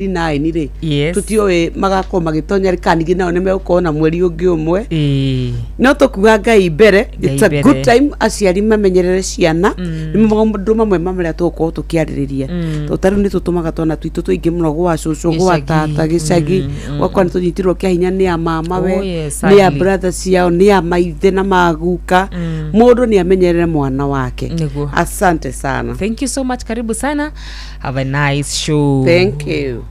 9 rĩ, Yes. tũtiũĩ magakorwo magĩtonya rĩ, kana ningĩ nao nĩ megũkorwo na mweri ũngĩ ũmwe. Ĩĩ. No tũkuga Ngai mbere. Ngai It's a mbere. good time aciari mamenyerere ciana. Nĩ maũndũ mamwe ma marĩa tũgũkorwo tũkĩarĩrĩria, tondũ ta rĩu nĩ tũtũmaga twana twitũ tũingĩ mũno gwa cũcũ, gwa Gĩcagi. tata gĩcagi, gwakwa nĩ tũnyitirwo kĩa hinya nĩ a mama we, Oh, yes, nĩ a sadly. brother ciao, nĩ a maithe na maguka. Mũndũ nĩ amenyerere mwana wake. Nĩguo. Asante sana. Thank you so much. Karibu sana. Have a nice show. Thank you.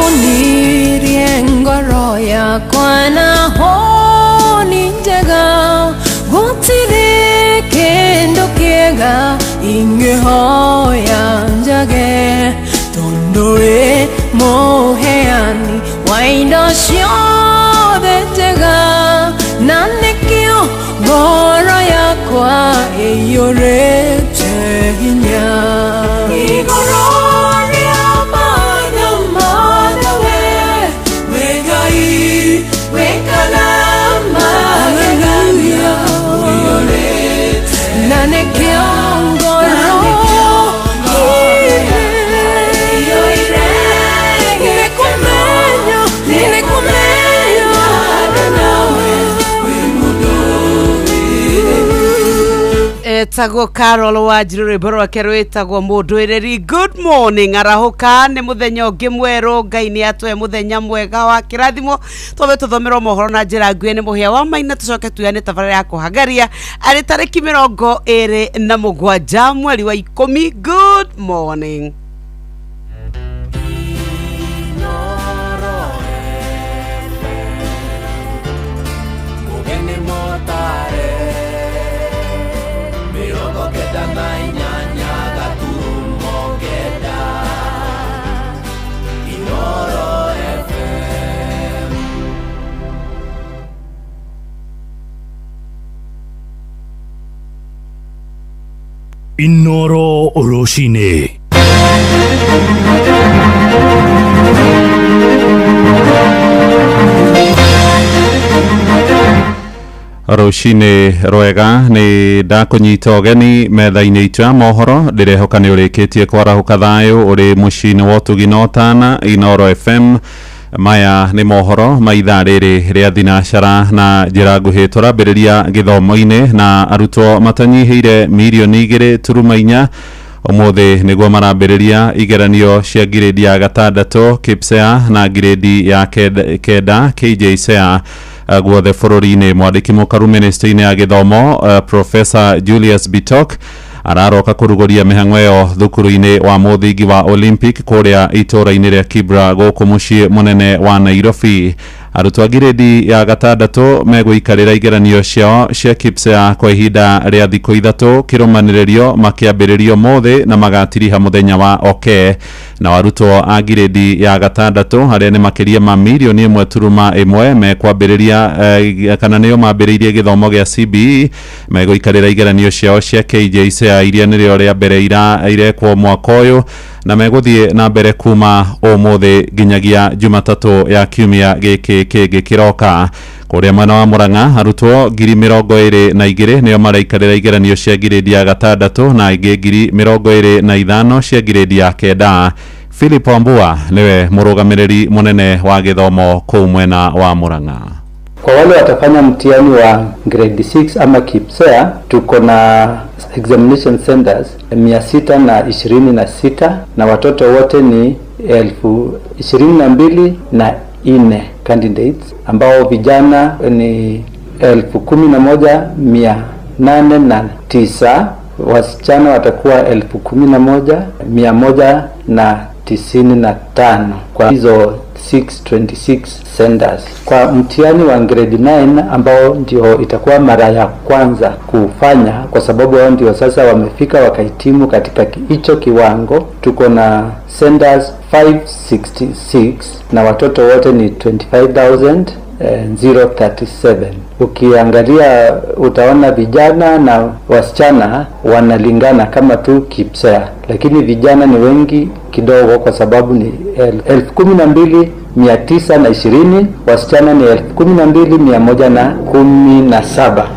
Wahonirie ngoro yakwa na honi njega, gũtirĩ kĩndũ kĩega ingĩhoya njage, tondũ wĩ mũheani wa indo ciothe njega, na nĩkĩo ngoro yakwa ĩiyũrĩte hinya. Igũrũ rĩa maũndũ mothe wĩ Ngai wĩkaga magegania, na nĩkĩo ngoro nĩkũmenya, nĩkũmenya Etagwo Carol Wanjiru, rwĩmbo rwake rwĩtagwo Mũndũĩrĩri. Good morning, arahũka, nĩ mũthenya ũngĩ mwerũ. Ngai nĩ atũhe mũthenya mwega wa kĩrathimo. Twambe tũthomerwo mohoro na njĩra nguhĩ nĩ Mũhĩa wa Maina, tũcoke tuyane tabarĩra ya kũhagaria arĩ tarĩki 27 mweri wa 10. Good morning. Mugeni motare 98.9 Inoro FM. Inoro rũcinĩ. Rũcinĩ rwega, nĩ ndakũnyita ũgeni metha-inĩ itũ ya mohoro. Ndĩrehoka nĩ ũrĩkĩtie kwarahũka thayũ ũrĩ mũciĩ-inĩ wa ũtugi na ũtana Inoro FM. Maya nĩ mohoro ma ithaa rĩrĩ rĩa thinacara na njĩra nguhĩ. Tũrambĩrĩria gĩthomo-inĩ na arutwo matanyihĩire mirioni 2.4 ũmũthĩ nĩguo marambĩrĩria igeranio cia ngirĩndi ya gatandatũ KPSEA na ngirĩndi ya kenda KJSEA guothe bũrũri-inĩ. Mwandĩki mũkaru ministry-inĩ ya gĩthomo, Professor Julius Bitok, araroka kũrugũria mĩhang'o ĩyo thukuru-inĩ wa mũthingi wa Olympic kũrĩa itũũra-inĩ rĩa Kibra gũkũ mũciĩ mũnene wa Nairobi. Arutwo a ngirĩndi ya gatandatũ megũikarĩra igeranio ciao cia KPSEA kwa ihinda rĩa thikũ 3 kĩrũmanĩrĩrio, makĩambĩrĩrio mũthĩ na magatiriha mũthenya wa oke. Na arutwo a ngirĩndi ya gatandatũ, arĩa nĩ makĩria ma mirioni 1.1 mekwambĩrĩria kana nĩo mambĩrĩirie gĩthomo gĩa CBE, megũikarĩra igeranio ciao cia KJSEA iria nĩrĩo rĩa mbere irekwo mwaka ũyũ. Na megũthiĩ na mbere kuma ũmũthĩ nginyagia Jumatatũ ya kiumia gĩkĩ kĩngĩ kĩroka. Kũrĩa mwena wa Murang'a, arutwo 22,000 nĩo maraikarĩra igeranio cia ngirĩndi ya gatandatũ na ingĩ 25,000 cia ngirĩndi ya kenda. Philip Wambua nĩwe mũrũgamĩrĩri mũnene wa gĩthomo kũu mwena wa Murang'a. Kwa wale watafanya mtihani wa grade 6 ama KPSEA, tuko na examination centers 626 na watoto wote ni 22,004 candidates, ambao vijana ni 11,809, wasichana watakuwa 11,195 kwa hizo 626 centers. Kwa mtihani wa grade 9, ambao ndio itakuwa mara ya kwanza kufanya, kwa sababu wao ndio sasa wamefika wakahitimu katika hicho kiwango, tuko na centers 566 na watoto wote ni 25,037. Ukiangalia utaona vijana na wasichana wanalingana kama tu KPSEA, lakini vijana ni wengi kidogo kwa sababu ni 12,920, wasichana ni 12,117.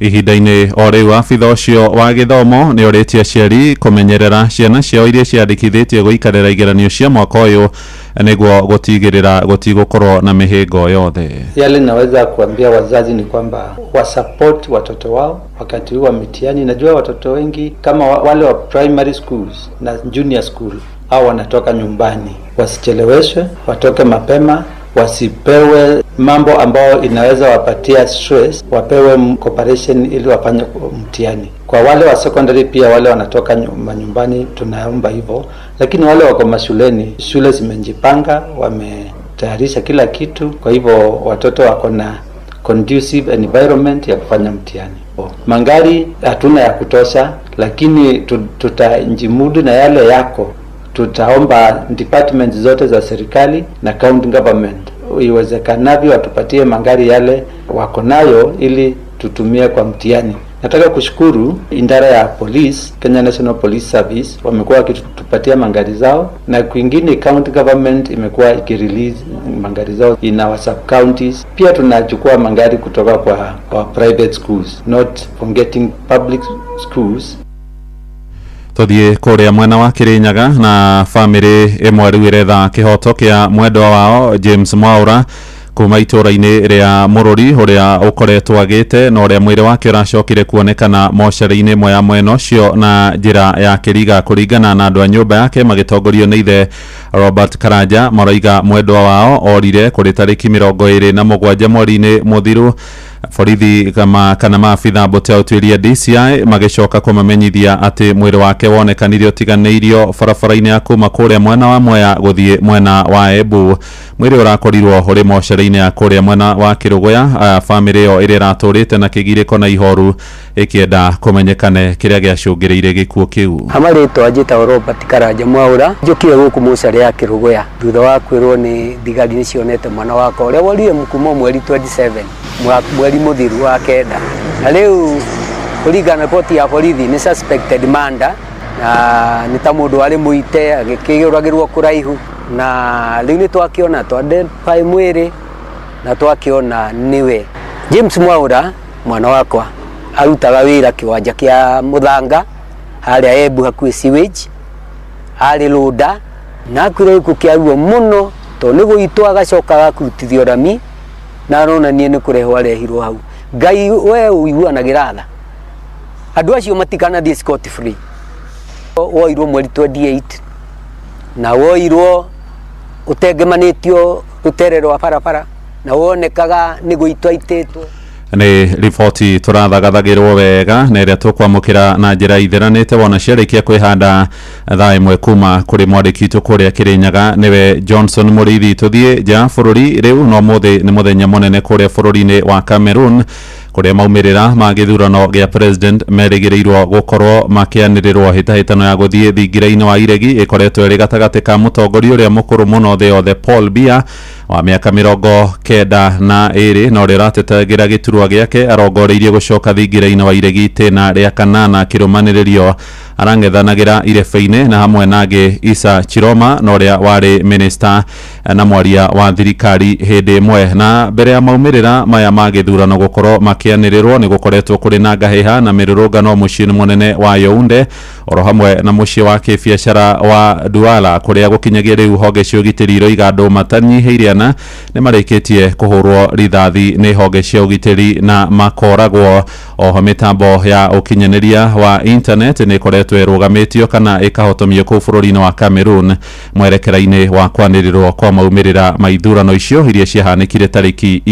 Ihinda-inĩ o rĩu, abitha ũcio wa gĩthomo nĩ orĩtie aciari kũmenyerera ciana ciao iria ciandĩkithĩtie gũikarĩra igeranio cia mwaka ũyũ nĩguo gũtigĩrĩra gũtigũkorwo na mĩhĩngo yothe. Yale naweza kuambia wazazi ni kwamba wasupport watoto wao wakati huu wa mitihani. Najua watoto wengi kama wale wa primary schools na junior school au wanatoka nyumbani, wasicheleweshwe, watoke mapema, wasipewe mambo ambayo inaweza wapatia stress, wapewe cooperation ili wafanye mtihani. Kwa wale wa secondary pia, wale wanatoka manyumbani, tunaomba hivyo, lakini wale wako mashuleni, shule zimejipanga, wametayarisha kila kitu, kwa hivyo watoto wako na conducive environment ya kufanya mtihani. Mangari hatuna ya kutosha, lakini tutajimudu na yale yako. Tutaomba department zote za serikali na county government iwezekanavyo watupatie magari yale wako nayo ili tutumie kwa mtihani. Nataka kushukuru idara ya police, Kenya National Police Service, wamekuwa wakitupatia magari zao, na kwingine county government imekuwa ikirelease magari zao in our sub counties. Pia tunachukua magari kutoka kwa private schools, not forgetting public schools. Tuthiĩ kũrĩa mwena wa Kĩrĩnyaga, na bamĩrĩ ĩmwe rĩu ĩretha kĩhoto kĩa mwendwa wao James Mwaura kuma itũra-inĩ rĩa Mũrũri, ũrĩa ũkoretwo agĩte na ũrĩa mwĩrĩ wake ũracokire kuonekana mocarĩ-inĩ ĩmwe ya mwena ũcio na njĩra ya kĩriga. Kũringana na andũ a nyũmba yake magĩtongorio nĩ ithe Robert Karanja, maroiga mwendwa wao orire kũrĩ tarĩki 27 mweri-inĩ mũthiru. Borithi kana maabitha mbũtũ ya ũtuĩria DCI magĩcoka kũmamenyithia atĩ mwĩrĩ wake wonekanire ũtiganĩirio barabara-inĩ ya kuma kũrĩa mwena wa Mwea gũthiĩ mwena wa Embu. Mwĩrĩ ũrakorirwo ũrĩ mocarĩ-inĩ ya kũrĩa mwena wa Kĩrũgũya. Bamĩrĩ ĩyo ĩrĩa ĩratũrĩte na kĩgirĩko na ihoru ĩkĩenda kũmenyekane kĩrĩa gĩacũngĩrĩire gĩkuũ kĩu. Hamarĩtwa njĩtagwo Robert Karanja Mwaura. Njũkire gũkũ mocarĩ ya Kĩrũgũya thutha wa kwĩrwo nĩ thigari nĩ cionete mwana wakwa ũrĩa worire kuma mweri 27, mweri mũthiru wa kenda, na rĩu kũringana na riboti ya borithi nĩ suspected murder, na nĩ ta mũndũ warĩ mũite agĩkĩũragĩrwo kũraihu, na rĩu nĩ twakĩona, twa identify mwĩrĩ na twakĩona nĩwe James Mwaura. Mwana wakwa arutaga wĩra kĩwanja kĩa mũthanga harĩa Embu hakuhĩ sewage, arĩ rũnda, na akuire gĩkuũ kĩa ruo mũno tondũ nĩ gũitwo agacoka agakũrutithio rami, na aronania nĩ kũrehwo arehirwo hau. Ngai we ũiguanagĩra tha, andũ acio matikanathiĩ scot free. Woirwo mweri 28 na woirwo ũtengemanĩtio rũtere rwa barabara na wonekaga nĩ gũitwo aitĩtwo. Nĩ riboti tũrathagathagĩrwo wega na ĩrĩa tũkwamũkĩra na njĩra itheranĩte wona ciarĩkia kwĩhanda thaa 1 kuma kũrĩ mwandĩki witũ kũrĩa Kĩrĩnyaga, nĩwe Johnson Mũrĩithi. Tũthiĩ nja ya bũrũri rĩu. No mũthĩ nĩ mũthenya mũnene kũrĩa bũrũri-inĩ wa Cameroon, kũrĩa maumĩrĩra ma gĩthurano gĩa president merĩgĩrĩirwo gũkorwo makĩanĩrĩrwo. Hĩtahĩtano ya gũthiĩ thingira-inĩ wa iregi ĩkoretwo ĩrĩ gatagatĩ ka mũtongoria ũrĩa mũkũrũ mũno thĩ yothe Paul Biya wa mĩaka 92 na ũrĩa ũratetagĩra gĩturwa gĩake arongoreirie gũcoka thingira-inĩ wa iregi itĩna rĩa kanana, kĩrũmanĩrĩrio. Arang'ethanagĩra irebe-inĩ na hamwe nangĩ Isa Chiroma na ũrĩa warĩ minister na mwaria wa thirikari hĩndĩ ĩmwe. Na mbere ya maumĩrĩra maya ma gĩthurano gũkorwo makĩanĩrĩrwo, nĩ gũkoretwo kũrĩ na ngahĩha na mĩrũrũngano mũciĩ-inĩ mũnene wa Yaounde oro hamwe na mũciĩ wa kĩbiacara wa Douala, kũrĩa gũkinyagia rĩu honge cia ũgitĩri iroiga andũ matanyihĩire ana nĩ marĩkĩtie kũhũrwo rithathi nĩ honge cia ũgitĩri na makoragwo. Oho mĩtambo ya ũkinyanĩria wa internet nĩ ĩkoretwo ĩrũgamĩtio kana ĩkahotomio kũu bũrũri-inĩ wa Cameroon mwerekera-inĩ wa kwanĩrĩrwo kwa maumĩrĩra ma ithurano icio iria ciahanĩkire tarĩki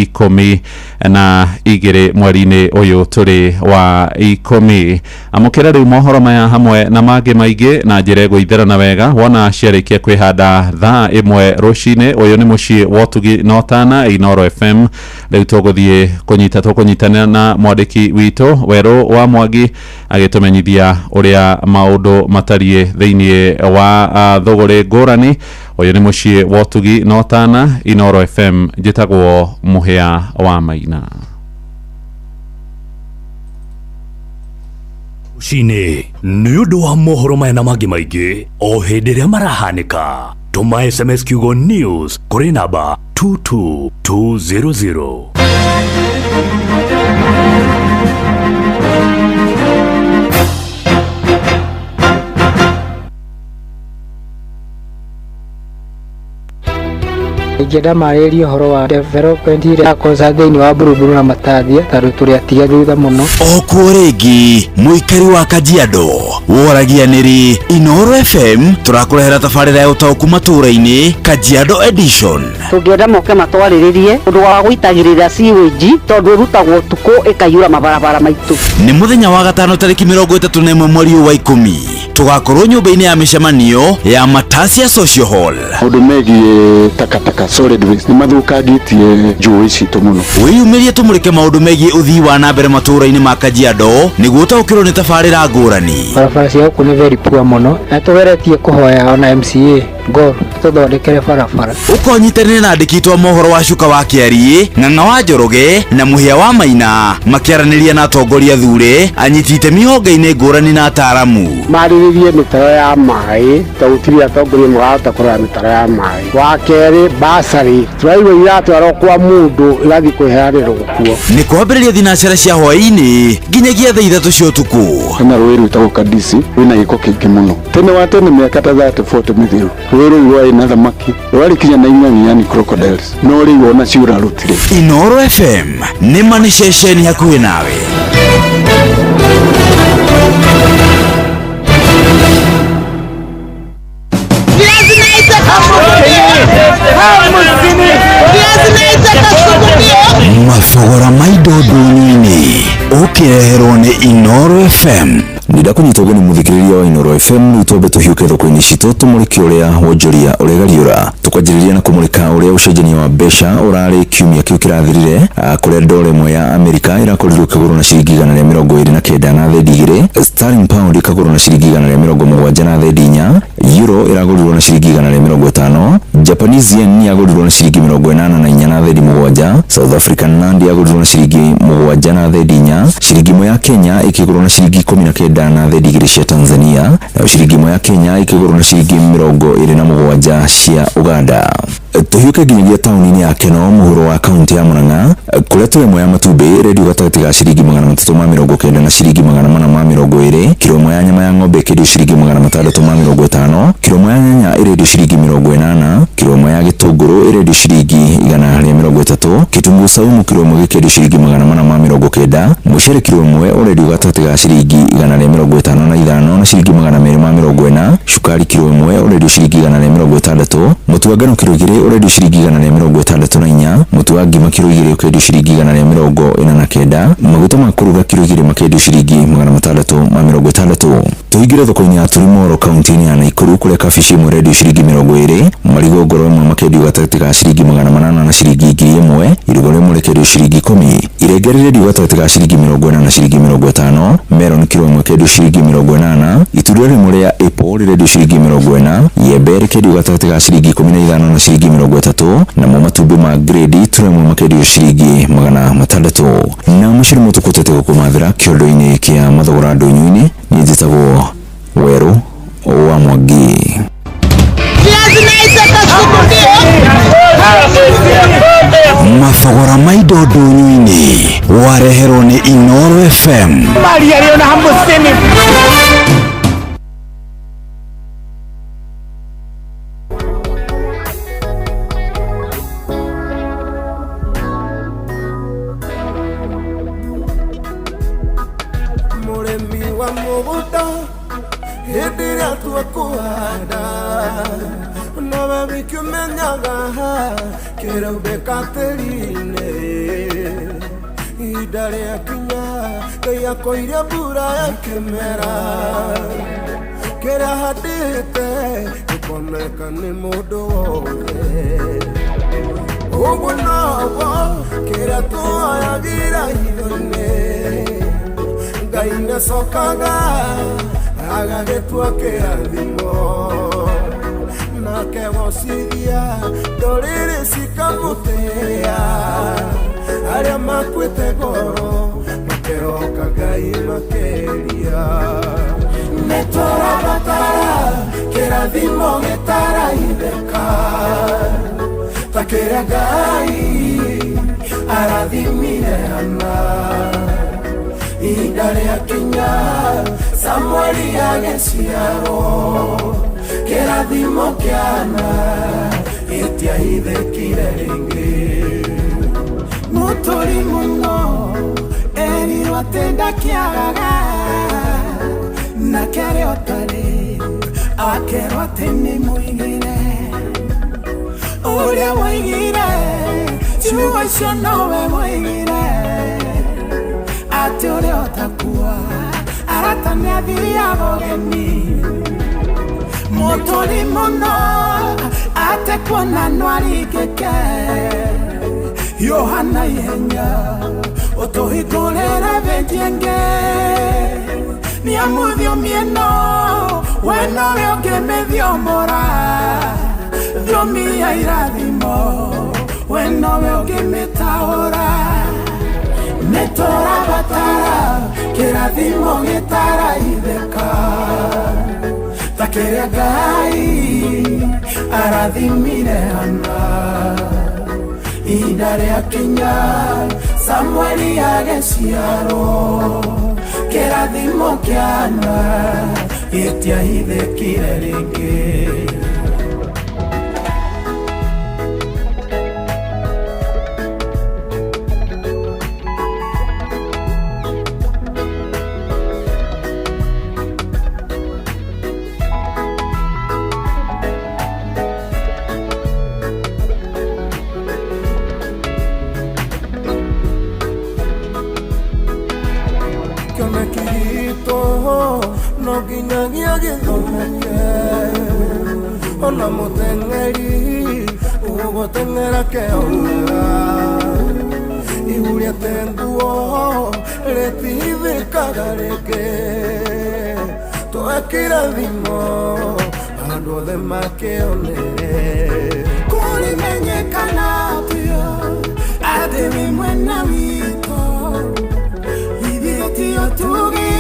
12 mweri-inĩ ũyũ tũrĩ wa 10. Amũkĩra rĩu mohoro maya hamwe na mangĩ maingĩ na njĩra ĩgũitherana wega wona ciarĩkia kwĩhanda thaa 1 rũcinĩ. Ũyũ nĩ mũciĩ wa ũtugi na ũtana Inooro FM. Rĩu tũgũthiĩ tũkũnyitanĩra na mwandĩki witũ Werũ wa Mwangi agĩtũmenyithia ũrĩa maũndũ matariĩ thĩinĩ wa thũgũrĩ ngũrani. Ũyũ nĩ mũciĩ wa ũtugi na ũtana Inooro FM. Njĩtagwo Mũhĩa wa Maina. Rũcinĩ nĩ ũndũ wa mohoro maya na mangĩ maingĩ o hĩndĩ ĩrĩa marahanĩka, tũma SMS kiugo news kũrĩ namba 22200. Ingĩenda marĩrĩrie ũhoro wa development ĩrĩa irakosa thĩinĩ wa Buruburu na Matathia tondũ tũrĩ atige thutha mũno. Okuo rĩngĩ mũikari wa Kajiado woragia nĩrĩ Inooro FM tũrakũrehera tabarĩra ya ũtaũku matũũra-inĩ Kajiado Edition. Tũngĩenda moke matwarĩrĩrie ũndũ wa gũitagĩrĩra sewage tondũ ĩrutagwo ũtukũ ĩkaiyũra mabarabara maitũ. Nĩ mũthenya wa gatano tarĩki 31 mweri wa 10 tũgakorwo nyũmba-inĩ ya mĩcemanio ya Matasia Social Hall. Maũndũ megiĩ takataka solid waste nĩ mathũkangĩtie njũĩ citũ mũno. Wĩyumĩrie tũmũrĩke maũndũ megiĩ ũthii wa na mbere matũũra-inĩ ma Kajiado nĩguo ũtaũkĩrwo nĩ tabarĩra ngũrani. Barabara cia gũkũ nĩ very poor mũno na tũgeretie kũhoya ona MCA Gor tũthondekere barabara. Ũkonyitanĩre na andĩki twa mohoro wa Cuka wa Kĩariĩ, Ng'ang'a wa Njoroge na Mũhĩa wa Maina makĩaranĩria na atongoria thure, anyiti itemi honge-inĩ ngũrani na ataaramu. Marĩrĩrie mĩtaro ya maĩ tondũ gũtirĩ atongoria marahota kũrora mĩtaro ya maĩ. Wa kerĩ basarĩ tũraigua iratwarwo kwa mũndũ igathiĩ kwĩheanĩrwo kuo. Nĩ kwambĩrĩria thinacara cia hwaĩ-inĩ nginyagia thaa 3 cia ũtukũ. Hena rũĩ rwĩtagwo Kadisi rwĩna gĩko kĩingĩ mũno. Tene wa tene mĩaka ta 30 40 mĩthiru rũĩ rũu rwarĩ na thamaki rwarĩ kinya na ing'ang'i yani crocodiles no rĩu ona ciũra rũtirĩ. Inooro FM nĩ ma nĩ ceceni hakuhĩ nawe. Mathogora ma indo ndũnyũ-inĩ ũkĩreherwo nĩ Inooro FM. Nĩndakũnyita ũgeni mũthikĩrĩria wa Inooro FM rĩu twambe tũhiũke thoko-inĩ citũ tũmũrĩke ũrĩa wonjoria ũregariũra. Tũkwanjĩrĩria na kũmũrĩka ũrĩa ũcenjania wa mbeca ũrarĩ kiumia kĩu kĩrathirire, kũrĩa dola ĩmwe ya Amerika ĩrakorirwo ĩkĩgũrwo na ciringi 129 na thendi 2, sterling pound ĩkagũrwo na ciringi 170 na thendi 4, euro ĩragũrirwo na ciringi 150, Japanese yen yagũrirwo na ciringi 84 na thendi 7, South African rand yagũrirwo na ciringi 7 na thendi 4, ciringi ĩmwe ya Kenya ĩkĩgũrwo na ciringi 19 na thendi 2 cia Tanzania, nayo ciringi ĩmwe ya Kenya ĩkĩgũrwo na ciringi 27 cia Uganda. Tũhiũke nginyagia taũni-inĩ ya Keno mũhuro wa kaunti ya Murang'a kũrĩa tũrĩ ĩmwe ya matumbĩ ĩrendio gatagatĩ ga ciringi 390 na ciringi 420, kiro ĩmwe ya nyama ya ng'ombe ĩkĩendio ciringi 650, kiro ĩmwe ya nyanya ĩrendio ciringi 80, kiro ĩmwe ya gĩtũngũrũ ĩrendio ciringi 130, kitunguu saumu kiro ĩmwe gĩkĩendio ciringi 490, mũcere kiro ĩmwe ũrendio gatagatĩ ga ciringi 155 na ciringi 240, cukari kiro ĩmwe ũrendio ciringi 160, mũtu wa ngano kiro 2 ũrendio ciringi 164, mũtu wa ngima kiro 2 ũkendio ciringi 149, maguta ma kũruga kiro 2 makendio ciringi 660. Tũingĩre thoko-inĩ ya Turimoro kaunti-inĩ ya Nakuru kũrĩa kabici ĩmwe ĩrendio ciringi 20, marigũ ngoro ĩmwe makendio gatagatĩ ga ciringi 800 na ciringi 1000, irigũ rĩmwe rĩkendio ciringi 10, irenge rĩrendio gatagatĩ ga ciringi 40 na ciringi 50, melon kiro ĩmwe ĩkendio ciringi 80, itunda rĩmwe rĩa apple rĩrendio ciringi 40, iembe rĩkendio gatagatĩ ga ciringi 15 na ciringi 30, namo matumbĩ ma grade turo ĩmwe makendio ciringi 600. Na mũciri mũtũkũtete gũkũmathĩra kĩondo-inĩ kĩa mathogora ndũnyũ-inĩ. Niĩ njĩtagwo Werũ wa Mwangi. Mathogora ma indo ndũnyũ-inĩ wareherwo nĩ Inooro FM. Mũrĩmi wa mũgũnda hĩndĩ ĩrĩa tua kũhanda nowe wiki ũmenyaga kĩraumbĩka tĩri-inĩ ihinda rĩa kinya Ngai akoirie mbura ya kĩmera kĩrĩa handĩte gĩkoneka nĩ mũndũ wothe ũguo noguo kĩrĩa tuoyagĩra hitho-inĩ Ngai nĩacokaga agagĩtua kĩrathimo nake gocithia ndũrĩrĩ cikamũtĩĩa arĩa makuĩte ngoro makehoka Ngai makĩria nĩtũrabatara kĩrathimo gĩtaraithĩka ta kĩrĩa Ngai arathimire Hana ihinda rĩa kinya Samueli agĩciarwo kĩrathimo kĩa Hana gĩtiahithĩkire rĩngĩ Mũtũri mũno erirwo atĩ ndakĩagaga nake arĩa ũtarĩ akerwo atĩ nĩ mũigĩre ũrĩa woigire ciugo icio nowe woigire atĩ ũrĩa ũtakua arata nĩathiaga ũgeni mũtũri mũno ate kuona nĩaringĩke Yohana ihenya ũtũhingũrĩre benji ĩngĩ nĩamu thiomi ĩno we nowe ũngĩmĩthiomora thiomi ya irathimo we nowe ũngĩmĩtaũra nĩtũrabatara kĩrathimo gĩtaraithĩka ta kĩrĩa Ngai arathimire Hana ihinda rĩa kinya Samueli agĩciarwo kĩrathimo kĩa Hana gĩtiahithĩkire rĩngĩ. Kĩoneki gitũ no nginyagia gĩthomeke ona mũteng'eri ũgũteng'era keonaga ihu rĩate nguo rĩtihithĩkaga rĩngĩ twekĩra thimo andũ othe makĩonere Kũrĩmenyekana atĩa atĩ wĩ mwena witũ ithuĩ ti ũtugi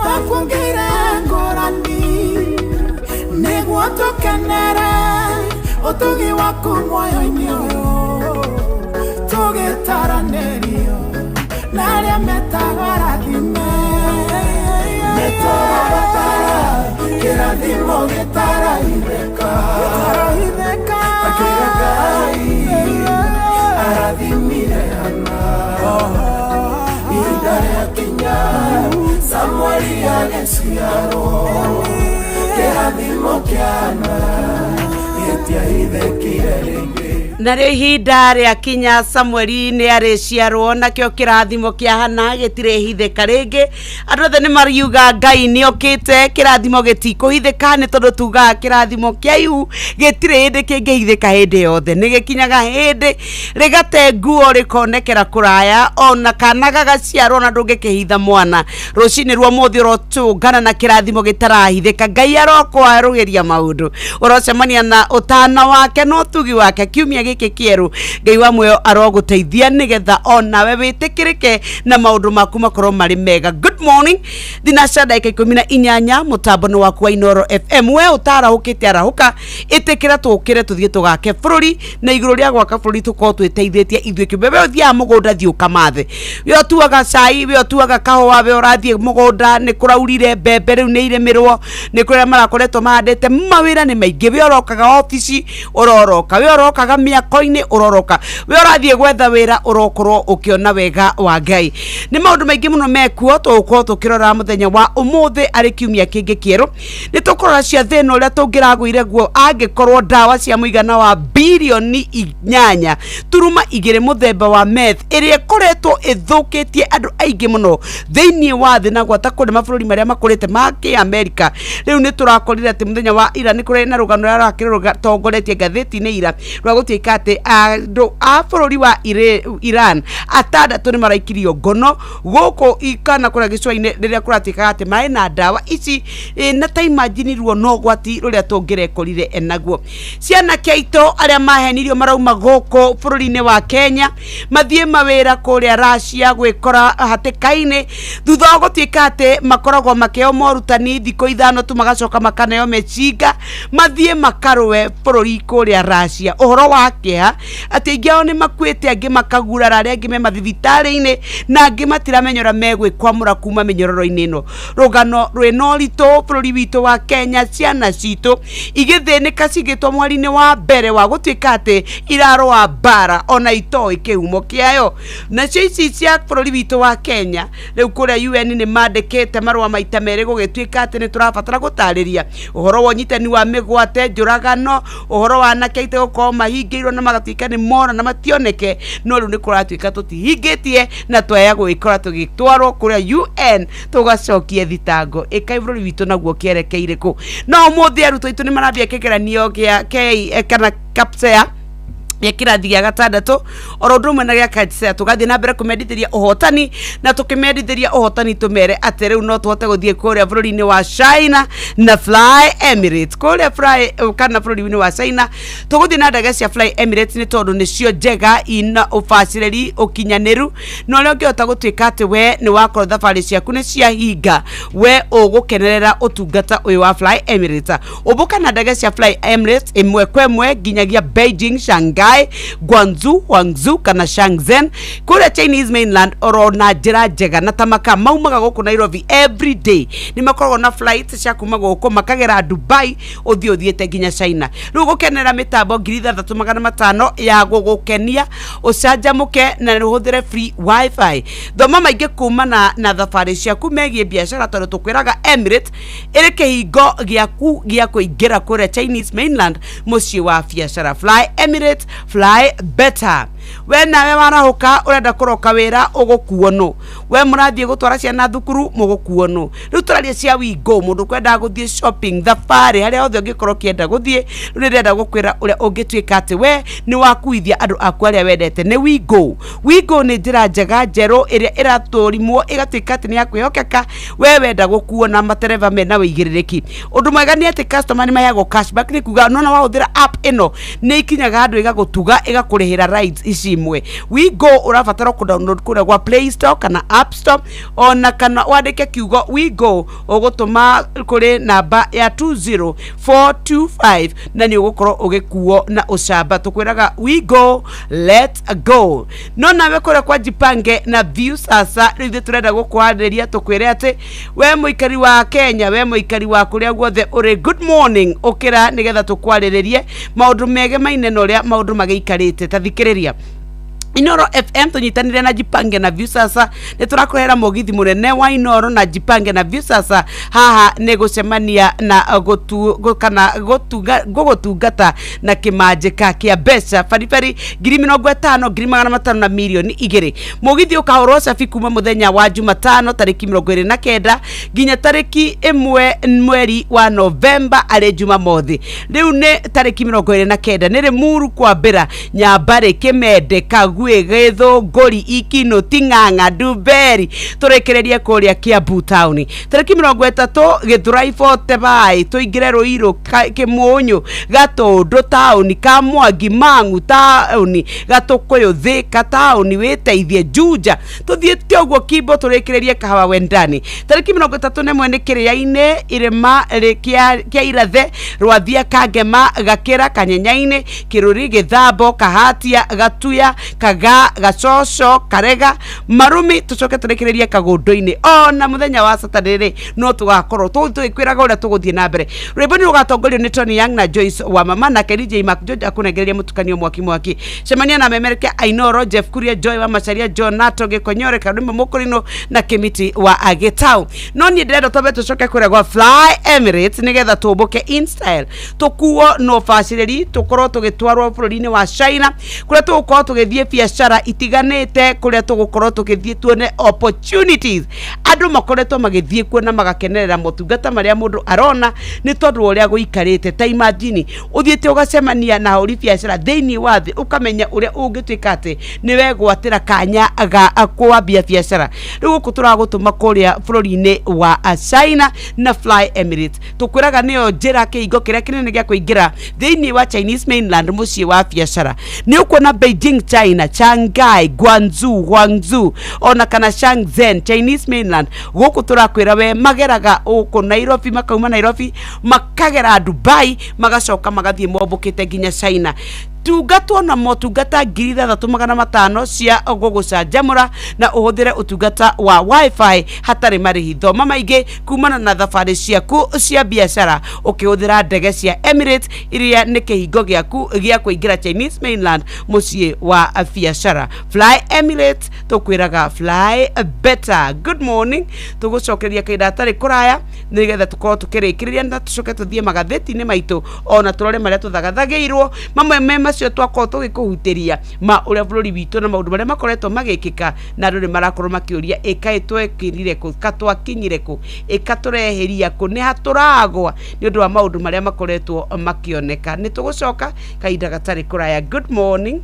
wa kuongerera ngũrani nĩguo tũkenere ũtugi waku muoyo-inĩ ũyũ tũgĩtaranĩrio na arĩa metagwo arathime. Nĩtũrabatara kĩrathimo gĩtaraithĩka ta kĩrĩa Ngai arathimire Hana ihinda rĩa kinya Samueli agĩciarwo kĩrathimo kĩa Hana gĩtiahithĩkire rĩngĩ. Narĩo ihinda rĩa kinya Samueli nĩ arĩciarwo nakĩo kĩrathimo kĩa Hana gĩtirĩhithĩka rĩngĩ andũ othe nĩ mariuga Ngai nĩ okĩte kĩrathimo gĩtikũhithĩka nĩ tondũ tugaga kĩrathimo kĩa ihu gĩtirĩ hĩndĩ kĩngĩhithĩka hĩndĩ yothe nĩ gĩkinyaga hĩndĩ rĩgate nguo rĩkonekera kũraya ona kana gagaciarwo na ndũngĩkĩhitha mwana rũcinĩ rwa mũthĩ ũrotũngana na kĩrathimo gĩtarahithĩka Ngai arokwarũgĩria maũndũ ũrocemania na ũtana wake na ũtugi wake kiumia Gĩkĩ kĩerũ, Ngai wa muoyo arogũteithia nĩgetha onawe wĩtĩkĩrĩke na maũndũ maku makorwo marĩ mega. Good morning, thinaca ndagĩka 18, mũtambo nĩ waku wa Inoro FM. We ũtarahũkĩte, arahũka, ĩtĩkĩra tũkĩre tũthiĩ tũgake bũrũri, na igũrũ rĩa gwaka bũrũri tũkorwo twĩteithĩtie ithuĩ kĩũmbe. We ũthiaga mũgũnda, thiĩ ũkamathe. We ũtuaga cai, we ũtuaga kahũa, we ũrathiĩ mũgũnda, nĩ kũraurire, mbembe rĩu nĩ irĩmĩrwo, nĩ kũrĩa marakoretwo mahandĩte, mawĩra nĩ maingĩ. We ũrokaga obici, ũroroka. We ũrokaga mĩako-inĩ, ũroroka. We ũrathiĩ gwetha wĩra, ũrokorwo ũkĩona wega wa Ngai. Nĩ maũndũ maingĩ mũno mekuo tũgũkorwo tũkĩrora mũthenya wa ũmũthĩ arĩ kiumia kĩngĩ kĩerũ. Nĩ tũkũrora cia thĩna ũrĩa tũngĩragũire guo angĩkorwo ndawa cia mũigana wa bilioni 8.2 mũthemba wa meth ĩrĩa ĩkoretwo ĩthũkĩtie andũ aingĩ mũno thĩinĩ wa thĩ na gwata kũrĩ mabũrũri marĩa makũrĩte ma kĩ-Amerika. Rĩu nĩ tũrakorire atĩ mũthenya wa ira nĩ kũrĩ na rũgano rũrĩa rũrakĩrũtongoretie ngathĩti-inĩ ira rwa gũtuĩka atĩ andũ a bũrũri wa Iran atandatũ nĩ maraikirio ngono gũkũ kana kũrĩa gĩcũa-inĩ rĩrĩa kũratuĩkaga atĩ marĩ na ndawa ici na ta imagine ruo no ũgwati rũrĩa tũngĩrekorire enaguo. Cianake aitũ arĩa mahenirio marauma gũkũ bũrũri-inĩ wa Kenya mathiĩ mawĩra kũrĩa Russia gwĩkora hatĩka-inĩ thutha wa gũtuĩka atĩ makoragwo makĩheo morutani thikũ 5 tu, magacoka makaneo mĩcinga mathiĩ makarũe bũrũri kũrĩa Russia. Ũhoro wa kĩeha atĩ aingĩ ao nĩ makuĩte, angĩ makagurara, arĩa angĩ me mathibitarĩ-inĩ, na angĩ matiramenya ũrĩa megwĩkwamũra kuma mĩnyororo-inĩ ĩno. Rũgano rwĩna ũritũ bũrũri witũ wa Kenya, ciana citũ igĩthĩnĩka cigĩtwo mweri-inĩ wa mbere wa gũtuĩka atĩ irarũa mbara ona itoĩ kĩhumo kĩayo. Nacio ici cia bũrũri witũ wa Kenya rĩu kũrĩa UN nĩ mandĩkĩte marũa maita merĩ gũgĩtuĩka atĩ nĩ tũrabatara gũtarĩria ũhoro wa ũnyitani wa mĩgwate, njũragano, ũhoro wa anake aitũ gũkorwo mahingĩirwo na magatuĩka nĩ mora na mationeke. No rĩu nĩ kũratuĩka tũtihingĩtie na twaya gwĩkora tũgĩtwarwo kũrĩa UN tũgacokia thitango ĩkai bũrũri witũ naguo kĩerekeire kũ. No ũmũthĩ arutwo aitũ nĩ marambia kĩgeranio gĩa K kana KPSEA gĩa kĩrathi gĩa gatandatũ oro ũndũ ũmwe na gĩa KJSEA. Tũgathiĩ na mbere kũmendithĩria ũhotani, na tũkĩmendithĩria ũhotani tũmere atĩ rĩu no tũhote gũthiĩ kũrĩa bũrũri-inĩ wa China na Fly Emirates. Kũrĩa Fly kana bũrũri-inĩ wa China tũgũthiĩ na ndege cia Fly Emirates nĩ tondũ nĩcio njega, ina ũbacĩrĩri ũkinyanĩru, na ũrĩa ũngĩhota gũtuĩka atĩ we nĩ wakorwo thabarĩ ciaku nĩ ciahinga, we ũgũkenerera ũtungata ũyũ wa Fly Emirates. Ũmbũka na ndege cia Fly Emirates ĩmwe kwa ĩmwe nginyagia Beijing, Shanghai, Guangzhou, Hangzhou kana Shenzhen kũrĩa Chinese mainland oro na njĩra njega na tamaka maumaga gũkũ Nairobi every day. Nĩ makoragwo na flight cia kuma gũkũ makagera Dubai ũthiĩ ũthiĩte nginya China. Rĩu gũkenera mĩtambo 6500 ya gũgũkenia ũcanjamũke na ũhũthĩre free wifi. Thoma maingĩ kumana na thabarĩ ciaku megiĩ biacara, tondũ tũkwĩraga Emirates ĩrĩ kĩhingo gĩaku gĩa kũingĩra kũrĩa Chinese mainland, mũciĩ wa biacara. Fly Emirates, fly better. We nawe warahũka ũrenda kũroka wĩra, ũgũkuo nũ? We mũrathiĩ gũtwara ciana thukuru, mũgũkuo nũ? Rĩu tũraria cia wingo, mũndũ kwendaga gũthiĩ shopping, thabarĩ, harĩa hothe ũngĩkorwo ũkĩenda gũthiĩ. Rĩu nĩndĩrenda gũkwĩra ũrĩa ũngĩtuĩka atĩ we nĩ wakuithia andũ aku arĩa wendete nĩ Wingo. Wingo nĩ njĩra njega njerũ ĩrĩa ĩratũrimwo ĩgatuĩka atĩ nĩ ya kwĩhokeka. We wenda gũkuo na matereba mena wĩigĩrĩrĩki. Ũndũ mwega nĩ atĩ customer nĩ maheagwo cashback, nĩ kuga nona wahũthĩra app ĩno nĩ ikinyaga handũ ĩgagũtuga ĩgakũrĩhĩra rides ici imwe. Wingo ũrabatara kũ download kũrĩa gwa Play Store kana App Store, ona kana wandĩke kiugo Wingo ũgũtũma kũrĩ namba ya 20425 na nĩ ũgũkorwo ũgĩkuo na ũcamba. Tũkwĩraga Wingo, let's go. No nawe kũrĩa kwa Jipange na View Sasa, rĩu ithuĩ tũrenda gũkwarĩria tũkwĩre atĩ we mũikari wa Kenya, we mũikari wa kũrĩa guothe ũrĩ, good morning, ũkĩra nĩgetha tũkwarĩrĩrie maũndũ megemaine na ũrĩa maũndũ magĩikarĩte. Ta thikĩrĩria Inoro FM tunyitanire na Jipange na Viusasa, nĩ tũrakũrehera mũgithi mũnene wa Inoro na Jipange na Viusasa. Haha nĩ gũcemania na kana gũgũtungata na kĩmanjĩka kĩa mbeca baribari 50,000, 500,000 na 2 mirioni. Mũgithi ũkahũrwo cabi kuma mũthenya wa Jumatano tarĩki 29 nginya tarĩki 1 mweri wa Novemba arĩ Jumamothi. Rĩu nĩ tarĩki 29 nĩ Rĩmuru kwambĩra Nyambarĩ, Kĩmende, Kagwĩ. Gĩkuĩ, Gĩthũngũri, Ikinũ, Ting'ang'a, Ndumberi, tũrĩkĩrĩrie kũrĩa Kiambu taũni. Tarĩki 30 Gĩthũrai 40 baĩ, tũingĩre Rũirũ, Kĩmũnyũ, Gatũndũ taũni, Kamwangi, Mang'u taũni, Gatũkũyũ, Thĩka taũni, Wĩteithie, Juja, tũthiĩte ũguo Kimbo tũrĩkĩrĩrie Kahawa Wendani. Tarĩki 31 nĩ Kĩrĩa-inĩ, Irĩma kĩa Irathe, Rwathia, Kangema, Gakĩra, Kanyenya-inĩ, Kĩrũri, Gĩthambo, Kahatia, Gatuya, Kaga, Gacoco, Karega, Marumi, tũcoke tũrĩkĩrĩrie Kagũndũ-inĩ. Ona mũthenya wa Saturday rĩ, no tũgakorwo tũgĩkwĩraga ũrĩa tũgũthiĩ na mbere. Rwĩmbo nĩ rũgatongorio nĩ Tony Young na Joyce wa mama, nake DJ Mark George akũnengereria mũtukanio mwaki mwaki. Cemania na memereke Ainoro, Jeff Kuria, Joy wa Macharia, John Nato, Gĩkonyore, Karũrĩmbo Mũkũrinũ na Kĩmiti wa Gĩtau. No niĩ ndĩrenda twambe tũcoke kũrĩa gwa Fly Emirates nĩgetha tũmbũke in style, tũkuo na ũbacĩrĩri, tũkorwo tũgĩtwarwo bũrũri-inĩ wa China kũrĩa tũgũkorwo tũgĩthiĩ biacara itiganĩte, kũrĩa tũgũkorwo tũgĩthiĩ tuone opportunities. Andũ makoretwo magĩthiĩ kuo na magakenerera motungata marĩa mũndũ arona nĩ tondũ wa ũrĩa gũikarĩte. Ta imagine ũthiĩte ũgacemania na ahũri biacara thĩinĩ wa thĩ, ũkamenya ũrĩa ũngĩtuĩka atĩ nĩ wegwatĩra kanya ga kwambia biacara. Rĩu gũkũ tũragũtũma kũrĩa bũrũri-inĩ wa China na Fly Emirates. Tũkwĩraga nĩyo njĩra kĩhingo kĩrĩa kĩnene gĩa kũingĩra thĩinĩ wa Chinese mainland, mũciĩ wa biacara. Nĩ ũkuona Beijing China, Shanghai, Guangzhou, Guangzhou ona kana Shenzhen, Chinese mainland. Gũkũ tũrakwĩra we mageraga gũkũ Nairobi, makauma Nairobi makagera Dubai, magacoka magathiĩ mombũkĩte nginya China. Tungatwo na motungata 6500 cia gũgũcanjamũra na ũhũthĩre ũtungata wa wifi hatarĩ marĩhi. Thoma maingĩ kumana na thabarĩ ciaku cia biacara ũkĩhũthĩra ndege cia Emirates iria nĩ kĩhingo gĩaku gĩa kũingĩra Chinese mainland, mũciĩ wa biacara. Fly Emirates, tũkwĩraga fly better. Good morning, tũgũcokeria kahinda hatarĩ kũraya nĩgetha tũkorwo tũkĩrĩkĩrĩria na tũcoke tũthiĩ magathĩti-inĩ maitũ ona tũrore marĩa tũthagathagĩirwo mamwe me macio twakorwo tũgĩkũhutĩria ma ũrĩa bũrũri witũ na maũndũ marĩa makoretwo magĩkĩka, na andũ nĩ marakorwo makĩũria ĩkaĩ twekĩrire kũ, ka twakinyire kũ, ĩka tũreheria kũ, nĩ ha tũragwa nĩ ũndũ wa maũndũ marĩa makoretwo makĩoneka. Nĩ tũgũcoka kahinda gatarĩ kũraya. Good morning.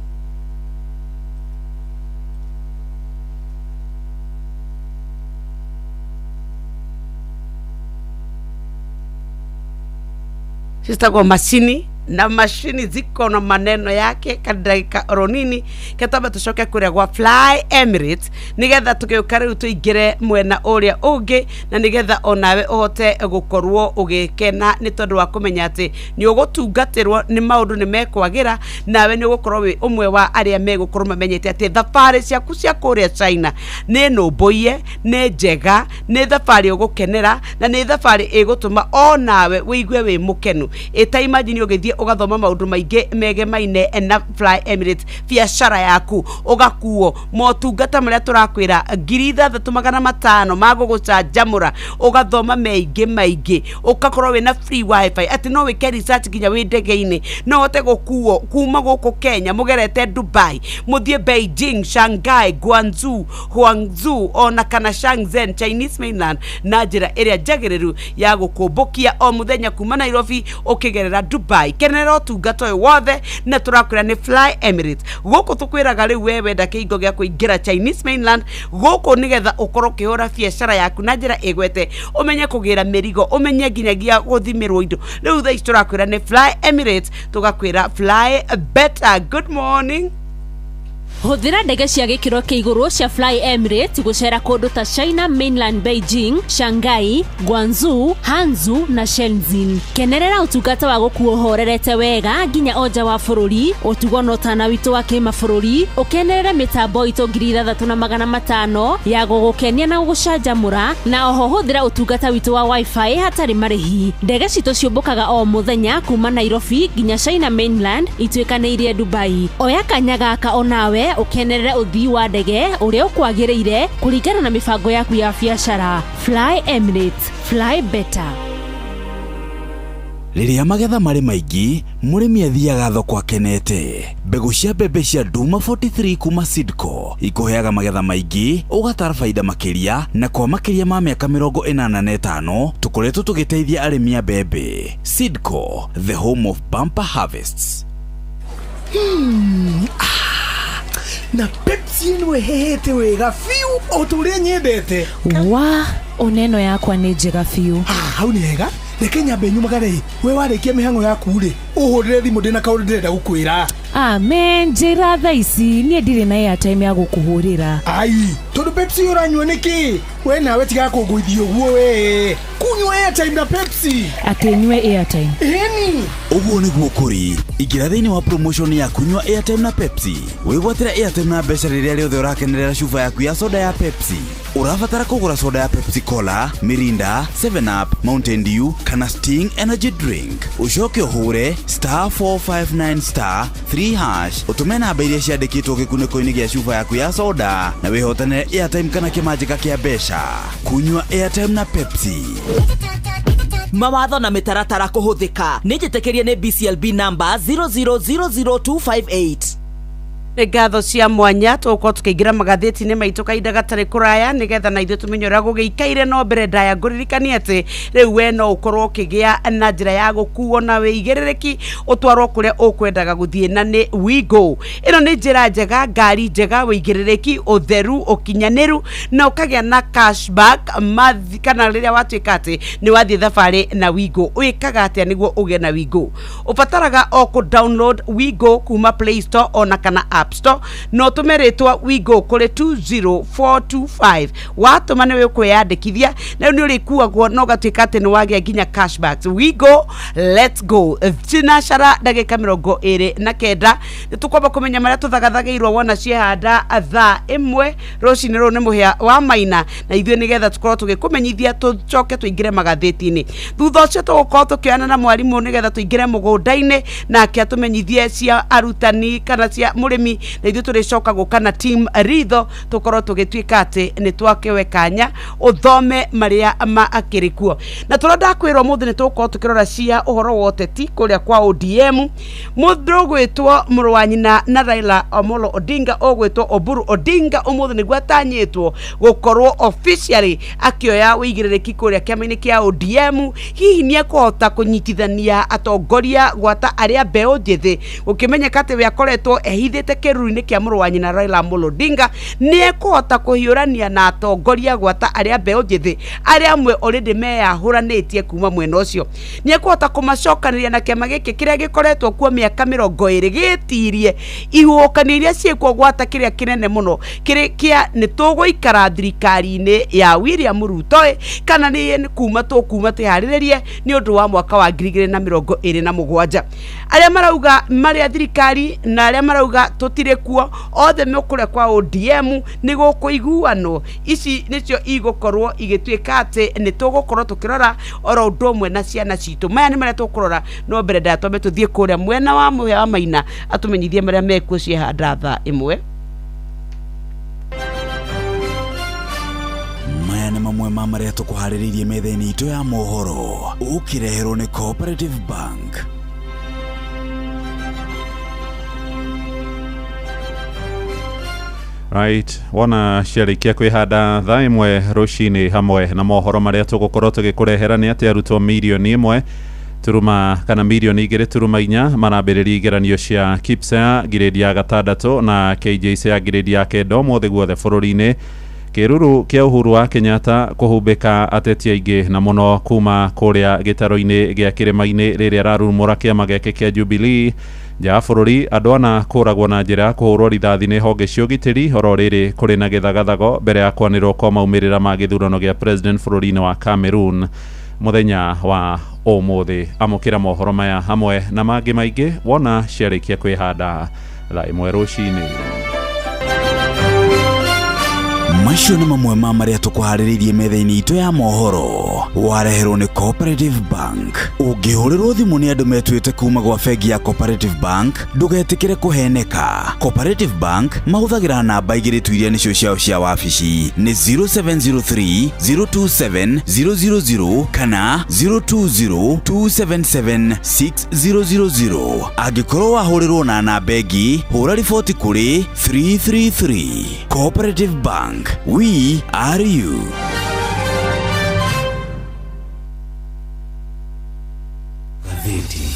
Citagwo macini na macini ziko na maneno yake kadagika oro nini ketwambe tucoke kuria gwa Fly Emirates nigetha tugiuka riu tuingire mwena uria ungi na nigetha onawe uhote gukorwo ugikena ni tondu wa kumenya ati ni ugutungatirwo ni maundu ni mekwagira nawe ni ugukorwo wi umwe wa aria megukorwo mamenyete ati thabarĩ ciaku cia kuria China ni nũmbũiye, ni njega, ni thabarĩ ũgũkenera na ni thabarĩ ĩgũtũma onawe wĩigue wĩ mũkenu. Ĩta imagine ũgĩthiĩ ũgathoma maũndũ maingĩ megemaine na Fly Emirates, biacara yaku ũgakuo motungata marĩa tũrakwĩra 6500 ma gũgũcanjamũra, ũgathoma maingĩ maingĩ, ũgakorwo wĩna free wifi atĩ no wĩke research nginya wĩ ndege-inĩ, no ũhote gũkuo kuma gũkũ Kenya mũgerete Dubai mũthiĩ Beijing, Shanghai, Guangzhou, Guangzhou ona kana Shenzhen, Chinese mainland na njĩra ĩrĩa njagĩrĩru ya gũkũmbũkia o mũthenya kuma Nairobi ũkĩgerera Dubai. Kenera ũtungata ũyũ wothe na tũrakwĩra nĩ Fly Emirates. Gũkũ tũkwĩraga rĩu we wenda kĩhingo gĩa kũingĩra Chinese mainland gũkũ nĩgetha ũkorwo ũkĩhũra biacara yaku na njĩra ĩgwete, ũmenye kũgĩra mĩrigo, ũmenye nginyagia gũthimĩrwo indo. Rĩu thaa ici tũrakwĩra nĩ Fly Emirates, tũgakwĩra fly better. Good morning. Hũthĩra ndege cia gĩkĩro kĩa igũrũ cia Fly Emirates gũcera kũndũ ta China Mainland, Beijing, Shanghai, Guangzhou, Hangzhou na Shenzhen. Kenerera ũtungata wa gũkuo ũhorerete wega nginya o nja wa bũrũri, ũtugo na ũtana witũ wa kĩmabũrũri, ũkenerere mĩtambo itũ 6500 ya gũgũkenia na gũgũcanjamũra, na oho hũthĩra ũtungata witũ wa wifi hatarĩ marĩhi. Ndege citũ ciũmbũkaga o mũthenya kuma Nairobi nginya China Mainland ituĩkanĩirie Dubai. Oya kanya gaka onawe ũkenerere ũthii wa ndege ũrĩa ũkwagĩrĩire kũringana na mĩbango yaku ya biacara. Fly Emirates, fly better. Rĩrĩa magetha marĩ maingĩ, mũrĩmi athiaga thoko akenete. Mbegũ cia mbembe cia Duma 43 kuma Sidco ikũheaga magetha maingĩ, ũgatara baida makĩria, na kwa makĩria ma mĩaka 85 tũkoretwo tũgĩteithia arĩmi a mbembe. Sidco, the home of bumper harvests. Na Pepsi ĩno ĩhehete wega biũ o ta ũrĩa nyendete. Wa ona ĩno yakwa nĩ njega biũ. Hau nĩ hega, reke nyambe nyumagare. We warĩkia mĩhang'o yaku rĩ, ũhũrĩre thimũ, ndĩna kaũndũ ndĩrenda gũkwĩra. Amen, njĩra thaa ici, niĩ ndirĩ na airtime ya gũkũhũrĩra. Ai, tondũ Pepsi ũranyua nĩkĩ? We nawe tiga kũngũithia ũguo, we kunyua airtime na Pepsi. Atĩ nyue airtime? Ĩni. Ũguo nĩguo kũrĩ. Ingĩra thĩinĩ wa promotion ya kunyua airtime na Pepsi, wĩgwatĩre airtime na mbeca rĩrĩa rĩothe ũrakenerera cuba yaku ya soda ya Pepsi. Ũrabatara kũgũra soda ya Pepsi Cola, Mirinda, 7 Up, Mountain Dew kana Sting Energy Drink, ũcoke ũhũre *459*3# ũtũme namba iria ciandĩkĩtwo gĩkunĩko-inĩ gĩa cuba yaku ya soda na wĩhotanĩre airtime kana kĩmanjĩka kĩa mbeca. Kunyua airtime na Pepsi. Mawatho na mĩtaratara kũhũthĩka. Nĩ njĩtĩkĩrie nĩ BCLB number 0000258. Nĩ ngatho cia mwanya. Tũgũkorwo tũkĩingĩra magathĩti-inĩ maitũ kahinda gatarĩ kũraya, nĩgetha na ithuĩ tũmenye ũrĩa gũgĩikaire. No mbere ndaya, ngũririkanie atĩ rĩu we no ũkorwo ũkĩgĩa na njĩra ya gũkuo na wĩigĩrĩrĩki, ũtwarwo kũrĩa ũkwendaga gũthiĩ na nĩ Wigo. Ĩno nĩ njĩra njega, ngari njega, wĩigĩrĩrĩki, ũtheru, ũkinyanĩru, na ũkagĩa na cashback mathi, kana rĩrĩa watuĩka atĩ nĩ wathiĩ thabarĩ na Wigo. Wĩkaga atĩa nĩguo ũgĩe na Wigo? Ũbataraga o kũ download Wigo kuma Play Store ona kana App Store, na ũtũme rĩtwa Wigo kũrĩ 20425. Watũma nĩ ũkwĩyandĩkithia na rĩu nĩ ũrĩkuagwo na ũgatuĩka atĩ nĩ wagĩa nginya cashbacks. Wigo, let's go. Thinacara ndagĩka 29, nĩ tũkwamba kũmenya marĩa tũthagathagĩirwo wona ciehanda thaa 1 rũcinĩ. Rũrũ nĩ mũhĩa wa maina na ithuĩ, nĩgetha tũkorwo tũgĩkũmenyithia, tũcoke tũingĩre magathĩti-inĩ. Thutha ũcio tũgũkorwo tũkĩoyana na mwarimũ, nĩgetha tũingĩre mũgũnda-inĩ nake atũmenyithie cia arutani kana cia mũrĩmi, na ithuĩ tũrĩcoka gũka na team ritho, tũkorwo tũgĩtuĩka atĩ nĩ twakewe kanya ũthome marĩa makĩrĩ kuo. Na tũrĩa ndakwĩrwo, ũmũthĩ nĩ tũgũkorwo tũkĩrora cia ũhoro wa ũteti kũrĩa kwa ODM. Mũndũ ũgwĩtwo mũrũ wa nyina na Raila Amolo Odinga, ũgwĩtwo Oburu Odinga, ũmũthĩ nĩguo atanyĩtwo gũkorwo officially akĩoya wĩigĩrĩrĩki kũrĩa kĩama-inĩ kĩa ODM. Hihi nĩ ekũhota kũnyitithania atongoria gwata arĩa mbeũ njĩthĩ, gũkĩmenyeka atĩ we akoretwo ehithĩte kĩruru-inĩ kĩa mũrũ wa nyina Raila Amolo Odinga? Nĩ ekũhota kũhiũrania na atongoria gwata arĩa mbeũ njĩthĩ, arĩa amwe already meyahũranĩtie kuma mwena ũcio? Nĩ ekũhota kũmacokanĩria na kĩama gĩkĩ kĩrĩa gĩkoretwo kuo mĩaka 20 gĩtirie ihuhũkanio iria ciĩkuo, gwata kĩrĩa kĩnene mũno kĩrĩ kĩa nĩ tũgũikara thirikari-inĩ ya William Ruto ĩ, kana nĩ kuma tũkuma twĩharĩrĩrie nĩ ũndũ wa mwaka wa 2027? Arĩa marauga marĩa thirikari na arĩa marauga tũtirĩ kuo, othe me kũrĩa kwa ODM nĩ gũkũiguanwo. Ici nĩcio igũkorwo igĩtuĩka atĩ nĩ tũgũkorwo tũkĩrora oro ũndũ ũmwe na ciana citũ. Maya nĩ marĩa tũkũrora, no mbere ndaya twambe tũthiĩ kũrĩa mwena wa mũhĩa wa maina atũmenyithie marĩa mekuo ciehanda thaa 1. Maya nĩ mamwe ma marĩa tũkũharĩrĩirie metha-inĩ itũ ya mohoro, ũkĩreherwo nĩ Cooperative Bank. Right, wona ciarĩkia kwĩhanda thaa 1 rũcinĩ, hamwe na mohoro marĩa tũgũkorwo tũgĩkũrehera nĩ atĩ arutwo mirioni 1 turuma kana mirioni 2.4 marambĩrĩria igeranio cia KPSEA ngirĩndi ya gatandatũ na KJSEA ngirĩndi ya 9 ũmũthĩ guothe bũrũri-inĩ. Kĩruru kĩa Uhuru wa Kenyatta kũhumbĩka ateti aingĩ na mũno kuma kũrĩa gĩtaro-inĩ gĩa kĩrĩma-inĩ rĩrĩa ararumũra kĩama gĩake kĩa Jubilee. Nja wa bũrũri, andũ ana kũragwo na njĩra ya kũhũrwo rithathi nĩ honge cia ũgitĩri oro rĩrĩ kũrĩ na gĩthagathago mbere ya kwanĩrĩrwo kwa maumĩrĩra ma gĩthurano gĩa president bũrũri-inĩ wa Cameroon mũthenya wa ũmũthĩ. Amũkĩra mohoro maya hamwe na mangĩ maingĩ wona ciarĩkia kwĩhanda thaa 1 rũcinĩ. Macio nĩ mamwe ma marĩa tũkũharĩrĩirie metha-inĩ itũ ya mohoro, wareherwo nĩ Cooperative Bank. Ũngĩhũrĩrwo thimũ nĩ andũ metuĩte kuma gwa bengi ya Cooperative Bank, ndũgetĩkĩre kũheneka. Cooperative Bank mahũthagĩra namba igĩrĩ tu iria nĩcio ciao cia wabici, nĩ 0703 027 000 kana 020 277 6000. Angĩkorwo wahũrĩrwo na namba ĩngĩ, hũra riboti kũrĩ 333. Cooperative Bank, we are you. Gatheti.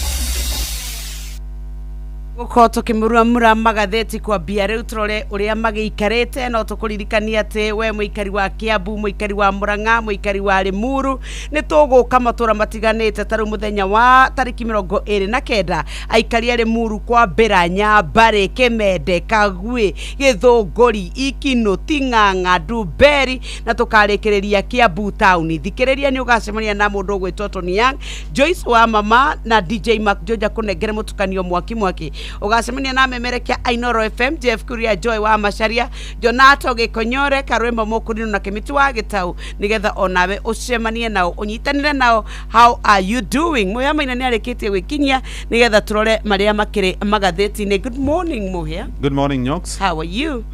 Gũkorwo Tũgũkorwo tũkĩmũramura magathĩti kwambia rĩu tũrore ũrĩa magĩikarĩte. No tũkũririkania atĩ we mũikari wa Kiambu, mũikari wa Murang'a, mũikari wa Limuru, nĩ tũgũka matũra matiganĩte. Ta rĩu mũthenya wa tarĩki 29, aikari a Limuru kwambĩra Nyambarĩ, Kĩmende, Kagui, Gĩthũngũri, Ikinũ, Ting'ang'a, Ndumberi, na tũkarĩkĩrĩria Kiambu town. Thikĩrĩria, nĩ ũgacemania na mũndũ ũgwĩtwo Tony Young, Joyce wa mama na DJ Mark Joja kũnengere mũtukanio mwaki mwaki. Ũgacemania na memerekia Ainoro FM, Jeff Kuria, Joy wa Macharia, Jonato Gĩkonyore, Karwĩmbo Mũkũrinũ na Kĩmiti wa Gĩtau, nĩgetha onawe ũcemanie nao, ũnyitanĩre nao. How are you doing? Mũhĩa Maina nĩ arĩkĩtie gwĩkinyia nĩgetha tũrore marĩa makĩrĩ magathĩti-inĩ. Good morning, Mũhĩa. Good morning, Nyox. How are you?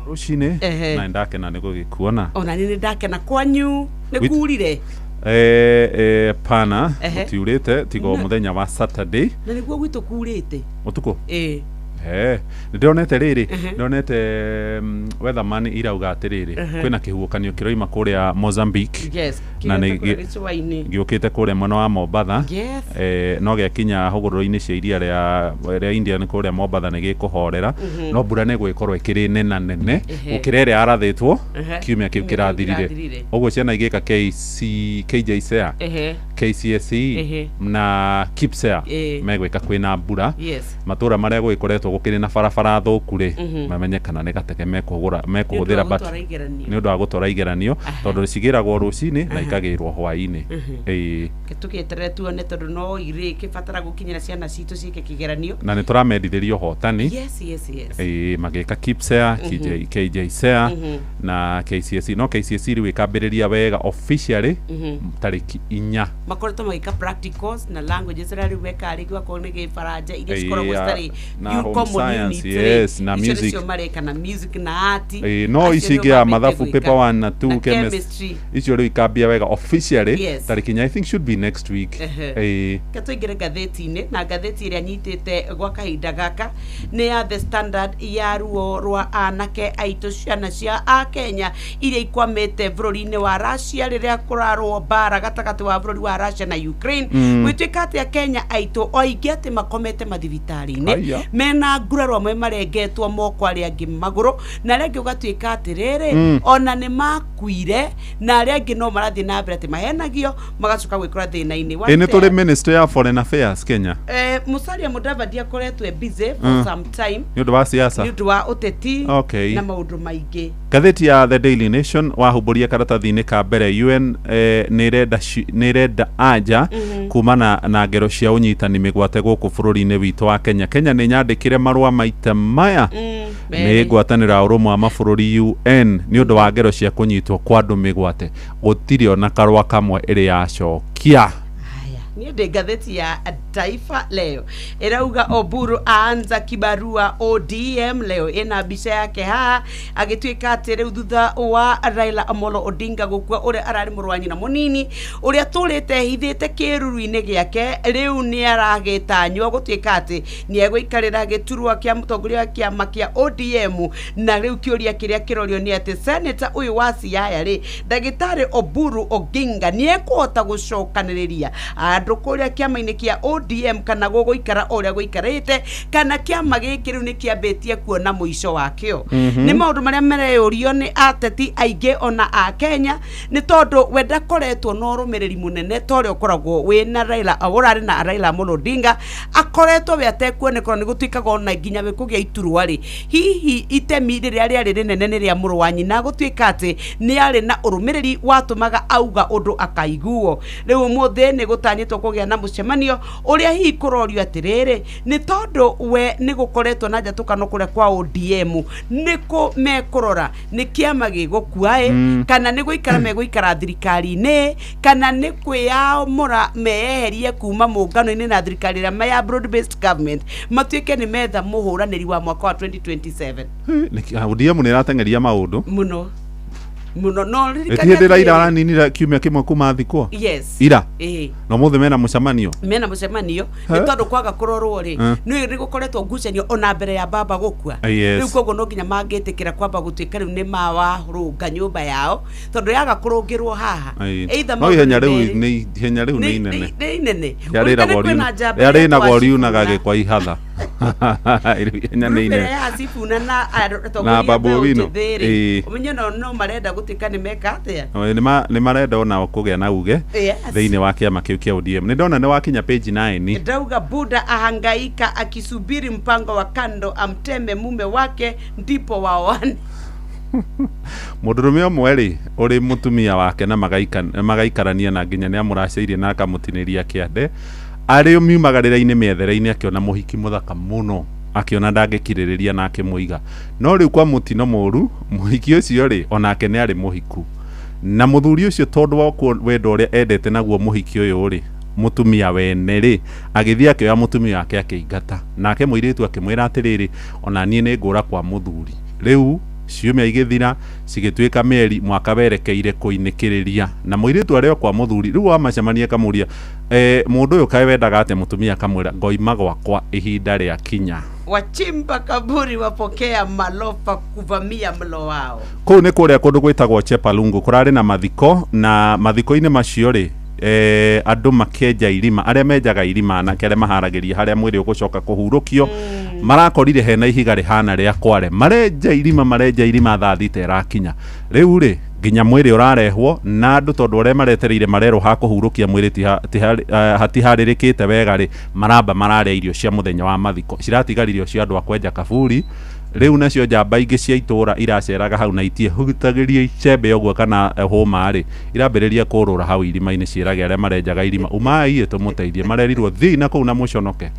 Rũcinĩ. Ehe. Na ndakena nĩ gũgĩkuona. Ona nĩ ndakena. Kwanyu nĩ kurire? Pana. Gũtiurĩte tiga o mũthenya wa Saturday. Na nĩguo gwitũ kurĩte. Ũtukũ. Ĩĩ. Nĩ ndĩronete rĩrĩ, ndĩronete weatherman irauga atĩrĩrĩ, kwĩna kĩhuhũkanio kĩroima kũrĩa Mozambique na nĩ kĩrĩa gĩcũa-inĩ. Gĩũkĩte kũrĩa mwena wa Mombatha. No gĩakinya hũgũrũrũ-inĩ cia iria rĩa Indian kũrĩa Mombatha nĩ gĩkũhorera, no mbura nĩ ĩgũgĩkorwo ĩkĩrĩ nena nene gũkĩra ĩrĩa yarathĩtwo kiumia kĩu Kiumia kĩu kĩrathirire. Kĩrathirire. Ũguo ciana igĩka KC, KJSEA, KCSE na KIPSEA megwĩka kwĩna mbura. Matũra marĩa gũgĩkoretwo gũkĩrĩ na barabara thũku rĩ, mamenye kana nĩ gatege mekũgũra mekũhũthĩra Nĩ ũndũ wa but gũtwara igeranio. Nĩ ũndũ wa gũtwara igeranio, tondũ cigĩragwo rũcinĩ na ikagĩrwo hwaĩ-inĩ. Ĩĩ. Tũgĩeterere tuone, tondũ no irĩ kĩbatara gũkinyĩra ciana citũ ciĩke kĩgeranio. Na nĩ tũramendithĩria ũhotani. Ĩĩ, magĩka KIPSEA, KJ, KJSEA na KCSE. No KCSE rĩu ĩkambĩrĩria wega officially tarĩki 4. Makoretwo magĩka practicals na languages arĩa rĩu mekaga rĩngĩ wakorwo nĩ gĩbaranja iria cikoragwo citarĩ na you home common science, units rĩ, yes, na icio music. nĩcio mareka, na music na art. Ĩĩ, no Acio ici nĩo ingĩ ya mambĩte mathabu, gwĩka. paper 1 na 2, Na chemistry, chemistry. icio rĩu ikambia wega officially tarĩki 4. I think should be next week. Ĩĩ. Reke tũingĩre ngathĩti-inĩ, na ngathĩti ĩrĩa nyitĩte gwa kahinda gaka nĩ ya The Standard, ya ruo rwa anake aitũ, ciana cia a Kenya iria ikwamĩte bũrũri-inĩ wa Russia rĩrĩa kũrarwo mbara gatagatĩ wa bũrũri wa Russia na Ukraine. Gwĩtuĩka atĩ Akenya aitũ o aingĩ atĩ makomete mathibitarĩ-inĩ Aya. mena nguraro, amwe marengetwo moko, arĩa angĩ magũrũ, na arĩa angĩ ũgatuĩka atĩrĩrĩ, ona nĩ makuire, na arĩa angĩ no marathiĩ na mbere atĩ mahenagio magacoka gwĩkora thĩna-inĩ. Ĩ, nĩ tũrĩ Ministry ya Foreign Affairs Kenya? Musalia Mudavadi akoretwo e busy for some time. Nĩ ũndũ wa siasa. Nĩ ũndũ wa ũteti na maũndũ maingĩ. Ngathĩti ya The Daily Nation, wahumbũria karatathi-inĩ ka mbere, UN nĩ ĩrenda anja kumana na ngero cia ũnyitani mĩgwate gũkũ bũrũri-inĩ witũ wa Kenya. Kenya nĩ nyandĩkĩre marũa maita maya nĩ Merĩ. Ngwatanĩro ya Ũrũmwe wa Mabũrũri, UN, nĩ ũndũ wa ngero cia kũnyitwo kwa andũ mĩgwate. Gũtirĩ ona karũa kamwe ĩrĩ yacokia. Niĩ ndĩ ngathĩti ya Taifa Leo, ĩrauga Oburu aanza kibarua ODM leo. Ĩna mbica yake haha agĩtuĩka atĩ rĩu thutha wa Raila Amolo Odinga gũkua, ũrĩa ararĩ mũrũ wa nyina mũnini ũrĩa tũrĩte hithĩte kĩruru-inĩ gĩake, rĩu nĩ aragĩtanywo gũtuĩka atĩ nĩ egũikarĩra gĩturwa kĩa mũtongoria wa kĩama kĩa ODM. Na rĩu kĩũria kĩrĩa kĩrorio nĩ atĩ seneta ũyũ wa Siaya rĩ, ndagĩtarĩ Oburu Oginga, nĩ ekũhota gũcokanĩrĩria andũ kũrĩa kĩama-inĩ kĩa ODM, kana gũgũikara o ũrĩa gũikarĩte, kana kĩama gĩkĩ rĩu nĩ kĩambĩtie kuona mũico wakĩo? Nĩ maũndũ marĩa mareyũrio nĩ ateti aingĩ ona a Kenya, nĩ tondũ we ndakoretwo na ũrũmĩrĩri mũnene ta ũrĩa ũkoragwo wĩna Raila, ũrarĩ na Raila Amolo Odinga. Akoretwo we atekuonekana, nĩ gũtuĩkaga ona nginya we kũgĩa iturwa rĩ, hihi itemi rĩrĩa rĩarĩ rĩnene nĩ rĩa mũrũ wa nyina, gũtuĩka atĩ nĩ arĩ na ũrũmĩrĩri watũmaga auga ũndũ akaiguo. Rĩu ũmũthĩ nĩ gũtanyĩtwo kũgĩa na mũcemanio ũrĩa hihi kũrorio atĩrĩrĩ, nĩ tondũ we nĩ gũkoretwo na njatũkano kũrĩa kwa ODM, nĩkũ mekũrora, nĩ kĩama gĩgũkua ĩ, kana nĩ gũikara megũikara thirikari-inĩ, kana nĩ kwĩyamũra meyeherie kuma mũngano-inĩ na thirikari ĩrĩa ya broad based government, matuĩke nĩ metha mũhũranĩri wa mwaka wa 2027. ODM nĩ ĩrateng'eria maũndũ. Mũno mũno, no ĩti ririkania hĩndĩ Raila atĩrĩrĩ- araninire kiumia kĩmwe kuma thikwo ira, na ũmũthĩ mena mũcemanio. Mena mũcemanio He? nĩ tondũ kwaga kũrorwo rĩ, nĩ gũkoretwo ngucanio ona mbere ya baba gũkua. Rĩu koguo no nginya mangĩtĩkĩra kwamba gũtuĩka rĩu nĩ mawarũnga nyũmba yao, tondũ yaga kũrũngĩrwo haha, either No maũndũ ihenya nĩ rĩu merĩ. nĩ ihenya rĩu nĩ inene. Nĩ inene. Rĩrĩa Ũririkane rĩnagwo kwĩna njamba rĩrĩa ĩretwo rĩnagwo riunaga Ashikuna. gĩkwa ihatha. Ihenya nĩ Group ĩrĩa inene. ya Sifuna na atongoria Na Babu mbeũ Owino. njĩthĩ rĩ, Ĩĩ. ũmenye nao no marenda gũtuĩka nĩ meka atĩa. Nĩ marenda onao kũgĩa na uge Yes. thĩinĩ wa kĩama kĩu kĩa ODM. Nĩ ndona nĩ wakinya page 9. Ndauga Buda ahangaika akisubiri mpango wa kando amteme mume wake ndipo waoane. Mũndũrũme ũmwe rĩ ũrĩ mũtumia wake na magaikarania na nginya nĩ amũracĩirie na akamũtinĩria kĩande arĩ miumagarĩra-inĩ mĩethere-inĩ akĩona mũhiki mũthaka mũno akĩona ndangĩkirĩrĩria na akĩmũiga no rĩu kwa mũtino mũru mũhiki ũcio rĩ onake nĩ arĩ mũhiku na mũthuri ũcio tondũ wa wendo ũrĩa endete naguo mũhiki ũyũ rĩ mũtumia wene rĩ agĩthiĩ akĩoya mũtumia wake akĩingata nake mũirĩtu akĩmwĩra atĩrĩrĩ ona niĩ nĩ ngũra kwa mũthuri rĩu ciumia igĩthira cigĩtuĩka mĩeri mwaka werekeire kũinĩkĩrĩria na mũirĩtu arĩ o kwa mũthuri rĩu wamacemania akamũria mũndũ ũyũ kaĩ wendaga atĩa mũtumia akamwĩra ngoima gwakwa ihinda rĩa kinya. Wachimba kaburi wapokea malofa kuvamia mlo wao. Kũu nĩ kũrĩa kũndũ gwĩtagwo Chepalungu kũrarĩ na mathiko na mathiko-inĩ macio rĩ andũ makĩenja irima arĩa menjaga irima anake arĩa maharagĩria harĩa mwĩrĩ ũgũcoka kũhurũkio marakorire hena ihiga rĩhana rĩa kware marenja irima thaa thita ĩrakinya rĩu rĩ nginya mwĩrĩ ũrarehwo na andũ tondũ arĩa maretereire marerwo ha kũhurũkia mwĩrĩ hatiharĩrĩkĩte wega rĩ maramba mararĩa irio cia mũthenya wa mathiko ciratigarire irio cia andũ a kwenja kaburi rĩu nacio njamba ingĩ cia itũra iraceraga hau na itiehutagĩria icembe ũguo kana hũma rĩ irambĩrĩria kũrũra hau irima-inĩ ciĩrage arĩa marenjaga irima umai tũmũteithie marerirwo thiĩ na kũu na mũconoke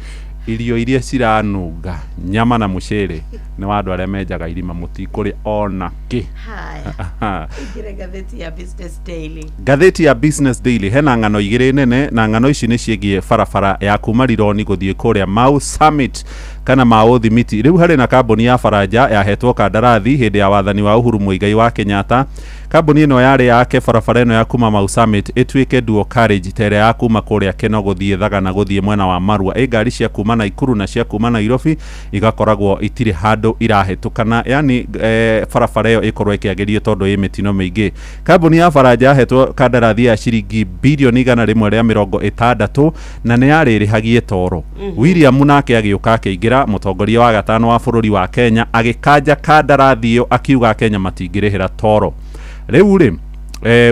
irio iria ciranunga nyama na mũcere nĩ wa andũ arĩa menjaga irima mũtikũrĩa ona kĩ. Haya. Ingĩre ngathĩti ya Business Daily. Ngathĩti ya Business Daily hena ng'ano igĩrĩ nene na ng'ano ici nĩ ciĩgiĩ barabara ya kuma Rironi gũthiĩ kũrĩa Mau Summit kana Mau Thimiti. Rĩu harĩ na kambuni ya Baranja yahetwo kandarathi hĩndĩ ya wathani wa Uhuru Muigai wa Kenyatta. Kambuni ĩno yarĩ yake barabara ĩno ya kuma Mau Summit ĩtuĩke dual carriage ta ĩrĩa ya kuma kũrĩa Keno gũthiĩ Thagana gũthiĩ mwena wa Marua. Ĩ ngari cia kuma Naikuru na cia kuma Nairobi igakoragwo itirĩ handũ irahĩtũkana, yani barabara ĩyo ĩkorwo ĩkĩagĩrio tondũ ĩ mĩtino mĩingĩ. Kambuni ya Baranja yahetwo kandarathi ya ciringi bilioni 160 na nĩ yarĩrĩhagie toro. William nake agĩũka akĩingĩra mũtongoria wa gatano wa bũrũri wa Kenya agĩkanja kandarathi ĩyo akiuga Kenya matingĩrĩhĩra toro. Rĩu rĩ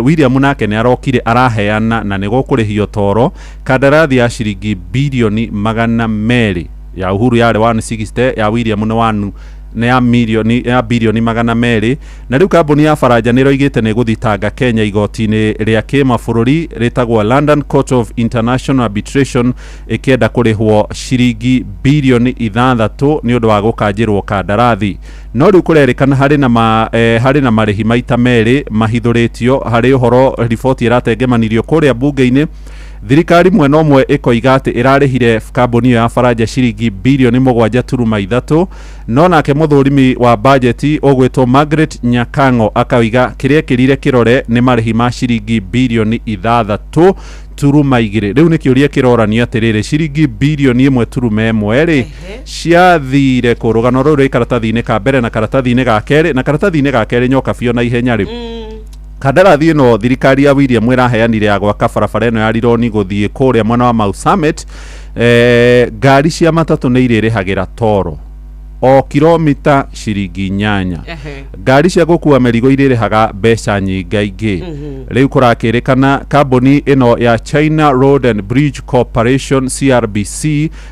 William nake nĩ arokire araheana na nĩ gũkũrĩhio toro kandarathi ya ciringi bilioni 200 ya Uhuru yarĩ 160 ya William nĩ 1 nĩ ya milioni ya bilioni 200 na rĩu kambuni ya Baranja nĩ ĩroigĩte nĩ gũthitanga Kenya igoti-inĩ rĩa kĩmabũrũri rĩtagwo London Court of International Arbitration ĩkĩenda kũrĩhwo ciringi bilioni 6 nĩ ũndũ wa gũkanjĩrwo kandarathi. No rĩu kũrerĩkana harĩ na marĩhi maita merĩ mahithũrĩtio harĩ ũhoro riboti ĩratengemanirio kũrĩa bunge-inĩ. Thirikari mwena ũmwe ĩkoiga atĩ ĩrarĩhire kambuni ĩyo ya Baranja ciringi bilioni 7.3 no nake mũthũrimi wa bajeti ũgwĩtwo Margaret Nyakang'o akauga kĩrĩa ĩkĩrire kĩrore nĩ marĩhi ma ciringi bilioni 6.2. Rĩu nĩ kĩũria kĩroranio atĩrĩrĩ ciringi bilioni 1.1 rĩ ciathire kũ? Rũgano rũrũ rwĩ karatathi-inĩ ka mbere na karatathi-inĩ ga kerĩ na karatathi-inĩ ga kerĩ nyoka biũ na ihenya rĩ kandarathi ĩno thirikari ya William ĩraheanire ya gwaka barabara ĩno ya Rironi gũthiĩ kũrĩa mwena wa Mau Summit ngari cia matatũ nĩ irĩrĩhagĩra toro o kilomita ciringi 8. Ngari cia gũkua mĩrigo irĩrĩhaga mbeca nyingaingĩ. Rĩu kũrakĩrĩkana kambuni ĩno ya China Road and Bridge Corporation CRBC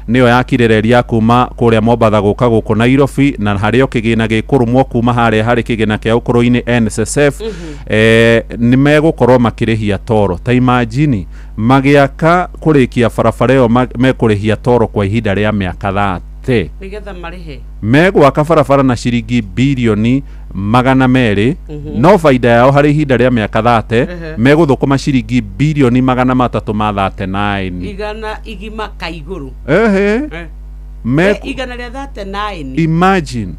nĩyo yakire reri ya kuma kũrĩa Mombatha gũka gũkũ Nairobi na harĩ o kĩgĩna gĩkũrũmwo kuma harĩa harĩ kĩgĩna kĩa ũkũrũ-inĩ NSSF nĩ megũkorwo makĩrĩhia toro. Ta imagine magĩaka kũrĩkia barabara ĩyo mekũrĩhia toro kwa ihinda rĩa mĩaka 30 nĩgetha marĩhe megwaka barabara na ciringi bilioni 200 no baida yao harĩ ihinda rĩa mĩaka 30 megũthũkũma ciringi bilioni 339 igana igima ka igũrũ. Ehe. Igana rĩa 39. Imagine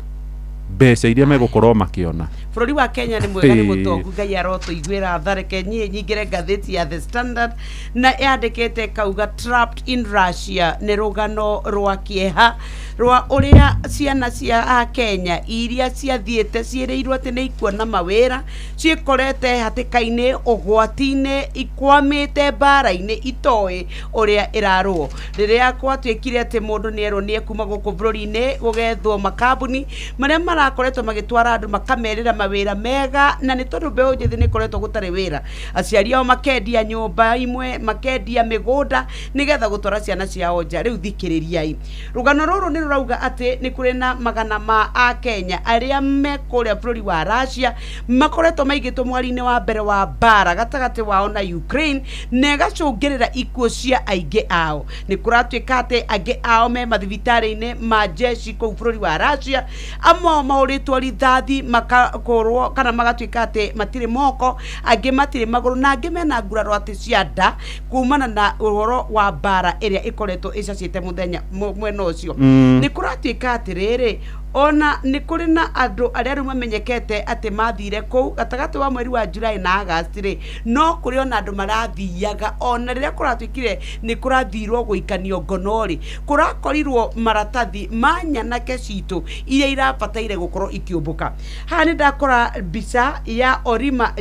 mbeca iria megũkorwo makĩona. Bũrũri wa Kenya nĩ mwega, nĩ Ĩĩ. mũtongu, Ngai arotũiguĩra tha. Reke niĩ nyingĩre ngathĩti ya The Standard na yandĩkĩte kauga trapped in Russia, nĩ rũgano rwa kĩeha rwa ũrĩa ciana cia a Kenya iria ciathiĩte ciĩrĩirwo atĩ nĩ ikuona mawĩra ciĩkorete hatĩka-inĩ, ũgwati-inĩ, ikwamĩte mbara-inĩ itoĩ ũrĩa ĩrarũo. Rĩrĩa gwatuĩkire atĩ mũndũ nĩ erwo nĩ ekuma gũkũ bũrũri-inĩ gũgethwo makambuni marĩa marakoretwo magĩtwara andũ makamerĩra mawĩra mega, na nĩ tondũ mbeũ njĩthĩ nĩ ĩkoretwo gũtarĩ wĩra, aciari ao makendia nyũmba imwe, makendia mĩgũnda nĩgetha gũtwara ciana ciao nja. Rĩu thikĩrĩriai rũgano rũrũ, nĩ rũrauga atĩ nĩ kũrĩ na magana ma akenya arĩa me kũrĩa bũrũri wa Russia makoretwo maigĩtwo mweri-inĩ wa mbere wa mbara gatagatĩ wao na Ukraine, na ĩgacũngĩrĩra ikuũ cia aingĩ ao. Nĩ kũratuĩka atĩ angĩ ao me mathibitarĩ-inĩ ma jeshi kũu bũrũri wa Russia, amwe ao mahũrĩtwo rithathi makakorwo kana magatuĩka atĩ matirĩ moko, angĩ matirĩ magũrũ, na angĩ mena nguraro atĩ cia nda kumana na ũhoro wa mbara ĩrĩa ĩkoretwo ĩcacĩte mũthenya mwena ũcio. Nĩ kũratuĩka atĩrĩrĩ, ona nĩ kũrĩ na andũ arĩa rĩu mamenyekete atĩ mathire kũu gatagatĩ wa mweri wa Julai na Agasti rĩ, no kũrĩ ona andũ marathiaga ona rĩrĩa kũratuĩkire nĩ kũrathirwo gũikanio ngono rĩ, kũrakorirwo maratathi ma nyanake citũ iria irabataire gũkorwo ikĩũmbũka. Haha nĩ ndakora mbica ya Orima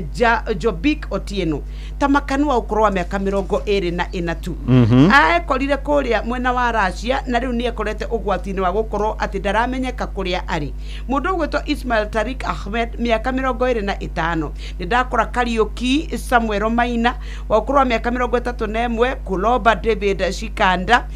Jobik Otieno ta makanu wa ũkũrũ wa mĩaka 24 tu. Aekorire kũrĩa mwena wa Russia na rĩu nĩ ekorete ũgwati-inĩ wa gũkorwo atĩ ndaramenyeka kũrĩa arĩ. Mũndũ ũgwĩtwo Ismail Tarik Ahmed, mĩaka 25. Nĩ ndakora Kariũki Samuel Maina wa ũkũrũ wa mĩaka 31, Kuloba David Shikanda,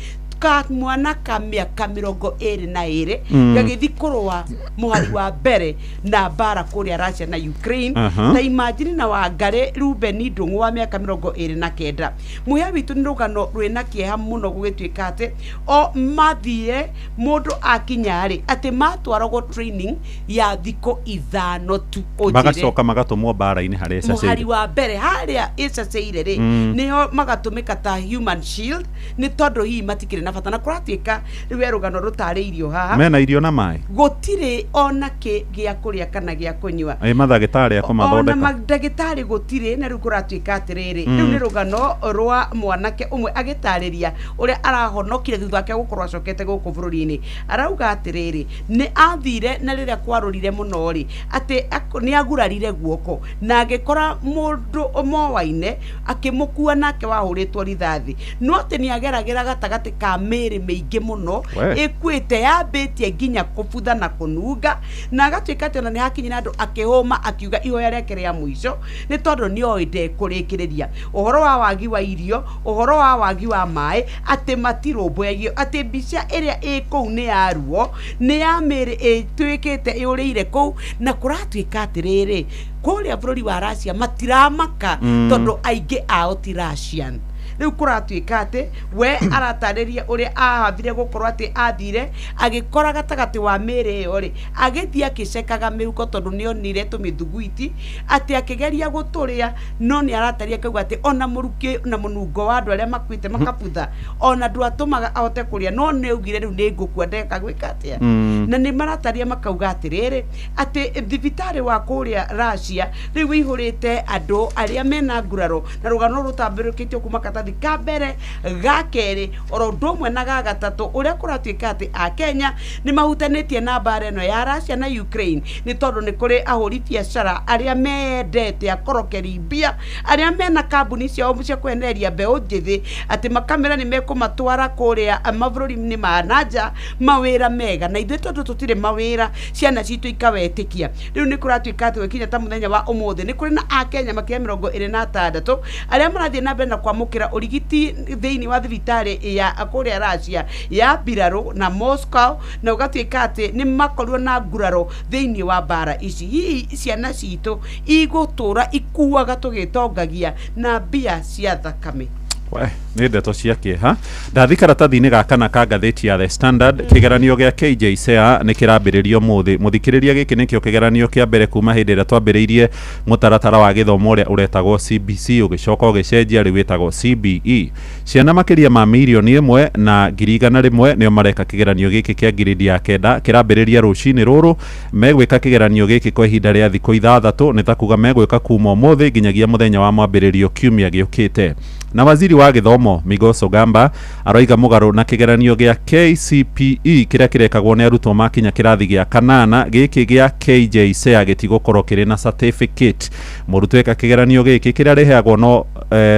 ka mwana ka mĩaka 22, gagĩthiĩ kũrũa mũhari wa mbere na mbara kũrĩa Russia na Ukraine. Ta imagine na Wangari Ruben Ndung'u wa mĩaka 29. Mũhĩa witũ, nĩ rũgano rwĩna kĩeha mũno gũgĩtuĩka atĩ o mathire mũndũ akinya rĩ atĩ matwaragwo training ya thikũ 5 tu, ũnjĩre. Magacoka magatũmwo mbara-inĩ harĩa Mũhari ĩcacĩire. Wa mbere harĩa ĩcacĩire rĩ, nĩho magatũmĩka ta human shield, nĩ tondũ hihi matikĩrĩ na bata, na kũratuĩka rĩu he rũgano rũtarĩirio haha. Mena irio na maĩ? Gũtirĩ ona kĩ gĩa kũrĩa kana gĩa kũnyua. Ĩ mathagĩtarĩ a Ona kũmathondeka? mandagĩtarĩ gũtirĩ. Na rĩu kũratuĩka atĩrĩrĩ, rĩu nĩ rũgano rwa mwanake ũmwe agĩtarĩria ũrĩa arahonokire thutha wake gũkorwo acokete gũkũ bũrũri-inĩ. Arauga atĩrĩrĩ, nĩ athire na rĩrĩa kwarũrire mũno rĩ, atĩ nĩ agurarire guoko na agĩkora mũndũ mowaine akĩmũkua nake wahũrĩtwo rithathi, no atĩ nĩ ageragĩra gatagatĩ ka mĩĩrĩ mĩingĩ mũno We. ĩkuĩte, yambĩtie nginya kũbutha na kũnunga, na agatuĩka atĩ ona nĩ hakinyire andũ akĩhũma akiuga ihoya rĩake rĩa mũico nĩ tondũ nĩ oĩ ndekũrĩkĩrĩria ũhoro wa wagi wa irio, ũhoro wa wagi wa maĩ, atĩ matirũmbũyagio, atĩ mbica ĩrĩa ĩ kũu nĩ ya ruo, nĩ ya mĩĩrĩ ĩtuĩkĩte ĩũrĩire kũu, na kũratuĩka atĩrĩrĩ, kũrĩa bũrũri wa Russia matiramaka tondũ aingĩ ao ti Russian. Rĩu kũratuĩka atĩ we aratarĩria ũrĩa ahavire gũkorwo atĩ athire agĩkora gatagatĩ wa mĩĩrĩ ĩyo rĩ, agĩthiĩ akĩcekaga mĩhuko tondũ nĩonire tũmĩthuguiti atĩ akĩgeria gũtũrĩa, no nĩ arataria akauga atĩ ona mũrukĩ na mũnungo wa andũ arĩa makuĩte makabutha ona ndwatũmaga ahote kũrĩa, no nĩ augire rĩu nĩ ngũkua, ndeka gwĩka atĩa? Na nĩ marataria makauga atĩrĩrĩ, atĩ thibitarĩ wa kũrĩa Russia rĩu wĩihũrĩte andũ arĩa mena nguraro, na rũgano rũtambũrũkĩtio kuma karatathi ka mbere, ga kerĩ, oro ũndũ ũmwe na ga gatatũ, ũrĩa kũratuĩka atĩ akenya nĩ mahutanĩtie na mbara ĩno ya Russia na Ukraine, nĩ tondũ nĩ kũrĩ ahũri biacara arĩa meyendete, akorokeri mbia, arĩa mena kambuni ciao cia kwenereria mbeũ njĩthĩ, atĩ makamera nĩ mekũmatwara kũrĩa mabũrũri-inĩ ma nanja mawĩra mega, na ithuĩ tondũ tũtirĩ mawĩra, ciana citũ ikawetĩkia. Rĩu nĩ kũratuĩka atĩ gũkinya ta mũthenya wa ũmũthĩ nĩ kũrĩ na akenya makĩria 26 arĩa marathiĩ na mbere na kwamũkĩra ũrigiti thĩinĩ wa thibitarĩ ya kũrĩa Russia ya mbirarũ na Moscow, na ũgatuĩka atĩ nĩ makorirwo na nguraro thĩinĩ wa mbara ici. Hihi ciana citũ igũtũra ikuaga tũgĩtongagia na mbia cia thakame? We. Nĩ ndeto cia kĩeha. Ndathi karatathi-inĩ ga kana ka ngathĩti ya The Standard, kĩgeranio gĩa KJSEA nĩ kĩrambĩrĩrio ũmũthĩ. Mũthikĩrĩria, gĩkĩ nĩkĩo kĩgeranio kĩa mbere kuma hĩndĩ ĩrĩa twambĩrĩirie mũtaratara wa gĩthomo ũrĩa ũretagwo CBC, ũgĩcoka ũgĩcenjia rĩu wĩtagwo CBE. Ciana makĩria ma 1,100,000 nĩo mareka kĩgeranio gĩkĩ kĩa ngirĩndi ya kenda. Kĩrambĩrĩria rũcinĩ rũrũ. Megwĩka kĩgeranio gĩkĩ kwa ihinda rĩa thikũ 6, nĩ ta kuga megwĩka kuma ũmũthĩ nginyagia mũthenya wa mwambĩrĩrio kiumia gĩũkĩte. Na waziri wa gĩthomo Migos Ogamba aroiga mũgarũ na kĩgeranio gĩa KCPE kĩrĩa kĩrekagwo nĩ arutwo makinya kĩrathi gĩa kanana, gĩkĩ gĩa KJSEA gĩtigũkorwo kĩrĩ na certificate. Mũrutwo eka kĩgeranio gĩkĩ, kĩrĩa rĩheagwo no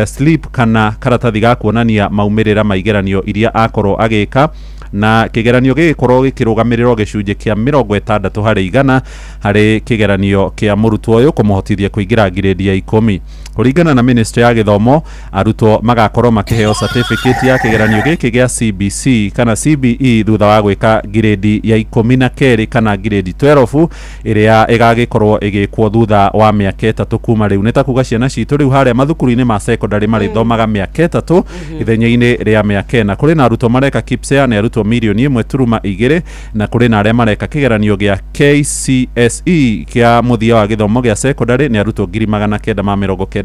slip kana karatathi ga kuonania maumĩrĩra ma igeranio iria akorwo agĩka, na kĩgeranio gĩgĩkorwo gĩkĩrũgamĩrĩrwo gĩcunjĩ kĩa 60% harĩ kĩgeranio kĩa mũrutwo ũyũ kũmũhotithia kũingĩra ngirĩndi ya 10. Kũringana na ministry ya gĩthomo, arutwo magakorwo makĩheo certificate ya kĩgeranio gĩkĩ gĩa CBC kana CBE thutha wa gwĩka ngirĩndi ya 12 kana ngirĩndi 12, ĩrĩa ĩgagĩkorwo ĩgĩkwo thutha wa mĩaka 3 kuma rĩu. Nĩ ta kuga ciana citũ rĩu harĩa mathukuru-inĩ ma secondary marĩthomaga mĩaka 3 ithenya-inĩ rĩa mĩaka 4. Kũrĩ na arutwo mareka KPSEA nĩ arutwo 1.2 millioni, na kũrĩ na arĩa mareka kĩgeranio gĩa KCSE kĩa mũthia wa gĩthomo gĩa secondary nĩ arutwo 996,000.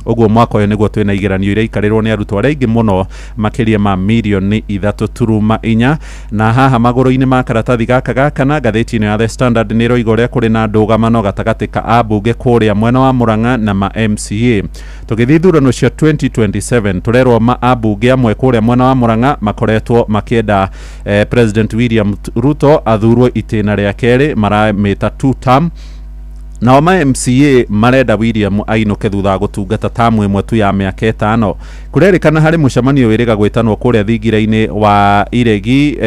Ũguo mwaka ũyũ nĩguo twĩna igeranio iria ikarĩrwo nĩ arutwo arĩa aingĩ mũno, makĩria ma 3.4 mirioni. Na haha magũrũ-inĩ ma karatathi gaka ga kana, ngathĩti ĩno ya The Standard nĩ ĩroiga ũrĩa kũrĩ na ndũgamano gatagatĩ ka ambunge kũrĩa mwena wa Murang'a na ma MCA tũgĩthiĩ ithurano cia 2027. Tũrerwo ma ambunge amwe kũrĩa mwena wa Murang'a makoretwo makĩenda President William Ruto athurwo itĩna rĩa kerĩ, maramĩta two term. Nao ma MCA marenda William ainũke thutha wa gũtungata tamu ĩmwe tu ya mĩaka 5. Kũrerĩkana harĩ mũcemanio wĩrĩga gwĩtanwo kũrĩa thingira-inĩ wa Iregi,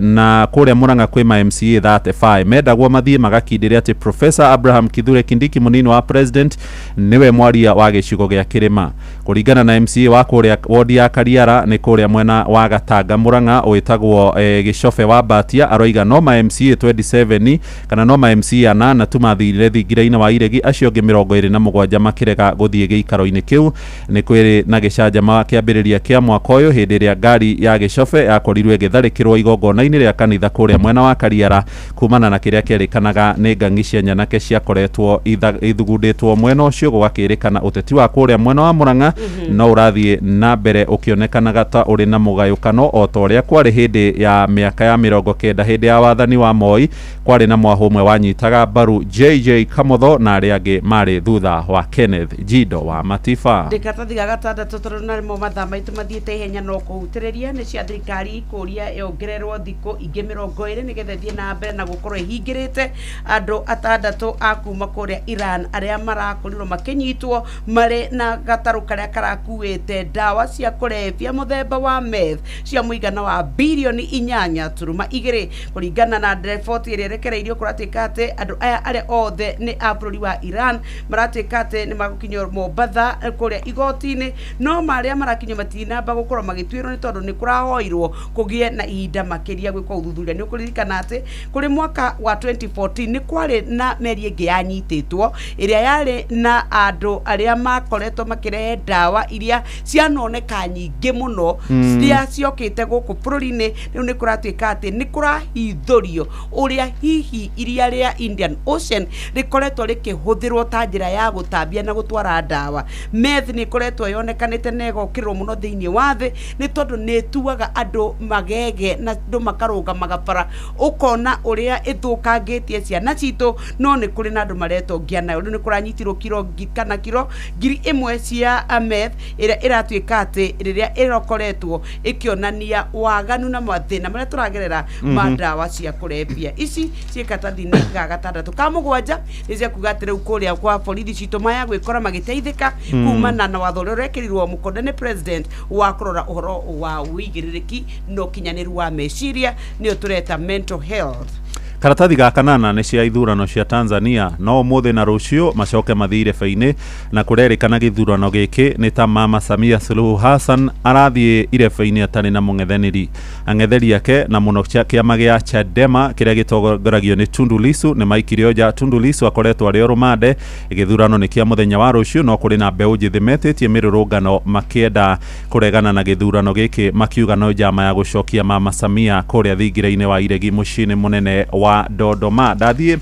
na kũrĩa Murang'a kwĩ ma MCA 35 mendagwo mathiĩ magakindĩre atĩ Professor Abraham Kithure Kindiki, mũnini wa president, nĩwe mwaria wa gĩcigo gĩa kĩrĩma. Kũringana na MCA wa kũrĩa wodi ya Kariara, nĩ kũrĩa mwena wa Gatanga Murang'a, wĩtagwo Gĩcobe wa Mbatia, aroiga no ma MCA 27 kana no ma MCA 8 tu mathire thingira-inĩ wa Iregi, acio angĩ 27 makĩrega gũthiĩ gĩikaro-inĩ kĩu. Nĩ kwĩrĩ na gĩcanjama kĩambĩrĩria kĩa mwaka ũyũ, hĩndĩ ĩrĩa ngari ya Gĩcobe yakorirwo ĩgĩtharĩkĩrwo igongona-inĩ rĩa kanitha kũrĩa mwena wa Kariara, kumana na kĩrĩa kĩerĩkanaga nĩ ng'ang'i cia nyanake ciakoretwo ithugundĩtwo mwena ũcio. Gũgakĩrĩkana ũteti wa kũrĩa mwena wa Murang'a no ũrathiĩ na mbere ũkĩonekanaga ta ũrĩ na mũgayũkano, o ta ũrĩa kwarĩ hĩndĩ ya mĩaka ya 90, hĩndĩ ya wathani wa Moi, kwarĩ na mwahũ ũmwe wanyitaga mbaru JJ Kamotho na arĩa angĩ marĩ thutha wa Kenneth Jindo wa Matiba. Ndĩ karatathi ga gatandatũ, tondũ narĩmo mathaa maitũ mathiĩte ihenya, no kũhutĩrĩria nĩ cia thirikari kũria yongererwo thikũ ingĩ 20 nĩgetha ĩthiĩ na mbere na gũkorwo ĩhingĩrĩte andũ 6 a kuma kũrĩa Iran arĩa marakorirwo makĩnyitwo marĩ na gatarũ karĩa karakuĩte ndawa cia kũrebia mũthemba wa meth cia mũigana wa 8.2 birioni. Kũringana na riboti ĩrĩa ĩrekereirio, kũratuĩka atĩ andũ aya arĩa othe nĩ a bũrũri wa Iran maratuĩka atĩ nĩ magũkinyio Mombatha kũrĩa igoti-inĩ, no marĩa marakinyio matinamba gũkorwo magĩtuĩrwo nĩ tondũ nĩ kũrahoirwo kũgĩe na ihinda makĩria gwĩkwo ũthuthuria. Nĩ ũkũririkana atĩ kũrĩ mwaka wa 2014 nĩ kwarĩ na meri ĩngĩ yanyitĩtwo ĩrĩa yarĩ na andũ arĩa makoretwo makĩrehe ndawa iria cianoneka nyingĩ mũno iria ciokĩte gũkũ bũrũri-inĩ. Rĩu nĩ kũratuĩka atĩ nĩ kũrahithũrio ũrĩa hihi iria rĩa Indian Ocean rĩkoretwo rĩkĩhũthĩrwo ta njĩra ya gũtambia na gũtwara ndawa. Meth nĩ ĩkoretwo yonekanĩte na ĩgokĩrĩrwo mũno thĩinĩ wa thĩ nĩ tondũ nĩ ĩtuaga andũ magege na andũ makarũgamaga bara, ũkona ũrĩa ĩthũkangĩtie ciana citũ, no nĩ kũrĩ na andũ maretongia nayo. Rĩu nĩ kũranyitirwo kiro kana kiro 1000 cia meth ĩrĩa ĩratuĩka atĩ rĩrĩa ĩrokoretwo ĩkĩonania waganu na mathĩna marĩa tũragerera ma ndawa cia kũrebia. Ici ciĩ karatathi-inĩ ga gatandatũ. Ka mũgwanja nĩ cia kuga atĩ rĩu kũrĩa kwa borithi citũ maya gwĩkora magĩteithĩka kumana na watho ũrĩa ũrekĩrirwo mũkonde nĩ president wa kũrora ũhoro wa wĩigĩrĩrĩki na ũkinyanĩru wa meciria, nĩyo tũreta mental health. Karatathi ga kanana nĩ cia ithurano cia Tanzania, no ũmũthĩ na rũciũ macoke mathiĩ irebe-inĩ, na kũrerĩkana gĩthurano gĩkĩ nĩ ta Mama Samia Suluhu Hassan arathiĩ irebe-inĩ atarĩ na mũng'ethanĩri. Ang'etheri ake na mũno kĩama gĩa Chadema kĩrĩa gĩtongoragio nĩ Tundu Lissu nĩ maikirio nja. Tundu Lissu akoretwo arĩ o rũmande. Gĩthurano nĩ kĩa mũthenya wa rũciũ, no kũrĩ na mbeũ njĩthĩ metĩtie mĩrũrũngano makĩenda kũregana na gĩthurano gĩkĩ, makiuga no njama ya gũcokia Mama Samia kũrĩa thingira-inĩ wa iregi mũciĩ-inĩ mũnene wa Dodoma. Ndathiĩ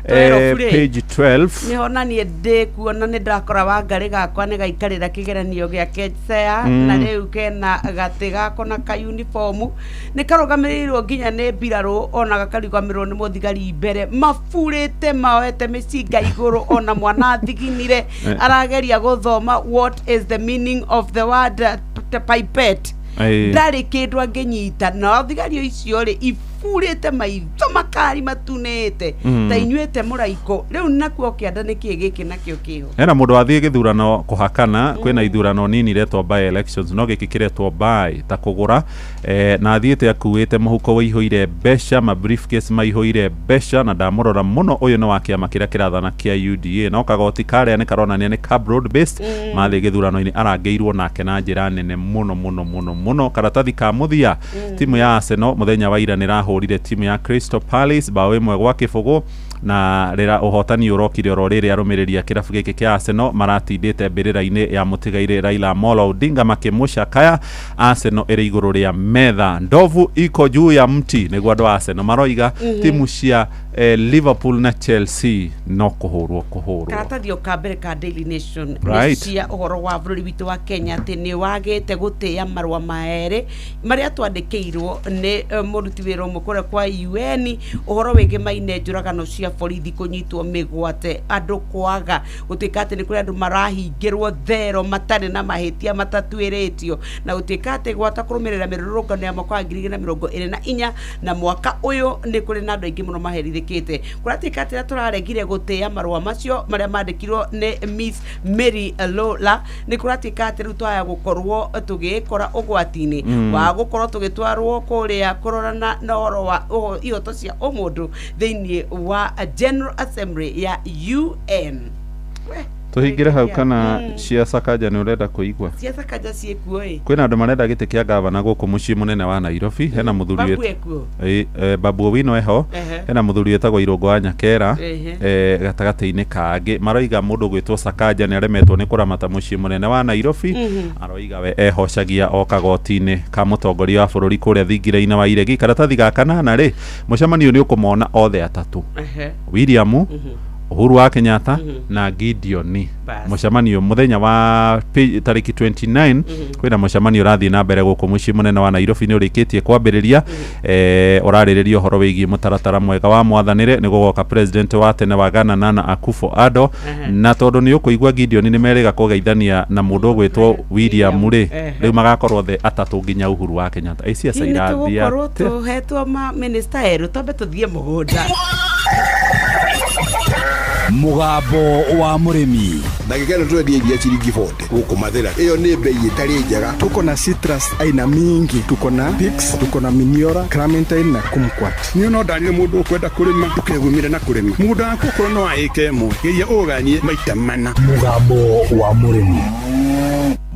Twelve rĩ. page 12. Nĩho na niĩ ndĩ kuona nĩ ndakora Wangarĩ gakwa nĩ gaikarĩra kĩgeranio gĩa KJSEA, na rĩu kena gatĩ gako na ka uniform, nĩ karũgamĩrĩirwo nginya nĩ mbirarũ, ona gakarũgamĩrĩrwo nĩ mũthigari mbere, maburĩte maoete mĩcinga igũrũ, ona mwana athiginire arageria gũthoma what is the meaning of the word pipette. Ndarĩ kĩndũ angĩnyita, na thigari icio rĩ iburĩte maitho makari matunĩte ta inyuĩte mũraiko. Rĩu nakuo kĩanda nĩ kĩĩ gĩkĩ nakĩo kĩho? Hena mũndũ wathiĩ gĩthurano kũhakana. Kwĩna ithurano nini iretwo by elections, no gĩkĩ kĩretwo by ta kũgũra, na athiĩte akuĩte mũhuko wĩihũire mbeca, ma briefcase maihũire mbeca, na ndamũrora mũno, ũyũ nĩ wa kĩama kĩrĩa kĩrathana kĩa UDA, no kagoti karĩa nĩ karonania nĩ ka broad based. Mathiĩ gĩthurano-inĩ arangĩirwo nake na njĩra nene mũno mũno mũno mũno. Karatathi ka mũthia, timu ya Arsenal mũthenya wa ira nĩ ĩrahũrire timu ya Crystal Palace bao 1-0, na rĩra ũhotani ũrokire oro rĩrĩ arũmĩrĩri a kĩrabu gĩkĩ kĩa Arsenal maratindĩte mbĩrĩra-inĩ ya mũtigairĩ Raila Amolo Odinga makĩmũcakaya. Arsenal ĩrĩ igũrũ rĩa metha, ndovu iko juu ya mti, nĩguo andũ a Arsenal maroiga. Timu cia Liverpool na Chelsea no kũhũrwo kũhũrwo. Karatathi o ka mbere ka Daily Nation nĩ cia ũhoro wa bũrũri witũ wa Kenya, atĩ nĩ wagĩte gũtĩĩa marũa merĩ marĩa twandĩkĩirwo nĩ mũruti wĩra ũmwe kũrĩa kwa UN, ũhoro wĩgĩmaine njũragano cia borithi kũnyitwo mĩgwate, andũ kwaga gũtuĩka atĩ nĩ kũrĩ andũ marahingĩrwo thero matarĩ na mahĩtia matatuĩrĩtio, na gũtuĩka atĩ gwata kũrũmĩrĩra mĩrũrũngano ya mwaka wa 2024 na mwaka ũyũ nĩ kũrĩ na andũ aingĩ mũno maherithĩkĩte. Kũratuĩka atĩ rĩrĩa tũraregire gũtĩĩa marũa macio marĩa mandĩkirwo nĩ Miss Mary Lola, nĩ kũratuĩka atĩ rĩu twaya gũkorwo tũgĩkora ũgwati-inĩ wa gũkorwo tũgĩtwarwo kũrĩa kũrorana na ũhoro wa ihoto cia ũmũndũ thĩinĩ wa General Assembly ya UN. Tũhingĩre hau kana cia Sakaja nĩ ũrenda kũigua? Cia Sakaja ciĩkuo ĩ. Kwĩna andũ marenda gĩtĩ kĩa gavana gũkũ mũciĩ mũnene wa Nairobi. Hena mũthuri Babu ekuo? Ĩ, Babu Owino eho. Hena mũthuri wĩtagwo Irũngũ wa Nyakera gatagatĩ-inĩ kangĩ. Maroiga mũndũ gwĩtwo Sakaja nĩ aremetwo nĩ kũramata mũciĩ mũnene wa Nairobi. Aroiga we ehocagia o kagoti-inĩ ka mũtongoria wa bũrũri kũrĩa thingira-inĩ wa iregi. Karatathi ga kanana rĩ, mũcemanio nĩ ũkũmona othe atatũ, William Uhuru wa Kenyatta na Gideon. Bas. Mũcemanio mũthenya wa tarĩki 29, kwĩna mũcemanio ũrathiĩ na mbere gũkũ mũciĩ mũnene wa Nairobi, nĩ ũrĩkĩtie kwambĩrĩria, ũrarĩrĩria ũhoro wĩgiĩ mũtaratara mwega wa mwathanĩre. Nĩ gũgoka president wa tene wa Ghana Nana Akufo-Addo, na tondũ nĩ ũkũigua Gideon nĩ merĩga kũgeithania na mũndũ ũgwĩtwo William rĩ, rĩu magakorwo othe atatũ nginya Uhuru wa Kenyatta. Ĩ ciaca Hihi nĩ irathiĩ tũgũkorwo atĩa? tũhetwo ma minista erũ? Twambe tũthiĩ mũgũnda. Mũgambo wa mũrĩmi. Ndagĩka ĩno tũrendia iria ciringi 40 gũkũ Mathĩra, ĩyo nĩ mbei ĩtarĩ njega. Tuko na citrus aina mingi, tuko na Pix, tuko na Miniora, Clementine na Kumquat. Niĩ no ndarire mũndũ ũkwenda kũrĩma, ndũkegumire na kũrĩma mũgũnda waku, okorwo no wa ĩka 1, geria ũganie maita mana. Mũgambo wa mũrĩmi.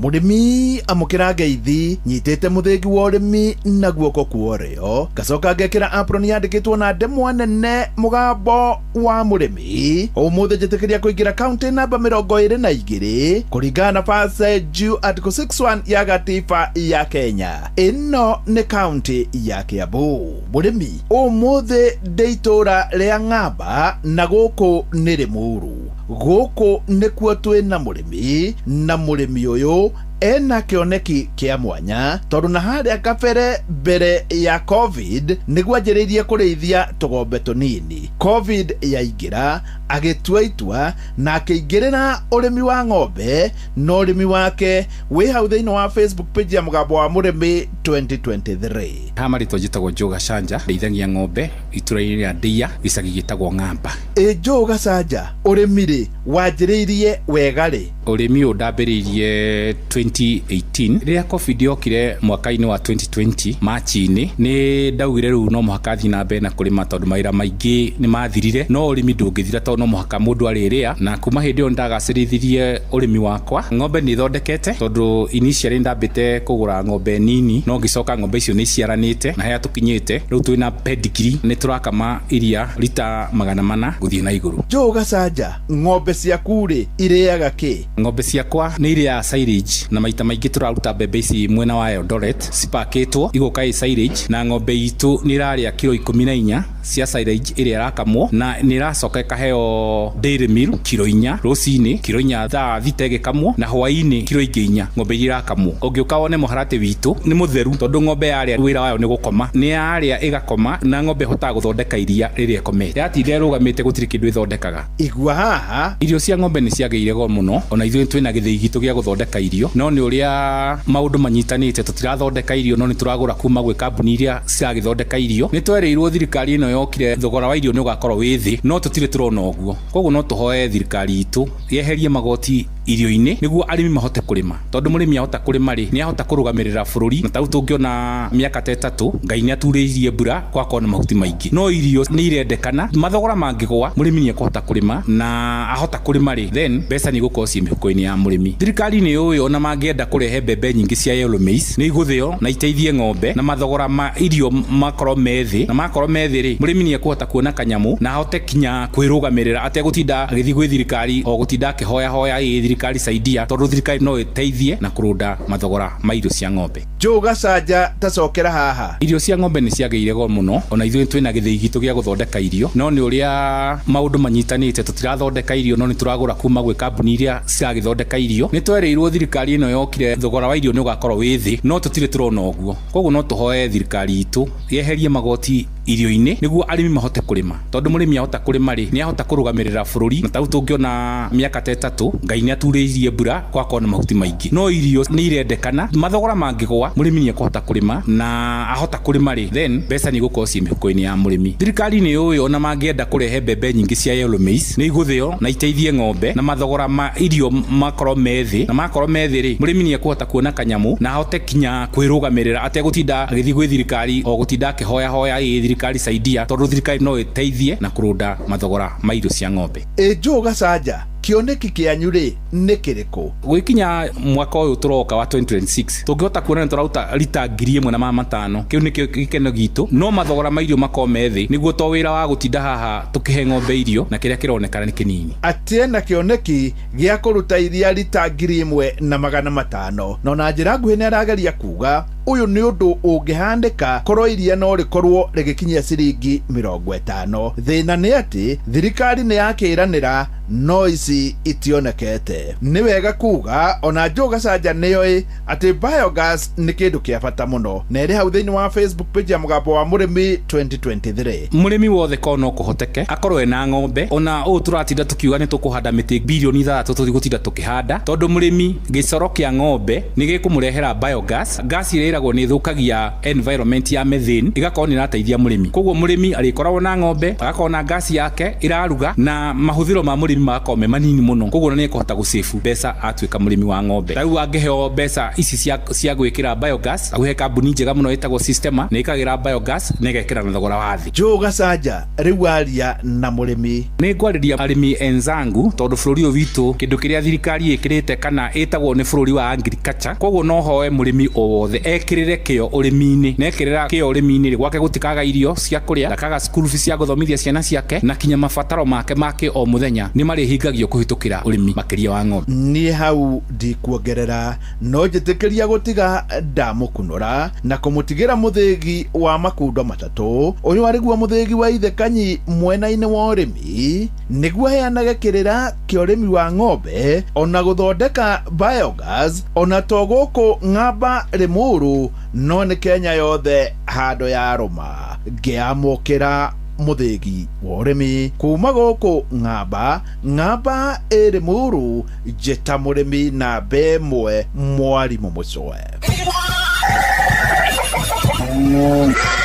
Mũrĩmi, amũkĩra ngeithi. Nyitĩte mũthĩgi wa ũrĩmi na guoko kwa ũrĩo, ngacoka ngekĩra apron yandĩkĩtwo na ndemwa nene mũgambo wa mũrĩmi. Ũmũthĩ njĩtĩkĩria kũingĩra kaunti namba 22 kũringana na Verse Due Article 61 ya gatiba ya Kenya. Ĩno nĩ kaunti ya Kiambu. Mũrĩmi, ũmũthĩ ndĩ itũũra rĩa Ng'amba, na gũkũ nĩ Rĩmuru. Gũkũ nĩkuo twĩna mũrĩmi, na mũrĩmi ũyũ ena kĩoneki kĩa mwanya, tondũ na harĩa kabere mbere ya COVID nĩguo anjĩrĩirie kũrĩithia tũgombe tũnini. COVID yaingĩra, agĩtua itua na akĩingĩrĩra ũrĩmi wa ng'ombe, na ũrĩmi wake wĩ hau thĩinĩ wa Facebook page ya mũgambo wa mũrĩmi 2023. Ha marĩtwa njĩtagwo Joe Gacanja, ndeithagia ng'ombe itũra-inĩ rĩa Ndeia, gĩcagi gĩtagwo Ng'amba. Ĩ Joe Gacanja, ũrĩmi rĩ wanjĩrĩirie wega rĩ? Ũrĩmi ũyũ ndambĩrĩirie 2018. Rĩrĩa COVID yokire mwaka-inĩ wa 2020 Machi-inĩ, nĩ ndaugire rĩu no mũhaka thiĩ na mbere na kũrĩma tondũ mawĩra maingĩ nĩ mathirire, no ũrĩmi ndũngĩthira tondũ no mũhaka mũndũ arĩrĩa. Na kuma hĩndĩ ĩyo nĩndagacĩrithirie ũrĩmi wakwa. Ng'ombe nĩ thondekete tondũ initially ndambĩte kũgũra ng'ombe nini, no ngĩcoka ng'ombe icio nĩ iciaranĩte na harĩa tũkinyĩte rĩu twĩna pedigree, nĩ tũrakama iria rita 400 gũthiĩ na igũrũ. Joe Gacanja, ng'ombe ciaku rĩ irĩaga kĩ? Ng'ombe ciakwa nĩ irĩaga silage, na maita maingĩ tũraruta mbembe ici mwena wa Eldoret cipakĩtwo igoka ĩ silage, na ng'ombe itũ nĩ ĩrarĩa kiro 14 cia silage ĩrĩa ĩrakamwo, na nĩ ĩracoka ĩkaheo dairy meal kiro 4 rũcinĩ, kiro 4 thaa 6 ĩgĩkamwo, na hwaĩ-inĩ kiro ingĩ 4 ng'ombe iria irakamwo. Ũngĩũka wone mũharatĩ witũ nĩ mũtheru tondũ ng'ombe yarĩa wĩra wayo nĩ gũkoma, nĩ yarĩa ĩgakoma, na ng'ombe ĩhotaga gũthondeka iria rĩrĩa ĩkomete. Yatinda ĩrũgamĩte gũtirĩ kĩndũ ĩthondekaga. Igua haha. Irio cia ng'ombe nĩ ciagĩire goro mũno, ona ithuĩ twĩna gĩthĩi gitũ gĩa gũthondeka irio, no nĩ ũrĩa maũndũ manyitanĩte tũtirathondeka irio, no nĩ tũragũra kuma gwĩ kambuni iria ciragĩthondeka irio. Nĩ twerĩirwo thirikari ĩno yokire thogora wa irio nĩ ũgakorwo wĩ thĩ, no tũtirĩ tũrona ũguo. Koguo no tũhoe thirikari itũ yeherie magoti irio-inĩ nĩguo arĩmi mahote kũrĩma, tondũ mũrĩmi ahota kũrĩma rĩ, nĩ ahota kũrũgamĩrĩra bũrũri. Na tarĩu tũngĩona mĩaka ta 3 Ngai nĩ aturĩirie mbura gwakorwo na mahuti maingĩ, no irio nĩ irendekana. Mathogora mangĩgwa mũrĩmi nĩ ekũhota kũrĩma, na ahota kũrĩma rĩ, then mbeca nĩ igũkorwo ciĩ mĩhuko-inĩ ya mũrĩmi. Thirikari nĩ yũĩ ona mangĩenda kũrehe mbembe nyingĩ cia yellow maize nĩ igũthĩo na iteithie ng'ombe, na mathogora ma irio makorwo me thĩ, na makorwo me thĩ rĩ, mũrĩmi nĩ ekũhota kuona kanyamũ na ahote kinya kwĩrũgamĩrĩra ategũtinda agĩthiĩ gwĩ thirikari o gũtinda akĩhoyahoya ĩ thirikari saidia, tondũ thirikari no ĩteithie na kũrũnda mathogora ma irio cia ng'ombe. Joe Gacanja, tacokera haha. Irio cia ng'ombe nĩ ciagĩire goro mũno, ona ithuĩ twĩna gĩthĩi gitũ gĩa gũthondeka irio, no nĩ ũrĩa maũndũ manyitanĩte tũtirathondeka irio, no nĩ tũragũra kuma gwĩ kambuni iria ciragĩthondeka irio. Nĩ twerĩirwo thirikari ĩno yokire thogora wa irio nĩ ũgakorwo wĩ thĩ, no tũtirĩ tũrona ũguo. Koguo no tũhoe thirikari itũ yeherie magoti irio-inĩ nĩguo arĩmi mahote kũrĩma, tondũ mũrĩmi ahota kũrĩma rĩ, nĩ ahota kũrũgamĩrĩra bũrũri. Na tarĩu tũngĩona mĩaka ta 3 Ngai nĩ aturĩirie mbura gwakorwo na mahuti maingĩ, no irio nĩ irendekana. Mathogora mangĩgwa mũrĩmi nĩ ekũhota kũrĩma, na ahota kũrĩma rĩ, then mbeca nĩ igũkorwo ciĩ mĩhuko-inĩ ya mũrĩmi. Thirikari nĩ yũĩ ona mangĩenda kũrehe mbembe nyingĩ cia yellow maize nĩ igũthĩo na iteithie ng'ombe, na mathogora ma irio makorwo me thĩ, na makorwo me thĩ rĩ, mũrĩmi nĩ ekũhota kuona kanyamũ na ahote kinya kwĩrũgamĩrĩra ategũtinda agĩthiĩ gwĩ thirikari o gũtinda akĩhoyahoya ĩ thirikari saidia, tondũ thirikari no ĩteithie na kũrũnda mathogora ma irio cia ng'ombe. Ĩ Joe Gacanja, kĩoneki kĩanyu rĩ nĩ kĩrĩkũ? Gwĩkinya mwaka ũyũ tũroka wa 2026 tũngĩhota kuona nĩ tũraruta rita 1500, kĩu nĩkĩo gĩkeno gitũ, no mathogora ma irio makorwo me thĩ nĩguo to wĩra wa gũtinda haha tũkĩhe ng'ombe irio na kĩrĩa kĩronekana nĩ kĩnini. Atĩ ena kĩoneki gĩa kũruta iria rita 1500, no na njĩra nguhĩ nĩ arageria kuga ũyũ nĩ ũndũ ũngĩhanĩka korwo iria no rĩkorwo rĩgĩkinyia ciringi 50. Thĩna nĩ atĩ thirikari nĩ yakĩranĩra no ici itionekete. Nĩ wega kuga ona Joe Gacanja nĩoĩ atĩ biogas nĩ kĩndũ kĩa bata mũno, na ĩrĩ hau thĩinĩ wa Facebook page ya Mũgambo wa Mũrĩmi 2023. Mũrĩmi wothe korwo no kũhoteke akorwo ena ng'ombe, ona ũũ tũratinda tũkiuga nĩ tũkũhanda mĩtĩ bilioni 6 tũtigũtinda tũkĩhanda, tondũ mũrĩmi gĩcoro kĩa ng'ombe nĩ gĩkũmũrehera biogas. Gas ĩrĩa ĩragwo nĩ ĩthũkagia environment ya methane, ĩgakorwo nĩ ĩrateithia mũrĩmi. Koguo mũrĩmi arĩkoragwo na ng'ombe, agakorwo na gas yake ĩraruga, na mahũthĩro ma mũrĩmi magakorwo me manini mũno. Koguo nĩ ekũhota gũsave mbeca atuĩka mũrĩmi wa ng'ombe. Ta rĩu angĩheo mbeca ici cia gwĩkĩra biogas, au he kambuni njega mũno ĩtagwo Sistema, nĩ ĩkagĩra biogas na ĩgekĩra na thogora wa thĩ. Joe Gacanja, rĩu aria na mũrĩmi. Nĩ ngwarĩria arĩmi enzangu, tondũ bũrũri ũyũ witũ kĩndũ kĩrĩa thirikari ĩkĩrĩte kana ĩtagwo nĩ bũrũri wa agriculture. Koguo no hoe mũrĩmi o wothe ekĩrĩre kĩo ũrĩmi-inĩ, na ekĩrĩra kĩo ũrĩmi-inĩ rĩ, gwake gũtikaga irio cia kũrĩa, ndakaga school fees cia gũthomithia ciana ciake, na kinya mabataro make ma kĩ o mũthenya nĩ marĩhingagio kũhĩtũkĩra ũrĩmi makĩria wa ng'ombe. Niĩ hau ndikuongerera, no njĩtĩkĩria gũtiga ndamũkunũra na kũmũtigĩra mũthĩgi wa makundo 3. Ũyũ arĩguo mũthĩgi wa ithe Kanyi mwena-inĩ wa ũrĩmi, nĩguo aheanage kĩrĩra kĩa ũrĩmi wa ng'ombe ona gũthondeka biogas, ona to gũkũ Ng'amba Rĩmũrũ, no nĩ Kenya yothe handũ ya rũma. Ngĩamũkĩra mũthĩgi wa ũrĩmi kuma gũkũ Ng'amba, Ng'amba ĩ Rĩmũrũ, njĩta mũrĩmi namba 1 mwarimũ Mũcoe.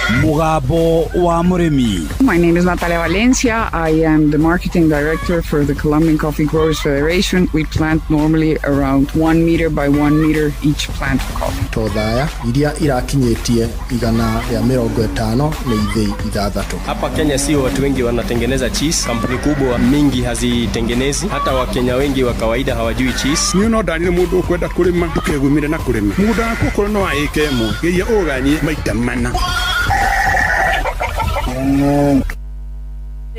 Mũgambo wa mũrĩmi. My name is Natalia Valencia. I am the marketing director for the Colombian Coffee Growers Federation. We plant normally around 1 meter by 1 meter each plant of coffee. Tothaya iria irakinyĩtie 150 nĩ ithĩi 6. Hapa Kenya sio watu wengi wanatengeneza cheese, kampuni kubwa mingi hazitengenezi, hata Wakenya wengi wa kawaida hawajui cheese. Niĩ no ndanire mũndũ ũkwenda kũrĩma ndũkegumire na kũrĩma mũgũnda waku okorwo no wa ĩka ĩmwe geria ũganie maita mana.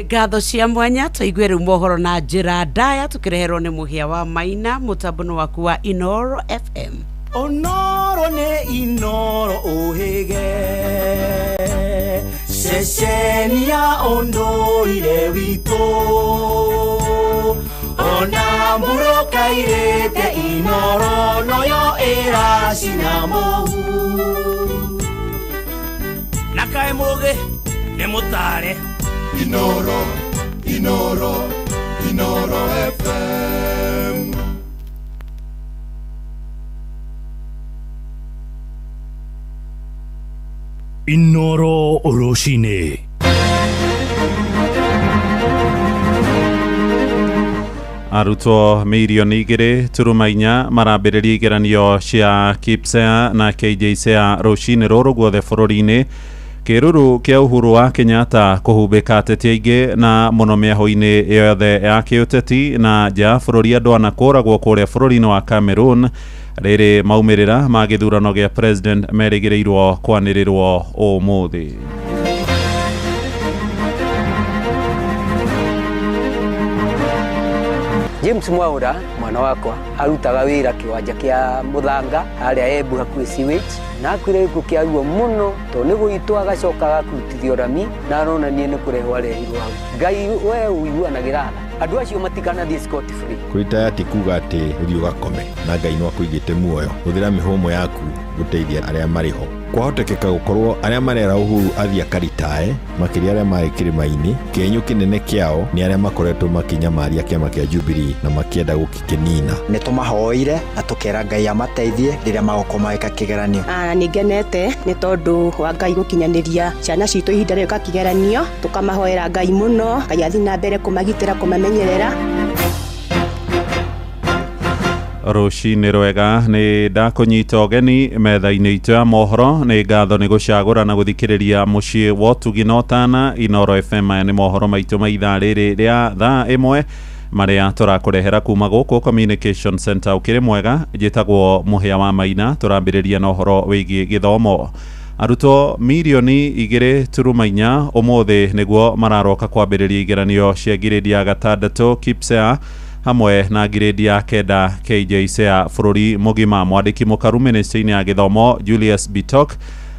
Ngatho cia mwanya tũigue rĩu mohoro na njĩra ndaya tũkĩreherwo nĩ mũhĩa wa Maina mũtambo waku wa Inoro FM. Onoro nĩ Inoro ũhĩge ceceni ya ũndũire witũ ona mbũrũkairĩte Inoro noyo ĩracina mũhu na kaĩ mũgĩ nĩ mũtare. Inoro, Inoro, Inoro FM. Inoro rũcinĩ. Arutwo mirioni 2.4 marambĩrĩria igeranio cia KPSEA na KJSEA rũcinĩ rũrũ guothe bũrũri-inĩ. Kĩruru kĩa Uhuru wa Kenyatta kũhumbĩka ateti aingĩ na mũno mĩahũ-inĩ yothe ya kĩũteti na nja ya bũrũri andũ ana kũragwo kũrĩa bũrũri-inĩ wa Cameroon rĩrĩ maumĩrĩra ma gĩthurano gĩa president merĩgĩrĩirwo kwanĩrĩrwo ũmũthĩ. James Mwaura mwana wakwa arutaga wĩra kĩwanja kĩa Mũthanga harĩa Embu hakuhĩ sewage na akuire gĩkuũ kĩa ruo mũno tondũ nĩ gũitwo agacoka agakũrutithio rami na arona niĩ nĩ kũrehwo arehirwo hau. Ngai we ũiguanagĩra tha andũ acio matikanathiĩ scot free. Kũritaya ti kuga atĩ ũthiĩ ũgakome na Ngai no akũigĩte muoyo. Hũthĩra mĩhũmũ yaku gũteithia arĩa marĩ ho. Kwahotekeka gũkorwo arĩa marera Uhuru athiĩ akaritae makĩria arĩa marĩ kĩrĩma-inĩ kĩenyũ kĩnene kĩao nĩ arĩa makoretwo makĩnyamaria kĩama kĩa Jubilee na makĩenda gũkĩnina. Nĩ tũmahoire na tũkera Ngai amateithie rĩrĩa magũkorwo magĩka kĩgeranio. Nĩ ngenete nĩ tondũ wa Ngai gũkinyanĩria ciana citũ ihinda rĩrĩ kĩgeranio, tũkamahoera Ngai mũno, Ngai athiĩ na mbere kũmagitĩra kũmamenyerera. Rũcinĩ rwega nĩ ndakũnyita ũgeni metha-inĩ itũ ya mohoro. Nĩ ngatho nĩ gũcagũra na gũthikĩrĩria mũciĩ wa ũtugi na ũtana Inoro FM. Maya nĩ mohoro maitũ ma ithaa rĩrĩ rĩa thaa 1 marĩa tũrakũrehera kuma gũkũ Communication Center. Ũkĩrĩ mwega, njĩtagwo Mũhĩa wa Maina. Tũrambĩrĩria na ũhoro wĩgiĩ gĩthomo. Arutwo mirioni 2.4 ũmũthĩ nĩguo mararoka kwambĩrĩria igeranio cia ngirĩndi ya 6 KPSEA hamwe na ngirĩndi ya 9 KJSEA bũrũri mũgima. Mwandĩki mũkaru ministry-inĩ ya gĩthomo Julius Bitok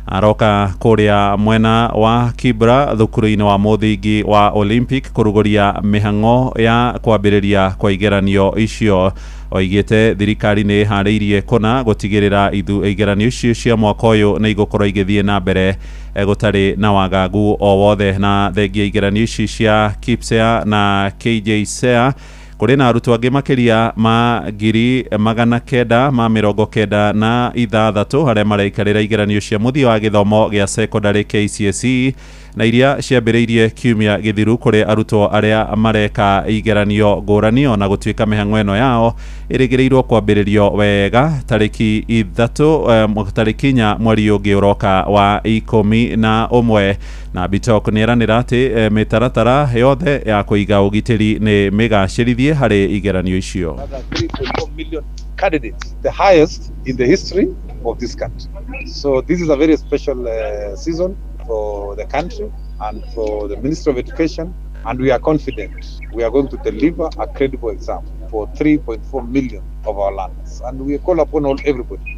aroka kũrĩa mwena wa Kibra thukuru-inĩ wa mũthingi wa Olympic kũrugũria mĩhang'o ya kwambĩrĩria kwa igeranio icio. Oigĩte thirikari nĩ ĩharĩirie kũna gũtigĩrĩra igeranio icio cia mwaka ũyũ nĩ igũkorwo igĩthiĩ na mbere gũtarĩ na wagagu o wothe. Na thengia igeranio ici cia KPSEA na KJSEA kũrĩ na arutwo angĩ makĩria ma 996 arĩa maraikarĩra igeranio cia mũthia wa gĩthomo gĩa secondary KCSE na iria ciambĩrĩirie kiumia gĩthiru kũrĩ arutwo arĩa mareka igeranio ngũrani, ona gũtuĩka mĩhang'o ĩno yao ĩrĩgĩrĩirwo kwambĩrĩrio wega tarĩki 3 tarĩki 4 mweri ũngĩ ũroka wa 11. Na Bitok nĩ eranĩra atĩ mĩtaratara yothe ya kũiga ũgitĩri nĩ mĩgacĩrithie harĩ igeranio icio. 3.4 million candidates, the highest in the history of this country. So this is a very special season for the country and for the Ministry of Education, and we are confident we are going to deliver a credible exam for 3.4 million of our learners. And we call upon everybody.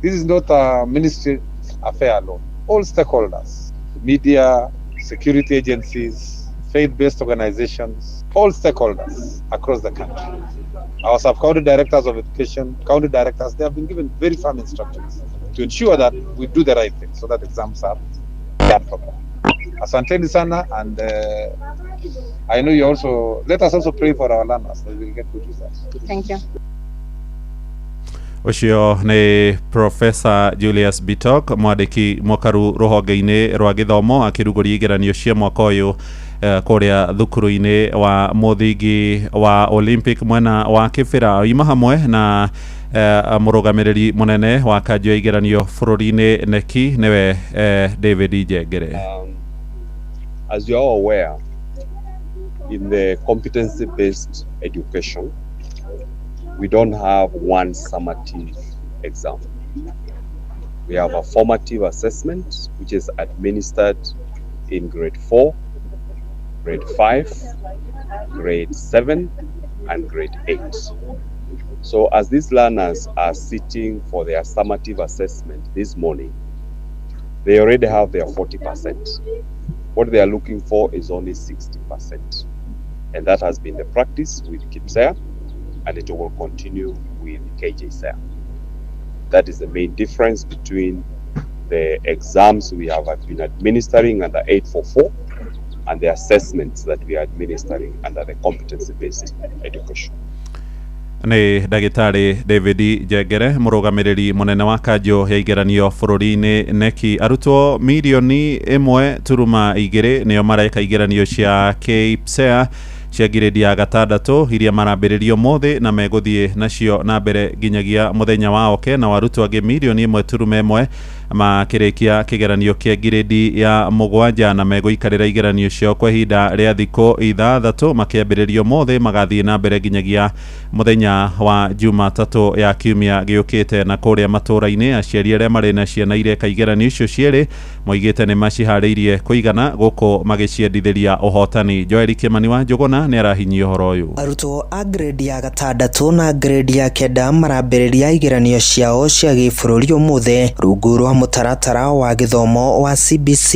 This is not a ministry affair alone. All stakeholders, media, security agencies, faith-based organizations, all stakeholders across the country. Our sub-county directors of education, county directors, they have been given very firm instructions to ensure that we do the right thing so that exams are done properly. Asanteni sana, and I know you also, let us also pray for our learners that we will get good results. Thank you. Ũcio nĩ Profesa Julius Bitok, mwandĩki mũkaru rũhonge-inĩ rwa gĩthomo, akĩrugũria igeranio cia mwaka ũyũ kũrĩa thukuru-inĩ wa mũthingi wa Olympic mwena wa Kĩbĩra, ima hamwe na mũrũgamĩrĩri mũnene wa kanjũ ya igeranio bũrũri-inĩ neki nĩwe David Njengere. As you are aware, in the competency-based education, we don't have one summative exam. We have a formative assessment, which is administered in grade 4, grade 5, grade 7, and grade 8. So as these learners are sitting for their summative assessment this morning, they already have their 40%. What they are looking for is only 60%. And that has been the practice with KPSEA, and it will continue with KJSEA. That is the main difference between the exams we have been administering under 844 and the assessments that we are administering under the competency-based education. Nĩ ndagĩtarĩ David Njengere, mũrũgamĩrĩri mũnene wa kanjũ ya igeranio bũrũri-inĩ neki. Arutwo 1.2 milioni nĩo mareka igeranio cia KPSEA cia ngirĩndi ya gatandatũ iria marambĩrĩrio ũmũthĩ na megũthiĩ nacio na mbere nginyagia mũthenya wa oke, na arutwo angĩ 1.1 milioni makĩrĩkia kĩgeranio kĩa ngirĩndi ya mũgwanja na megũikarĩra igeranio ciao kwa ihinda rĩa thikũ 6, makĩambĩrĩrio ũmũthĩ magathiĩ na mbere nginyagia mũthenya wa Jumatatũ ya kiumia gĩũkĩte. Na kũrĩa matũũra-inĩ, aciari arĩa marĩ na ciana ireka igeranio icio cierĩ moigĩte nĩ maciharĩirie kũigana gũkũ magĩciendithĩria ũhotani. Joel Kĩmani wa Njũgũna nĩ arahinyia ũhoro ũyũ. Arutwo a grade ya gatandatũ na grade ya kenda marambĩrĩria igeranio ciao cia gĩbũrũri ũmũthĩ rungu rwa mũtaratara wa gĩthomo wa CBC.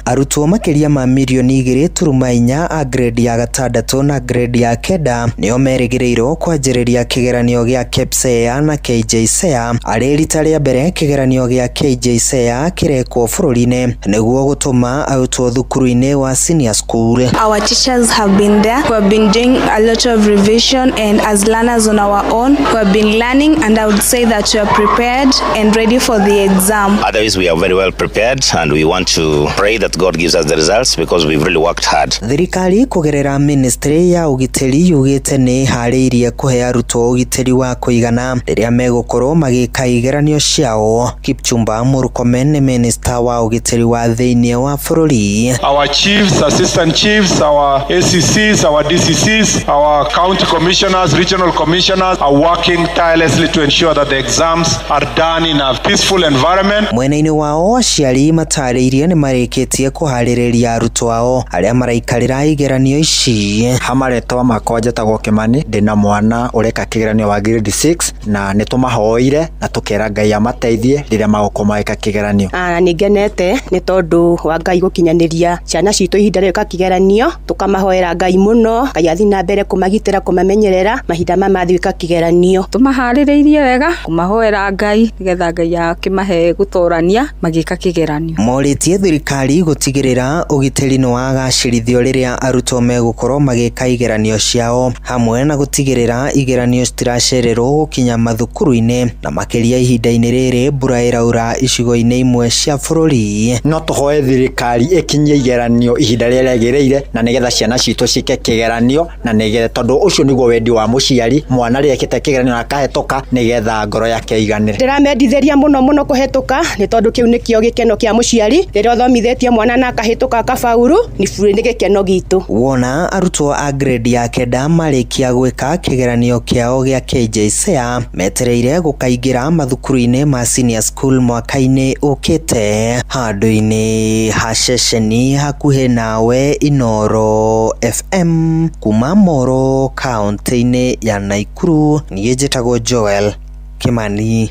Arutwo makĩria ma 2.4 milioni a grade ya gatandatũ na grade ya kenda nĩo merĩgĩrĩirwo kwanjĩrĩria kĩgeranio gĩa KPSEA na KJSEA, arĩ rita rĩa mbere kĩgeranio gĩa KJSEA kĩrekwo bũrũri-inĩ nĩguo gũtũma arutwo thukuru-inĩ wa senior school. Our teachers have been there. We have been doing a lot of revision, and as learners on our own, we have been learning, and I would say that we are prepared and ready for the exam. Otherwise, we are very well prepared, and we want to pray that God gives us the results because we've really worked hard. Thirikari kũgerera ministry ya ũgitĩri yugĩte nĩ ĩharĩirie kũhe arutwo ũgitĩri wa kũigana rĩrĩa megũkorwo magĩka igeranio ciao. Kipchumba Murkomen nĩ minista wa ũgitĩri wa thĩinĩ wa bũrũri. Our chiefs, assistant chiefs, our ACCs, our DCCs, our county commissioners, regional commissioners are working tirelessly to ensure that the exams are done in a peaceful environment. Mwena-inĩ wao, aciari matarĩirie nĩ marĩkĩtie kũharĩrĩria arutwo ao arĩa maraikarĩra igeranio ici. Ha marĩtwa makwa njĩtagwo Kĩmani, ndĩna mwana ũreka kĩgeranio wa grade 6 na nĩ tũmahoire na tũkera Ngai amateithie rĩrĩa magũkorwo magĩka kĩgeranio. Na nĩ ngenete nĩ tondũ wa Ngai gũkinyanĩria ciana citũ ihinda rĩrĩ kĩgeranio, tũkamahoera Ngai mũno, Ngai athiĩ na mbere kũmagitĩra, kũmamenyerera mahinda maya mathiĩ gwĩka kĩgeranio. Tũmaharĩrĩirie wega, kũmahoera Ngai nĩgetha Ngai akĩmahe gũtorania magĩka kĩgeranio. Morĩtie thirikari gũtigĩrĩra ũgitĩri nĩ wagacĩrithio rĩrĩa arutwo megũkorwo magĩka igeranio ciao, hamwe na gũtigĩrĩra igeranio citiracererwo gũkinya mathukuru-inĩ, na makĩria ihinda-inĩ rĩrĩ mbura ĩraura icigo-inĩ imwe cia bũrũri. No tũhoe thirikari ĩkinyie igeranio ihinda rĩrĩa rĩagĩrĩire na nĩgetha ciana citũ ciĩke kĩgeranio, na nĩgetha tondũ ũcio nĩguo wendi wa mũciari, mwana rĩrĩa ekĩte kĩgeranio na akahĩtũka, nĩgetha ngoro yake ĩiganĩre. Ndĩramendithĩria mũno mũno kũhetũka nĩ tondũ kĩu nĩkĩo gĩkeno kĩa mũciari, rĩrĩa ũthomithĩtie mwana na akahĩtũka akabauru, nĩ gĩkeno gitũ. Wona arutwo a grade ya kenda marĩkia gwĩka kĩgeranio kĩao gĩa KJSEA, metereire gũkaingĩra mathukuru-inĩ ma senior school mwaka-inĩ ũkĩte. Handũ-inĩ ha ceceni hakuhĩ nawe, Inooro FM, kuma Moro kaunti-inĩ ya Nakuru, niĩ njĩtagwo Joel Kĩmani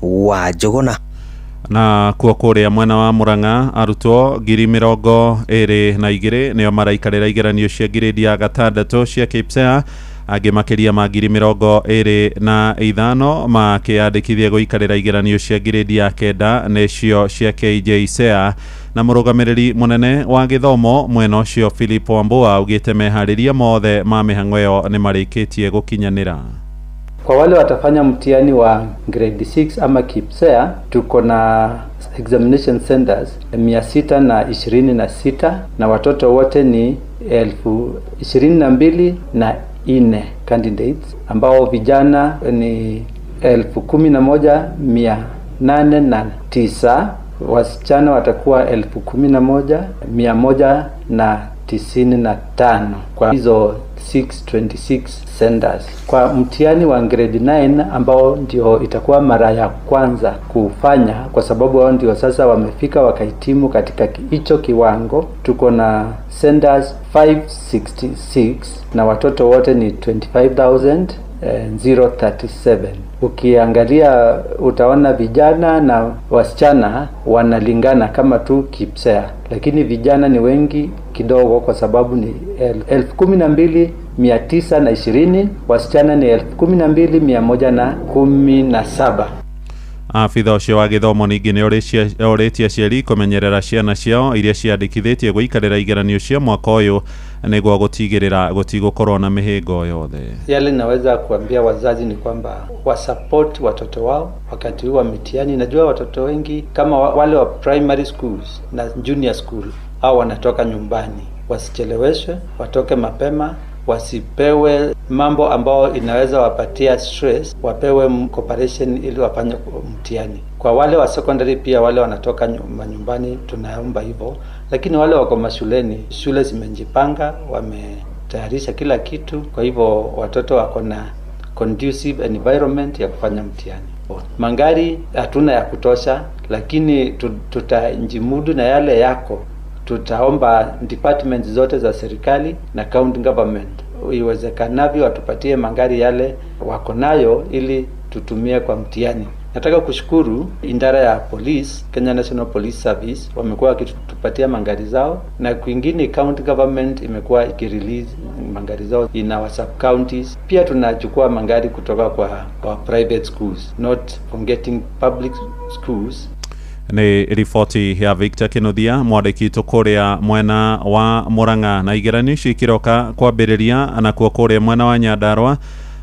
wa Njũgũna. Na kuo kũrĩa mwena wa Murang'a, arutwo 22,000 nĩo maraikarĩra igeranio cia ngirĩndi ya gatandatũ cia KPSEA, angĩ makĩria ma 25,000 makĩyandĩkithia gũikarĩra igeranio cia ngirĩndi ya kenda nĩcio cia KJSEA. Na mũrũgamĩrĩri mũnene wa gĩthomo mwena ũcio Philip Wambua augĩte meharĩria mothe ma mĩhang'o ĩyo nĩ marĩkĩtie gũkinyanĩra. Kwa wale watafanya mtihani wa grade 6 ama KPSEA, tuko na examination centers 626 na watoto wote ni 22,004 candidates, ambao vijana ni 11,809, wasichana watakuwa 11,195 kwa hizo 626 centers. Kwa mtihani wa grade 9 ambao ndio itakuwa mara ya kwanza kufanya, kwa sababu wao ndio sasa wamefika wakahitimu katika hicho kiwango, tuko na centers 566 na watoto wote ni 25,037. Ukiangalia utaona vijana na wasichana wanalingana kama tu KPSEA, lakini vijana ni wengi kidogo kwa sababu ni 12,920, wasichana ni 12,117. Abitha ũcio wa gĩthomo ningĩ nĩ orĩtie aciari kũmenyerera ciana ciao iria ciandĩkithĩtie gũikarĩra igeranio cia mwaka ũyũ nĩguo gũtigĩrĩra gũtigũkorwo na mĩhĩnga yothe. Yale naweza kuambia wazazi ni kwamba wasupport watoto wao wakati huu wa mitihani. Najua watoto wengi kama wale wa primary schools na junior school au wanatoka nyumbani, wasicheleweshwe, watoke mapema, wasipewe mambo ambao inaweza wapatia stress, wapewe cooperation ili wafanye mtihani. Kwa wale wa secondary pia wale wanatoka nyumbani tunaomba hivyo, lakini wale wako mashuleni, shule zimejipanga, wametayarisha kila kitu, kwa hivyo watoto wako na conducive environment ya kufanya mtihani. Mangari hatuna ya kutosha, lakini tutajimudu na yale yako. Tutaomba departments zote za serikali na county government iwezekanavyo watupatie magari yale wako nayo ili tutumie kwa mtihani. Nataka kushukuru idara ya police, Kenya National Police Service, wamekuwa wakitupatia magari zao, na kwingine county government imekuwa ikirelease magari zao in our sub counties. Pia tunachukua magari kutoka kwa private schools, not forgetting public schools. Nĩ riboti ya Victor Kinuthia mwandĩki witũ kũrĩa mwena wa Murang'a. Na igeranio icio ikiroka kwambĩrĩria nakuo kũrĩa mwena wa Nyandarua,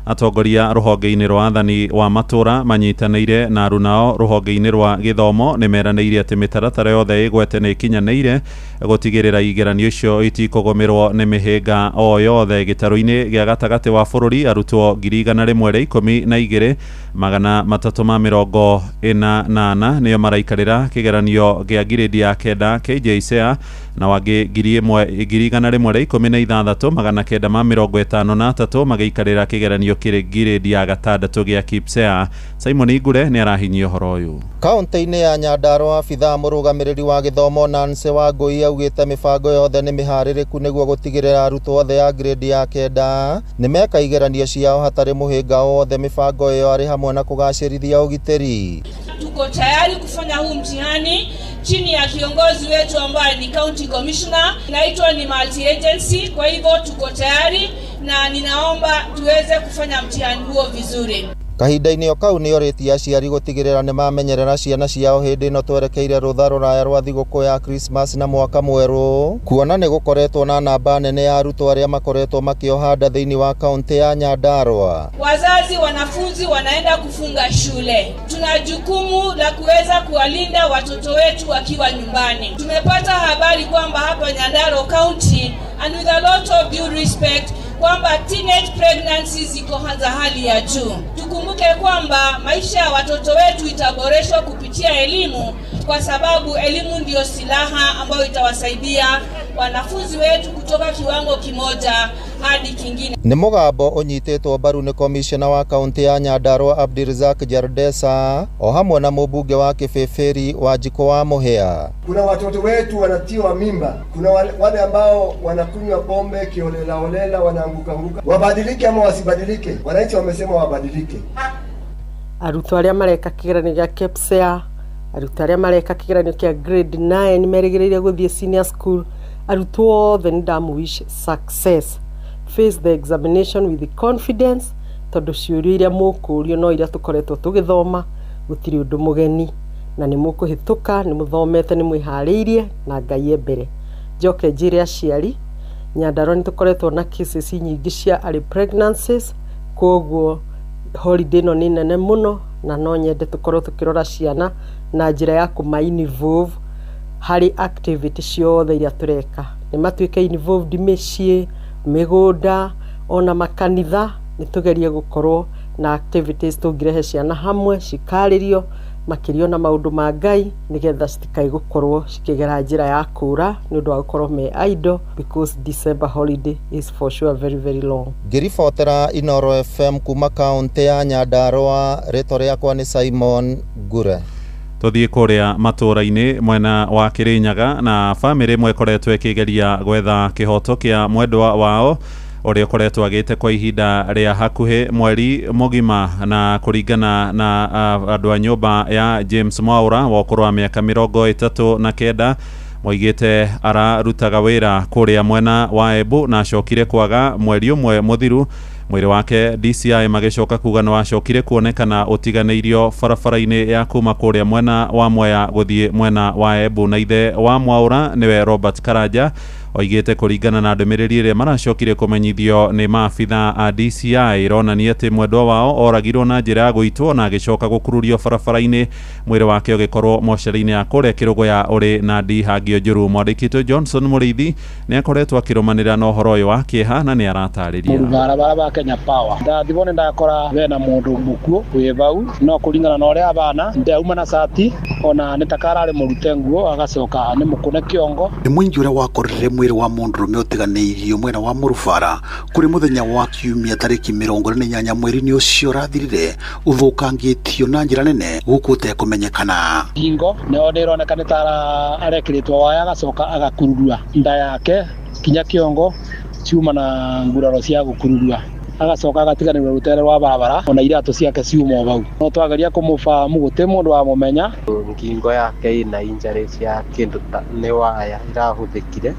atongoria rũhonge-inĩ rwa athani wa matũra manyitanĩire na arunao rũhonge-inĩ rwa gĩthomo nĩ meranĩire atĩ mĩtaratara yothe ĩgwete nĩ ĩkinyanĩire gũtigĩrĩra igeranio icio itikũgũmĩrwo nĩ mĩhĩnga o yothe. Gĩtarũ-inĩ gĩa gatagatĩ wa bũrũri arutwo 112,344 nĩo maraikarĩra kĩgeranio gĩa ngirĩndi ya kenda KJSEA, na wangĩ 116,953 magĩikarĩra kĩgeranio kĩrĩ ngirĩndi ya gatandatũ gĩa KPSEA. Simon Igure nĩ arahinyia ũhoro ũyũ. Kaunti-inĩ ya Nyandarua abithaa mũrũgamĩrĩri wa gĩthomo Nancy Wangũi augĩte mĩbango yothe nĩ mĩharĩrĩku nĩguo gũtigĩrĩra arutwo othe a grade ya kenda nĩ meka igeranio ciao hatarĩ mũhĩnga o wothe. Mĩbango ĩyo arĩ hamwe na kũgacĩrithia ũgitĩri. Tuko tayari kufanya huu mtihani chini ya kiongozi wetu ambaye ni county commissioner, inaitwa ni multi agency. Kwa hivyo tuko tayari na ninaomba tuweze kufanya mtihani huo vizuri. Kahinda-inĩ o kau nĩ orĩtie aciari gũtigĩrĩra nĩ mamenyerera ciana ciao hĩndĩ ĩno twerekeire rũtha rũraya rwa thigũkũ ya Christmas na mwaka mwerũ, kuona nĩ gũkoretwo na namba nene ya arutwo arĩa makoretwo makĩoha nda thĩinĩ wa kaunti ya Nyandarua. Wazazi, wanafunzi wanaenda kufunga shule, tuna jukumu la kuweza kuwalinda watoto wetu wakiwa nyumbani. Tumepata habari kwamba hapa Nyandarua County, and with a lot of due respect, kwamba teenage pregnancies ziko za hali ya juu. Tukumbuke kwamba maisha ya watoto wetu itaboreshwa kupitia elimu, kwa sababu elimu ndiyo silaha ambayo itawasaidia wanafunzi wetu kutoka kiwango kimoja hadi kingine. Nĩ mũgambo ũnyitĩtwo mbaru nĩ komishona wa kaunti ya Nyandarua Abdirizak Jardesa o hamwe na mũmbunge wa Kĩbĩbĩri Wanjikũ wa Mũhĩa. Kuna watoto wetu wanatiwa mimba, kuna wale ambao wanakunywa pombe kiolela olela, wanaanguka anguka. Wabadilike ama wasibadilike? Wananchi wamesema wabadilike. Arutwo arĩa mareka kĩgeranio gĩa KPSEA, arutwo arĩa mareka kĩgeranio kĩa grade 9 merĩgĩrĩire gũthiĩ senior school, arutwo othe nĩ ndamũ-wish success. Face the examination with confidence, tondũ ciũria iria mũkũrio no iria tũkoretwo tũgĩthoma, gũtirĩ ũndũ mũgeni na nĩ mũkũhĩtũka, nĩ mũthomete, nĩ mwĩharĩirie na Ngai e mbere. Njoke njĩre aciari, Nyandarua nĩ tũkoretwo na cases nyingĩ cia early pregnancies, koguo Holiday ĩno nĩ nene mũno na no nyende tũkorwo tũkĩrora ciana na njĩra ya kũma involve harĩ activity ciothe iria tũreka. Nĩ matuĩke involved mĩciĩ, mĩgũnda, ona makanitha. Nĩ tũgerie gũkorwo na activities tũngĩrehe ciana hamwe cikarĩrio makĩria na maũndũ ma Ngai, nĩgetha citikae gũkorwo cikĩgera njĩra ya kũra nĩ ũndũ wa gũkorwo me idle, because December holiday is for sure very very long. Ngĩribotera Inooro FM kuma kaũntĩ ya Nyandarua, rĩtwa rĩakwa nĩ Simon Ngure. Tũthiĩ kũrĩa matũũra-inĩ mwena wa Kĩrĩnyaga, na bamĩrĩ ĩmwe ĩkoretwo ĩkĩgeria gwetha kĩhoto kĩa mwendwa wao ũrĩa ũkoretwo agĩte kwa ihinda rĩa hakuhĩ mweri mũgima. Na kũringana na andũ a nyũmba ya James Mwaura wa ũkũrũ wa mĩaka 39, moigĩte ararutaga wĩra kũrĩa mwena wa Embu na acokire kwaga mweri ũmwe mũthiru. Mwĩrĩ wake DCI magĩcoka kuga nĩ wacokire kuonekana ũtiganĩirio barabara-inĩ ya kuma kũrĩa mwena wa Mwea gũthiĩ mwena wa Embu. Na ithe wa Mwaura nĩwe Robert Karanja oigĩte kũringana na ndũmĩrĩri ĩrĩa maracokire kũmenyithio nĩ maabitha a DCI ironania atĩ mwendwa wao oragirwo na njĩra ya gũitwo na agĩcoka gũkururio barabara-inĩ, mwĩrĩ wake ũgĩkorwo mocarĩ-inĩ ya kũrĩa Kĩrũgũya ũrĩ na ndihangio njũru. Mwandĩki witũ Johnson Mũrĩithi nĩ akoretwo akĩrũmanĩrĩra na ũhoro ũyũ wa kĩeha na nĩ aratarĩria. Barabara ba Kenya Power ndathibwo nĩ ndakora bena mũndũ mũkuũ wĩ bau, no kũringana na ũrĩa abana ndeauma na cati ona nĩ ta kararĩ mũrute nguo agacoka nĩ mũkũne kĩongo. Nĩ mũingĩ ũrĩa wakorire mwĩrĩ wa mũndũrũme ũtiganĩirio mwena wa Mũrubara kũrĩ mũthenya wa kiumia tarĩki 28 mweri-inĩ ũcio ũrathirire ũthũkangĩtio na njĩra nene gũkũ ũtekũmenyekana. Ngingo nĩyo nĩ ĩroneka nĩ ta arekĩrĩtwo waya agacoka agakururua nda yake kinya kĩongo ciuma na nguraro cia gũkururua, agacoka agatiganĩrio rũtere rwa barabara ona iratũ ciake ciuma o bau. No twageria kũmũbamu gũtĩ mũndũ wamũmenya. Ngingo yake ĩna injury cia kĩndũ ta nĩ waya irahũthĩkire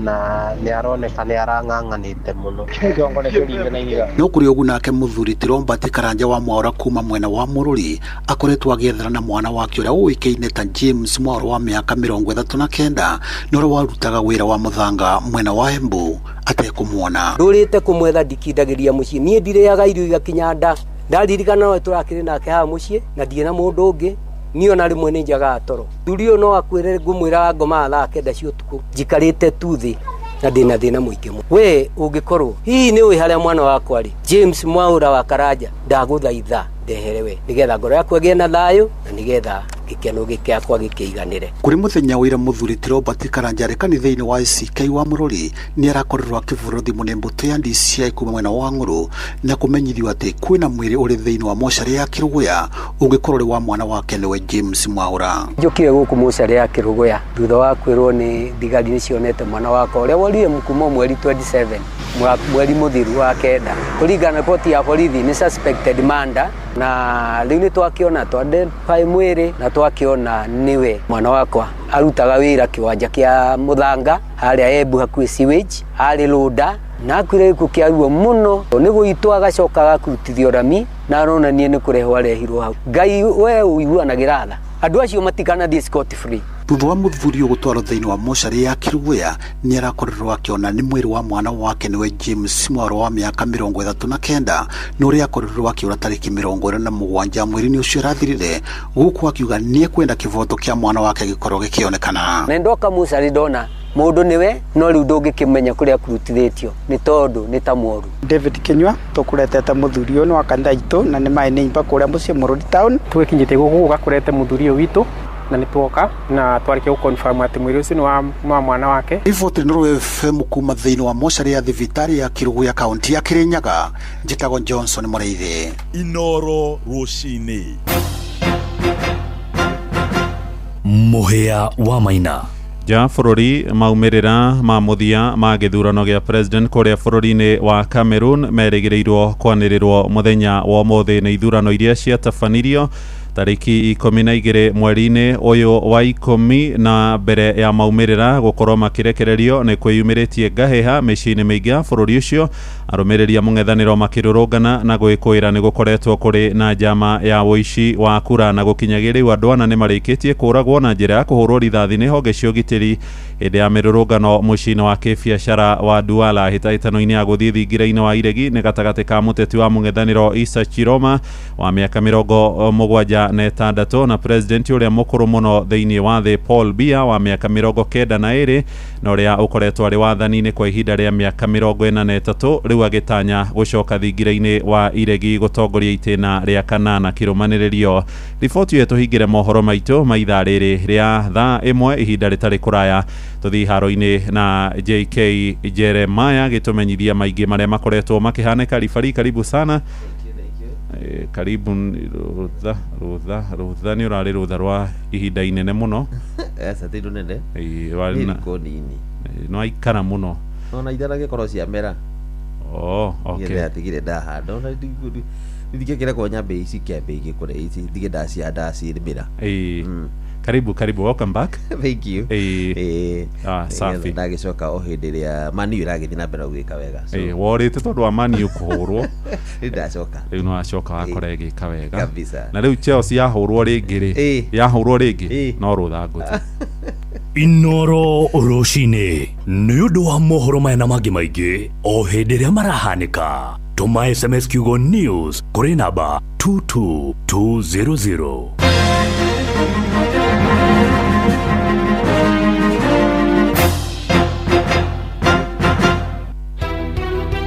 na nĩ aroneka nĩ arang'ang'anĩte mũno. Kĩongo nĩ kĩringe na ihiga. No kũrĩ ũguo nake mũthuri ti Robert Karanja wa Mwaura kuma mwena wa Mũrũri akoretwo agĩethana na mwana wake ũrĩa ũĩkaine ta James Mwaura wa mĩaka 39 na ũrĩa warutaga wĩra wa mũthanga mwena wa Embu atekũmuona. Ndũrĩte kũmwetha ndikindagĩria mũciĩ, niĩ ndirĩaga irio igakinya nda, ndaririkana no tũrakĩrĩ nake haha mũciĩ na ndirĩ na mũndũ ũngĩ. Niĩ ona rĩmwe nĩ njagaga toro. Thuri ũyũ no akwĩre ngũmwĩraga ngomaga thaa 9 cia ũtukũ njikarĩte tu thĩ na ndĩna thĩna mũingĩ mũno. We ũngĩkorwo hihi nĩ ũĩ harĩa mwana wakwa rĩ, James Mwaura wa Karanja, ndagũthaitha ndehere we nĩgetha ngoro yaku ĩgĩe na thayũ na nĩgetha gĩkeno gĩakwa gĩkĩiganĩre. Kũrĩ mũthenya wa ira mũthuri ti Robert Karanja arĩ kanitha-inĩ wa ACK wa Mũrũri nĩ arakorirwo akĩbũrwo thimũ nĩ mbũtũ ya DCI kuma mwena wa Ng'ũrũ na kũmenyithio atĩ kwĩna mwĩrĩ ũrĩ thĩinĩ wa mocarĩ ya Kĩrũgũya ũngĩkorwo ũrĩ wa mwana wake nĩwe James Mwaura. Njũkire gũkũ mocarĩ ya Kĩrũgũya thutha wa kwĩrwo nĩ thigari nĩ cionete mwana wakwa ũrĩa worire kuma mweri 27 mweri mũthiru wa 9. Kũringana na riboti ya borithi nĩ suspected murder, na rĩu nĩ twakĩona twa identify mwĩrĩ na twakĩona nĩwe mwana wakwa. Arutaga wĩra kĩwanja kĩa mũthanga harĩa Embu hakuhĩ sewage, arĩ rũnda na akuire gĩkuũ kĩa ruo mũno. Nĩ gũitwo agacoka agakurutithio rami na aronania nĩ kũrehwo arehirwo hau. Ngai we ũiguanagĩra tha, andũ acio matikanathiĩ scot free. Thutha wa mũthuri ũyũ gũtwarwo thĩinĩ wa mocarĩ ya Kĩrũgũya nĩ arakorirwo akĩona nĩ mwĩrĩ wa mwana wake nĩwe James Mwaura wa mĩaka 39 na ũrĩa akorirwo akĩũra tarĩki 27 mweri-inĩ ũcio ũrathirire, gũkũ akiuga nĩ ekwenda kĩboto kĩa mwana wake gĩkorwo gĩkĩonekana. Na ndoka mocarĩ ndona mũndũ nĩwe, no rĩu ndũngĩkĩmenya kũrĩa akurutithĩtio nĩ tondũ nĩ ta mworu. David Kinyua tũkũretete mũthuri ũyũ nĩ wa kanitha itũ na nĩ maĩ nĩ imba kũrĩa mũciĩ Mũrũri town. Tũgĩkinyĩte gũkũ gũkũrete mũthuri ũyũ witũ na nĩ tuoka na twarĩkia gũ-confirm atĩ mwĩrĩ ũcio nĩ wa mwana wake. Riboti Inooro FM kuma thĩinĩ wa mocarĩ ya thibitarĩ ya Kĩrũgũya kaũntĩ ya Kĩrĩnyaga, njĩtagwo Johnson Mũrĩithi. Inooro rũcinĩ. Mũhĩa wa Maina. Nja bũrũri, maumĩrĩra ma mũthia ma gĩthurano gĩa president kũrĩa bũrũri-inĩ wa Cameroon merĩgĩrĩirwo kwanĩrĩrwo mũthenya wa ũmũthĩ. Nĩ ithurano iria ciatabanirio Tarĩki 12 mweri-inĩ ũyũ wa 10 na mbere ya maumĩrĩra gũkorwo makĩrekererio nĩ kwĩyumĩrĩtie ngahĩha mĩciĩ-inĩ mĩingĩ ya bũrũri ũcio. Arũmĩrĩri a mũng'ethanĩro makĩrũrũngana na gwĩkũĩra nĩ gũkoretwo kũrĩ na njama ya ũici wa kura, na gũkinyagia rĩu andũ ana nĩ marĩkĩtie kũragwo na njĩra ya kũhũrwo rithathi nĩ honge cia ũgitĩri hĩndĩ ya mĩrũrũngano mũciĩ-inĩ wa kĩbiacara wa Duala. Hĩtahĩtano-inĩ ya gũthiĩ thingira-inĩ wa iregi nĩ gatagatĩ ka mũteti wa mũng'ethanĩro Issa Chiroma wa mĩaka 76 na president ũrĩa mũkũrũ mũno thĩinĩ wa thĩ Paul Biya wa mĩaka 92 na ũrĩa ũkoretwo arĩ wathani-inĩ kwa ihinda rĩa mĩaka 43, rĩu agĩtanya gũcoka thingira-inĩ wa iregi gũtongoria itĩna rĩa kanana kĩrũmanĩrĩrio. Riboti ĩyo tũhingĩre mohoro maitũ ma ithaa rĩrĩ rĩa thaa 1 ihinda rĩtarĩ kũraya. Tũthiĩ haro-inĩ na JK Jeremiah gĩtũmenyithia maingĩ marĩa makoretwo makĩhanĩka. Ribari, karibu sana. Karibu. Rũtha rũtha rũtha nĩ ũrarĩ rũtha rwa ihinda inene mũno. Aca, ti rũnene. Ĩĩ, warĩ Nĩ riko nini. No aikara mũno. Ona itaragĩkorwo ciamera. Oh, okay. Nĩ atigire ndahanda ona ndingĩkĩrekwo nyambe ici kĩambe igĩkũre ici ndige ndacihanda ndacirĩmĩra. Ĩĩ. Karibu, karibu, welcome back. Thank you. Ĩĩ. Ah, safi. Ndagĩcoka o hĩndĩ ĩrĩa Man U ĩragĩthiĩ na mbere na gwĩka wega. So, Ĩĩ, worĩte tondũ wa Man U kũhũrwo. Rĩu ndacoka. Rĩu no acoka wakora ĩgĩka wega. Kabisa. Na rĩu Chelsea yahũrwo rĩngĩ rĩ. Ĩĩ. Yahũrwo rĩngĩ Ĩĩ. no rũtha ngũtũ. Inoro rũcinĩ nĩ ũndũ wa mohoro maya na mangĩ maingĩ o hĩndĩ ĩrĩa marahanĩka, tũma SMS kiugo news kũrĩ namba 22200.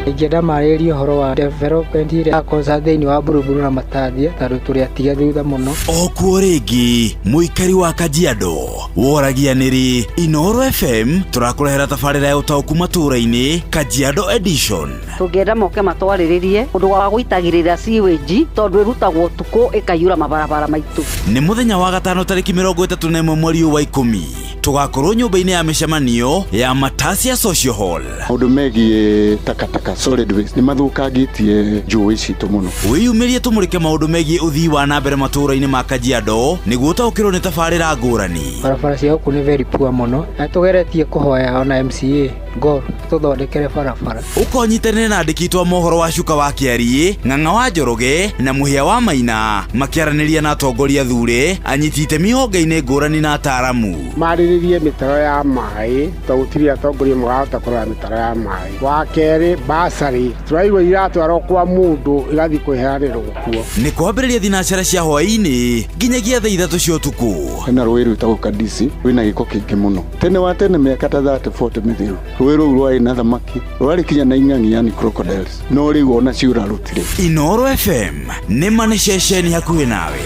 Ingĩenda marĩrĩrie ũhoro wa development ĩrĩa yakosa thĩinĩ wa Buruburu na Matathia tondũ tũrĩ atige thutha mũno. Okuo rĩngĩ mũikari wa Kajiado woragia nĩrĩ Inooro FM tũrakũrehera tabarĩra ya ũtaũku matũũra-inĩ Kajiado Edition. Tũngĩenda moke matwarĩrĩrie ũndũ wa gũitagĩrĩra sewage tondũ ĩrutagwo ũtukũ ĩkaiyũra mabarabara maitũ. Nĩ mũthenya wa gatano tarĩki 31 mweri ũyũ wa 10 tũgakorwo nyũmba-inĩ ya mĩcemanio ya Matasia Social Hall. Maũndũ megiĩ takataka solid waste nĩ mathũkangĩtie njũĩ citũ mũno. Wĩyumĩrie tũmũrĩke maũndũ megiĩ ũthii wa na mbere matũũra-inĩ ma Kajiado nĩguo ũtaũkĩrwo nĩ tabarĩra ngũrani. Barabara cia gũkũ nĩ very poor mũno na tũgeretie kũhoya ona MCA Gor tũthondekere barabara. Ũkonyitanĩre na andĩki itũ a mohoro wa Cuka wa Kĩariĩ, Ng'ang'a wa Njoroge na Mũhĩa wa Maina makĩaranĩria na atongoria thure, anyiti itemi honge-inĩ ngũrani na ataaramu. Marĩrĩrie mĩtaro ya maĩ tondũ gũtirĩ atongoria marahota kũrora mĩtaro ya maĩ. Wa kerĩ basarĩ tũraigua iratwarwo kwa mũndũ igathiĩ kwĩheanĩrwo kuo. Nĩ kwambĩrĩria thinacara cia hwaĩ-inĩ nginyagia thaa 3 cia ũtukũ. Hena rũĩ rwĩtagwo Kadisi rwĩna gĩko kĩingĩ mũno. Tene wa tene mĩaka ta 30 40 mĩthiru rũĩ rũu rwarĩ na thamaki rwarĩ kinya na ing'ang'i yani crocodiles, no rĩu ona ciũra rũtirĩ. Inooro FM nĩ ma nĩ ceceni hakuhĩ nawe.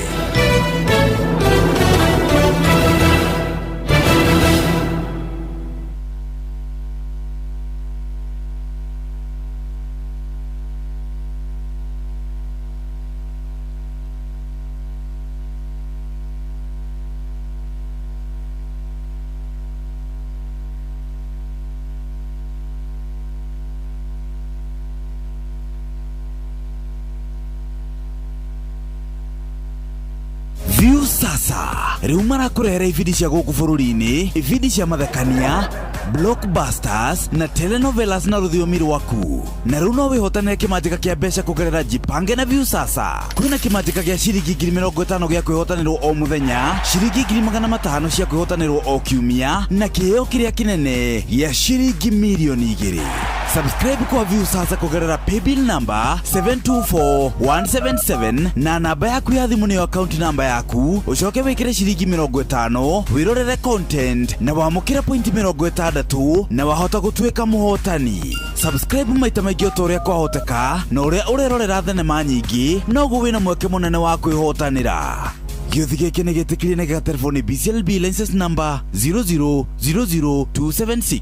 View sasa rĩu marakũrehera ibindi cia gũkũ bũrũri-inĩ, ibindi cia mathekania, blockbusters na telenovelas na rũthiomi rwaku. Na rĩu no wĩhotanĩre kĩmanjĩka kĩa mbeca kũgerera Jipange na View sasa. Kwĩna kĩmanjĩka gĩa ciringi 50,000 gĩa kwĩhotanĩrwo o mũthenya, ciringi 500,000 cia kwĩhotanĩrwo o kiumia, na kĩheo kĩrĩa kĩnene gĩa ciringi 2,000,000. Subscribe kwa View sasa kũgerera paybill number 724177 na namba yaku ya thimũ nĩyo account number yaku, ũcoke wĩkĩre ciringi 50 wĩrorere content na wamũkĩre point 60 na wahota gũtuĩka mũhotani. Subscribe maita maingĩ o ta ũrĩa kwahoteka, na ũrĩa ũrerorera thenema nyingĩ noguo wĩna mweke mũnene wa kwĩhotanĩra. Gĩũthi gĩkĩ nĩ gĩtĩkĩrie na gĩgaterebo nĩ BCLB license number 0000276.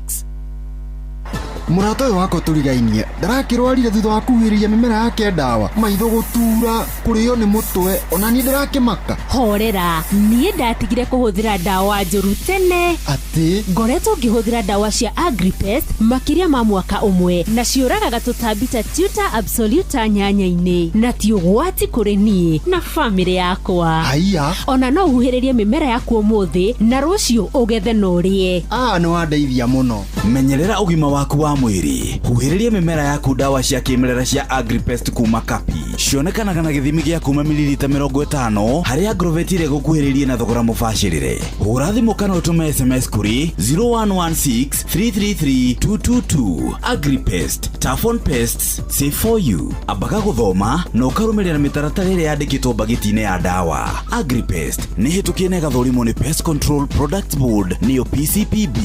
Mũrata ũyũ wakwa tũrigainie ndarakĩrwarire thutha wa kuhĩrĩria mĩmera yake ndawa, maitho gũtura, kũrĩo nĩ mũtwe, ona niĩ ndĩrakĩmaka. Horera, niĩ ndatigire kũhũthĩra ndawa njũru tene. Atĩ? Atĩ? Ngoretwo ngĩhũthĩra ndawa cia Agripest makĩria ma mwaka ũmwe na ciũragaga tũtambi ta Tuta absoluta nyanya-inĩ, na ti ũgwati kũrĩ niĩ na bamĩrĩ yakwa. Haiya. Ona no ũhuhĩrĩrie mĩmera yaku ũmũthĩ na rũciũ ũgethe na ũrĩe. Aa, nĩ wandeithia mũno. Menyerera ũgima waku wa mwĩrĩ. Huhĩrĩria mĩmera yaku ndawa cia kĩmerera cia Agripest kuma Kapi. Cionekanaga na gĩthimi gĩa kuma mililita 50 harĩ Agrovet ĩrĩa ĩgũkuhĩrĩirie na thogora mũbacĩrĩre. Hũra thimũ kana ũtũme SMS kũrĩ 0116 333 222. Agripest, tough on pests, safe for you. Ambaga gũthoma na ũkarũmĩrĩra mĩtaratara ĩrĩa yandĩkĩtwo mbagiti-inĩ ya ndawa. Agripest nĩ hĩtũkie na ĩgathũrimwo nĩ Pest Control Products Board nĩyo PCPB.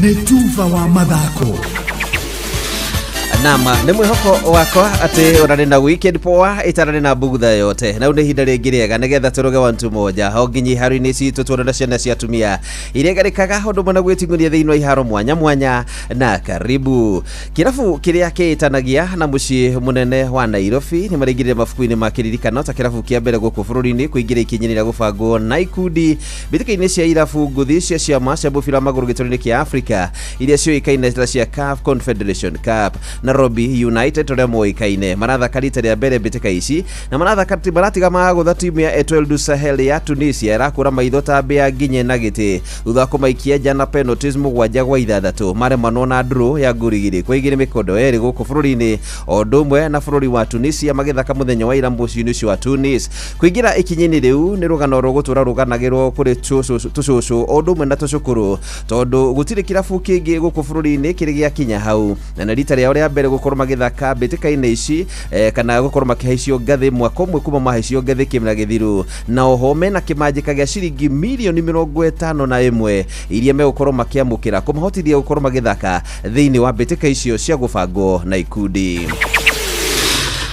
Nĩ tuba wa mathako. Nama nĩ mwĩhoko wakwa atĩ ũrarĩ na weekend poa ĩtararĩ na bugutha yote, na nĩ ihinda rĩngĩ rĩega nĩgetha tũrũge wantu moja o nginya iharo-inĩ citũ tuone na ciana cia atumia iria igarĩkaga ũndũ ũmwe na gwĩting'uria thĩinĩ wa iharo mwanya mwanya. Na karibu kĩrabu kĩrĩa kĩĩtanagia na mũciĩ mũnene wa Nairobi nĩ maraingĩrire mabuku-inĩ ma kĩririkano ta kĩrabu kĩa mbere gũkũ bũrũri-inĩ kũingĩra ikinya-inĩ rĩa gũbangwo na ikundi mbĩtĩka-inĩ cia irabu ngũthi cia ciama cia mũbira wa magũrũ gĩtarũ-inĩ kĩa Africa iria ciũĩkaine ta cia CAF Confederation Cup. Nairobi United ũrĩa moĩkaine marathaka rita rĩa mbere mbĩtĩka ici na marathaka maratiga magũtha timu ya Etoile du Sahel ya Tunisia ĩrakũra maitho ta mbĩa nginye na gĩtĩ thutha wa kũmaikia nja na penalties 7-6 maremanwo na draw ya ngũri 2-2 mĩkondo 2 gũkũ bũrũri-inĩ o ũndũ ũmwe na bũrũri wa Tunisia magĩthaka mũthenya wa ira mũciĩ-inĩ ũcio wa Tunis. Kũingĩra ikinya-inĩ rĩu nĩ rũgano rũgũtũra rũganagĩrwo kũrĩ tũcũcũ o ũndũ ũmwe na tũcũkũrũ tondũ gũtirĩ kĩrabu kĩngĩ gũkũ bũrũri-inĩ kĩrĩ gĩakinya hau, na nĩ rita rĩao rĩa mbere gũkorwo magĩthaka mbĩtĩka-inĩ ici kana gũkorwo makĩhaicio ngathĩ mwaka ũmwe kuma mahaicio ngathĩ kĩmera gĩthiru, na oho mena kĩmanjĩka gĩa ciringi mirioni 51 iria megũkorwo makĩamũkĩra kũmahotithia gũkorwo magĩthaka thĩinĩ wa mbĩtĩka icio cia gũbangwo na ikundi.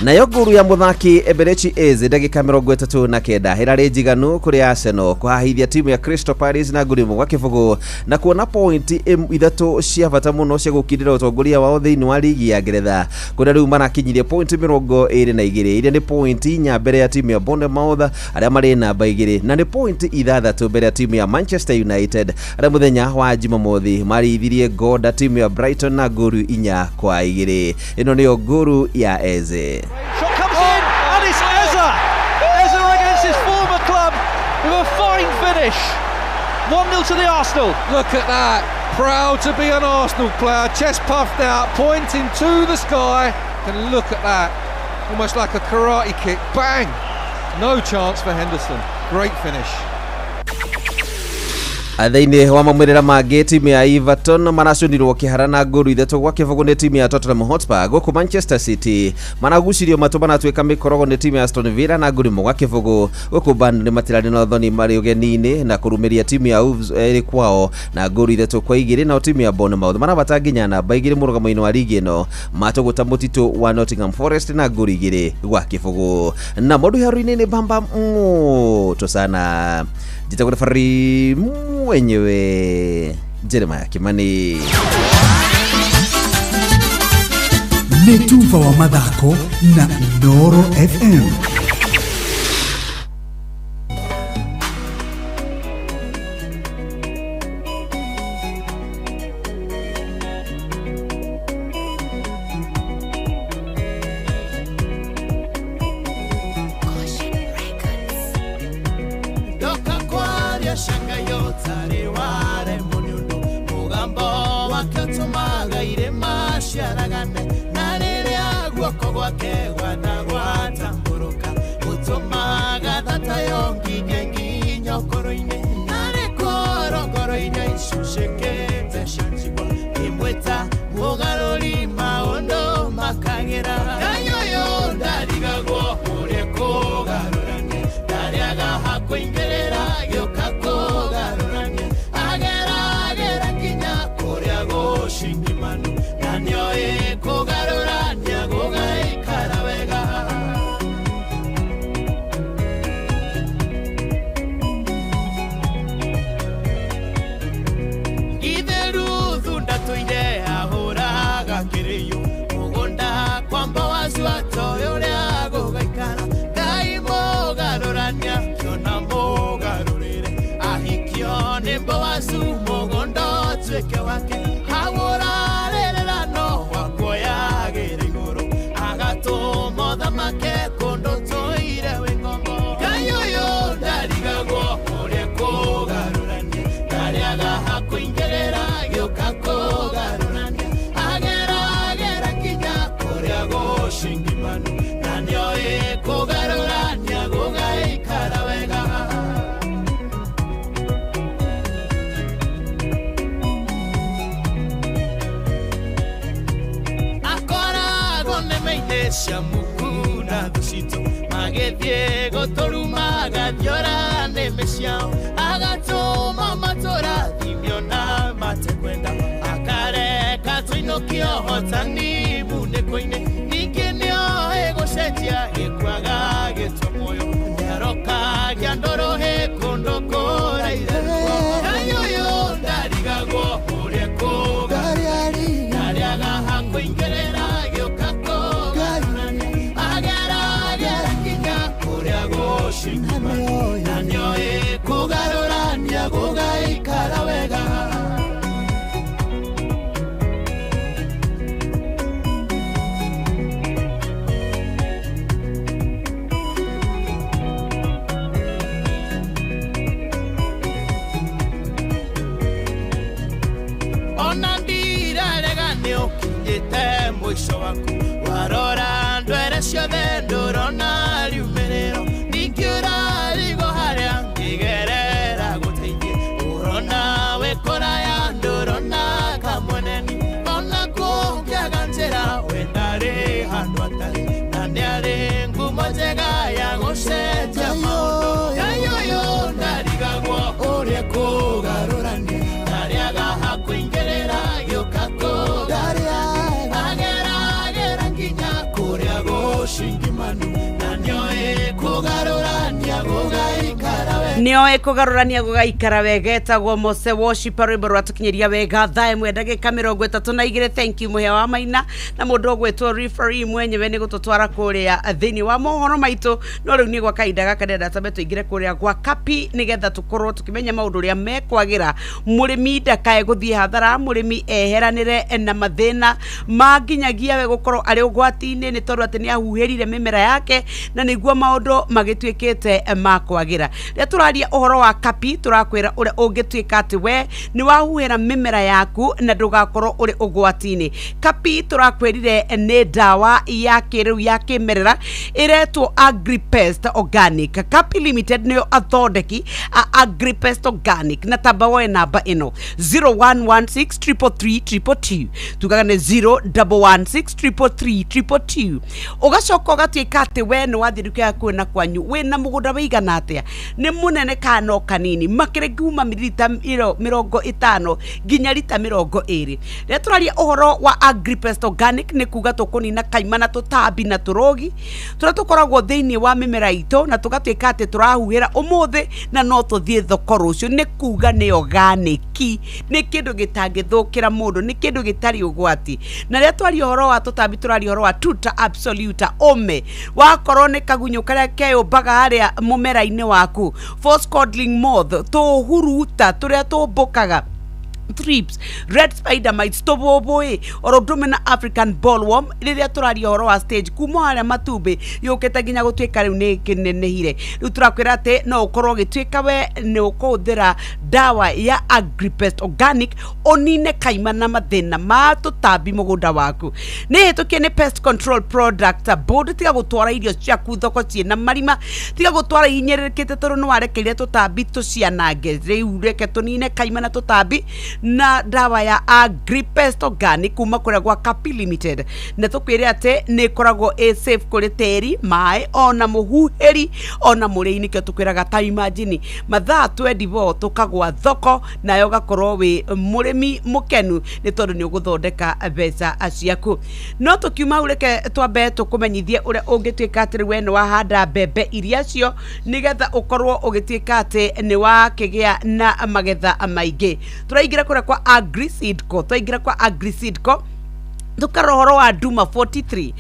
Nayo nguru ya mũthaki Eberechi Eze ndagĩka 39 ĩrarĩ njiganu kũrĩ Arsenal kũhahithia timu ya Crystal Palace na nguru 1-0 na kuona pointi 3 cia bata mũno cia gũkindĩra ũtongoria wao thĩinĩ wa ligi ya Ngeretha kũrĩa rĩu marakinyirie pointi 22 iria nĩ pointi 4 mbere ya timu ya Bournemouth arĩa marĩ namba 2 na nĩ pointi 6 mbere ya timu ya Manchester United arĩa mũthenya wa Jumamothi marĩithirie Goda timu ya Brighton na nguru 4-2. Ĩno nĩyo nguru ya Eze. Shot comes in, and it's Eze. Eze against his former club with a fine finish. 1-0 to the Arsenal. Look at that. Proud to be an Arsenal player, chest puffed out, pointing to the sky. And look at that. Almost like a karate kick. Bang! No chance for Henderson. Great finish. Thĩinĩ wa maumĩrĩra mangĩ timu ya Everton maracũnirwo kĩhara na ngũru 3-0 nĩ timu ya Tottenham Hotspur gũkũ Manchester City maragucirio matũ maratuĩka mĩkorogo nĩ timu ya Aston Villa na ngũru 1-0 gũkũ Burnley matirarĩ na ũthoni marĩ ũgeni-inĩ na kũrumĩria timu ya Wolves ĩrĩ kwao na ngũru 3-2 nao timu ya Bournemouth marabata nginya namba 2 mũrũgamo-inĩ wa ligi ĩno matũgũta mũtitũ wa Nottingham Forest na ngũru 2-0 na maũndũ iharo-inĩ nĩ bamba moto sana. Njĩtagwo referee mwenyewe Jeremiah Kimani. Nĩ tuba wa mathako na Inooro FM. cia muku na thũ citũ magĩthiĩ gũtũruma agathiora nĩmĩ ciao agatũma matũrathimio na matekwenda akareka tũinũkio hotani munĩko-inĩ ningĩ nĩoĩ gũcenjia gĩkuaga gĩtwo muoyo nĩarokagia ndũrũhĩ kũndũ kũraihu Ngai ũyũ ndarigagwo ũrĩa kũgarũrania ndarĩaga hakũingĩrĩra gĩũka kũgarũrania ageragera nginya kũrĩa gũcingima na nĩoĩ kũgarũrania gũgaikara wega. Ona ndirarega nĩ ũkinyĩte mũico waku warora ndwere ciothe ndũrona riumĩrĩro ningĩ ũrarigwo harĩa ngĩgerera gũteithie ũrona wĩ kũraya ndũrona kamweneni ona kũngĩaga njĩra we ndarĩ handũ atarĩ na nĩarĩ ngumo njega ya gũcenjia maũndũ. Ngai ũyũ ndarigagwo ũrĩa kũgarũrania ndarĩaga hakũingĩrĩra gĩũka kũgarũrania ageragera nginya kũrĩa gũcingimanu na nĩoĩ kũgarũrania gũgaikara wega. Nĩoĩ kũgarũrania gũgaikara wega. Etagwo Mose Worship, rwĩmbo rwatũkinyĩria wega thaa ĩmwe ndagĩka 32. Thank you mũhĩa wa maina na mũndũ ũgwĩtwo referee mwenyewe nĩ gũtũtwara kũrĩa thĩinĩ wa mohoro maitũ. No rĩu niĩ gwa kahinda gaka ndĩrenda tambe tũingĩre kũrĩa gwa Kapi nĩgetha tũkorwo tũkĩmenya maũndũ ũrĩa mekwagĩra mũrĩmi ndakae gũthiĩ hathara, mũrĩmi eheranĩre na mathĩna ma nginyagia we gũkorwo arĩ ũgwati-inĩ nĩ tondũ atĩ nĩ ahuhĩrire mĩmera yake na nĩguo maũndũ magĩtuĩkĩte ma kwagĩra. Rĩrĩa tũraria ũhoro wa Kapi tũrakwĩra ũrĩa ũngĩtuĩka atĩ we nĩ wahuhĩra mĩmera yaku na ndũgakorwo ũrĩ ũgwati-inĩ. Kapi tũrakwĩrire nĩ ndawa ya kĩrĩu ya kĩmerera ĩretwo Agripest Organic. Kapi Limited nĩyo athondeki a Agripest Organic na tamba woe namba ĩno 0116 333 222, tugaga nĩ 0116 333 222. Ũgacoka ũgatuĩka atĩ we nĩ wathiĩ nduka yaku na kwanyu wĩna mũgũnda wĩigana atĩa, nĩ mũnene kana no kanini, makĩrĩ kuma mililita 50 nginya rita 20. Rĩrĩa tũraria ũhoro wa Agripest Organic nĩ kuga tũkũnina kaima na tũtambi na tũrũgi tũrĩa tũkoragwo thĩinĩ wa mĩmera itũ na tũgatuĩka atĩ tũrahuhĩra ũmũthĩ na no tũthiĩ thoko rũciũ. Nĩ kuga nĩ organic, nĩ kĩndũ gĩtangĩthũkĩra mũndũ, nĩ kĩndũ gĩtarĩ ũgwati. Na rĩrĩa twaria ũhoro wa tũtambi tũraria ũhoro wa tuta absoluta ũme, wakorwo nĩ kagunyũ karĩa keyũmbaga harĩa mũmera-inĩ waku, false codling moth, tũhuruta tũrĩa tũmbũkaga, thrips, red spider mites, tũbũbũĩ, oro ũndũ ũmwe na African bollworm. Rĩrĩa tũraria ũhoro wa stage kuma harĩa matumbĩ yũkĩte nginya gũtuĩka rĩu nĩ kĩnenehire, rĩu tũrakwĩra atĩ no ũkorwo ũgĩtuĩka we nĩ ũkũhũthĩra ndawa ya Agripest Organic ũnine kaima na mathĩna ma tũtambi mũgũnda waku. Nĩ hĩtũkie nĩ Pest Control Product Board. Tiga gũtwara irio ciaku thoko ciĩna marima, tiga gũtwara ihinyĩrĩrĩkĩte tondũ nĩ warekeire tũtambi tũcianange. Rĩu reke tũnine kaima na tũtambi na ndawa ya Agripest Organic kuma kũrĩa gwa Kapi Limited, na tũkwĩre atĩ nĩ ĩkoragwo ĩ safe kũrĩ tĩri, maĩ, ona mũhuhĩri, ona mũrĩi. Nĩkĩo tũkwĩraga ta imagine mathaa 24 tũkagwa thoko nayo ũgakorwo wĩ mũrĩmi mũkenu nĩ tondũ nĩ ũgũthondeka mbeca ciaku. No tũkiuma hau reke twambe tũkũmenyithie ũrĩa ũngĩtuĩka atĩ rĩu we nĩ wahanda mbembe iria cio nĩgetha ũkorwo ũgĩtuĩka atĩ nĩ wakĩgĩa na magetha maingĩ. Tũraingĩra kũrĩa kwa AgriSeedco, twaingĩra kwa AgriSeedco tukarora ũhoro wa Duma 43,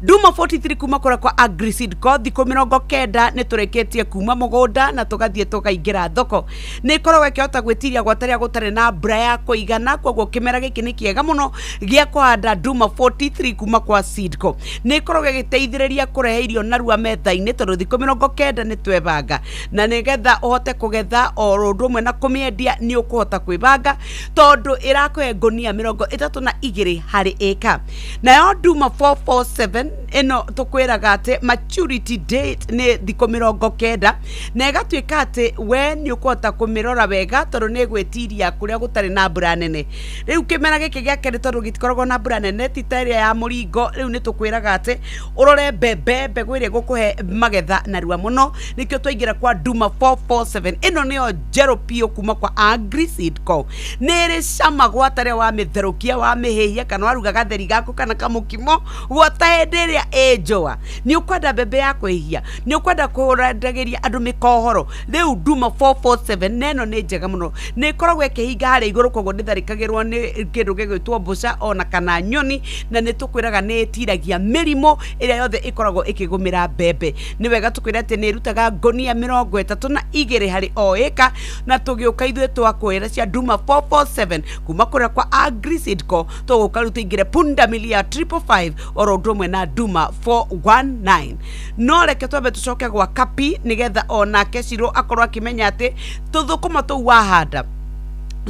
Duma 43 kuma kũrĩa kwa AgriSeedco. Thikũ 90 nĩ tũrĩkĩtie kuma mũgũnda na tũgathiĩ tũkaingĩra thoko. Nĩ ĩkoragwo ĩkĩhota gwĩtiria gwata rĩrĩa gũtarĩ na mbura ya kũigana, koguo kĩmera gĩkĩ nĩ kĩega mũno gĩa kũhanda Duma 43 kuma kwa Seedco. Nĩ ĩkoragwo ĩgĩteithĩrĩria kũrehe irio narua metha-inĩ tondũ thikũ 90 nĩ twebanga, na nĩgetha ũhote kũgetha o ũndũ ũmwe na kũmĩendia nĩ ũkũhota kwĩbanga tondũ ĩrakũhe ngũnia 32 harĩ ĩka. Ĩka. Nayo Duma 447 ĩno tũkwĩraga atĩ maturity date nĩ thikũ 90, na ĩgatuĩka atĩ we nĩ ũkũhota kũmĩrora wega tondũ nĩ ĩgwĩtiria kũrĩa gũtarĩ na mbura nene. Rĩu kĩmera gĩkĩ gĩa kerĩ, tondũ gĩtikoragwo na mbura nene ti ta ĩrĩa ya mũringo, rĩu nĩ tũkwĩraga atĩ ũrore mbembe, mbegũ ĩrĩa ĩgũkũhe magetha narua mũno. Nĩkĩo twaingĩra kwa Duma 447. Ĩno nĩyo njerũ biũ kuma kwa Agri Seed Co. Nĩ ĩrĩ cama gwata rĩrĩa wamĩtherũkia, wamĩhĩhia, kana waruga gatheri gaku kana kamũkimo, gwata hĩndĩ ĩrĩa ĩ njũa. Nĩ ũkwenda mbembe ya kwĩhia, nĩ ũkwenda kũrendagĩria andũ mĩkohoro, rĩu Duma 447 na ĩno nĩ njega mũno. Nĩ ĩkoragwo ĩkĩhinga harĩa igũrũ, koguo ndĩtharĩkagĩrwo nĩ kĩndũ gĩgwĩtwo mbũca ona kana nyoni, na nĩ tũkwĩraga nĩ ĩtiragia mĩrimũ ĩrĩa yothe ĩkoragwo ĩkĩgũmĩra mbembe. Nĩ wega tũkwĩra atĩ nĩ ĩrutaga ngonia 32 harĩ o ĩka. Na tũgĩũka ithuĩ twakwĩra cia Duma 447 kuma kũrĩa kwa Agri Seed Co, tũgũka rĩu tũingĩre pundamilia 555 oro ũndũ ũmwe na Duma 419. No reke twambe tũcoke gwa Kapi, nĩgetha onake Ciro akorwo akĩmenya atĩ tũthũkũma tũu wahanda,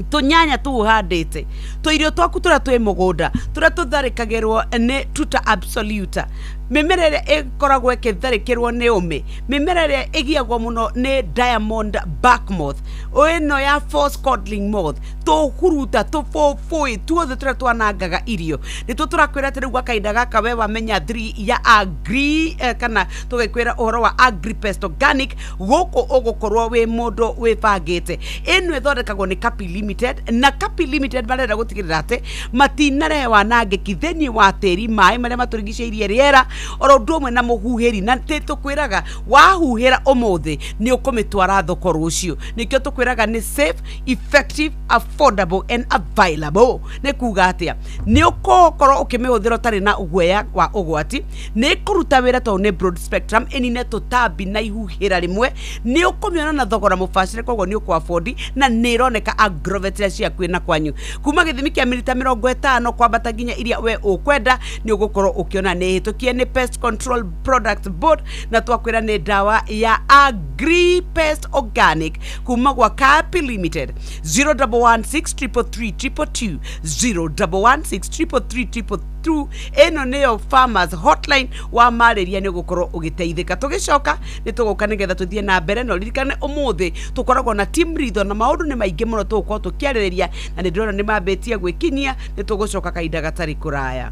tũnyanya tũu ũhandĩte, tũirio twaku tũrĩa twĩ mũgũnda, tũrĩa tũtharĩkagĩrwo nĩ Tuta absoluta, mĩmera ĩrĩa ĩkoragwo ĩkĩtharĩkĩrwo nĩ ũme, mĩmera ĩrĩa ĩgiagwo mũno nĩ diamond back moth, ĩno ya false codling moth, tũhuruta, tũbũbũĩ tuothe tũrĩa twanangaga irio, nĩtuo tũrakwĩra atĩ rĩu gwa kahinda gaka we wamenya 3 ya Agri kana tũgĩkwĩra ũhoro wa Agripest Organic, gũkũ ũgũkorwo wĩ mũndũ wĩbangĩte. Ĩno ĩthondekagwo nĩ Kapi Limited, na Kapi Limited marenda gũtigĩrĩra atĩ matinarehe wanangĩki thĩinĩ wa tĩri, maĩ marĩa matũrigicĩirie, rĩera oro ũndũ ũmwe na mũhuhĩri. Na tĩ tũkwĩraga wahuhĩra ũmũthĩ nĩ ũkũmĩtwara thoko rũciũ. Nĩkĩo tũkwĩraga nĩ safe, effective, affordable and available. Nĩ kuga atĩa? Nĩ ũkũkorwo ũkĩmĩhũthĩra ũtarĩ na guoya wa ũgwati. Nĩ ĩkũruta wĩra tondũ nĩ broad spectrum, ĩnine tũtambi na ihuhĩra rĩmwe. Nĩ ũkũmĩona na thogora mũbacĩre, koguo nĩ ũkũ na nĩ ĩroneka agrovet iria ciakuĩ na kwanyu, kuma gĩthimi kĩa milita 50 kwambata nginya iria we ũkwenda, nĩ ũgũkorwo ũkĩona nĩ ĩhĩtũkie nĩ Pest Control Product Board. Na twakwĩra nĩ ndawa ya Agri Pest Organic kuma gwa Kapi Limited, 01163322, 01163322. Ĩno nĩyo farmers hotline, wa marĩria nĩ ũgũkorwo ũgĩteithĩka. Tũgĩcoka nĩ tũgũka nĩgetha tũthiĩ na mbere, na ũririkane ũmũthĩ tũkoragwo na team ritho na maũndũ nĩ maingĩ mũno tũgũkorwo tũkĩarĩrĩria, na nĩ ndĩrona nĩ mambĩtie gwĩkinyia. Nĩ tũgũcoka kahinda gatarĩ kũraya.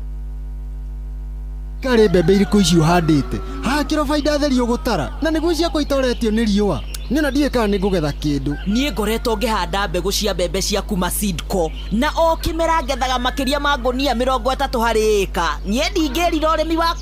Karĩ mbembe irĩkũ ici ũhandĩte haha? Kĩro baida theri ũgũtara na nĩguo ciakwa itoretio nĩ riũa. Niĩ ona ndiũĩ kana nĩ ngũgetha kĩndũ. Niĩ ngoretwo ngĩhanda mbegũ cia mbembe cia kuma Seedco, na o kĩmera ngethaga makĩria ma ngũnia 30 harĩ ĩka. Niĩ ndingĩrira ũrĩmi wakwa.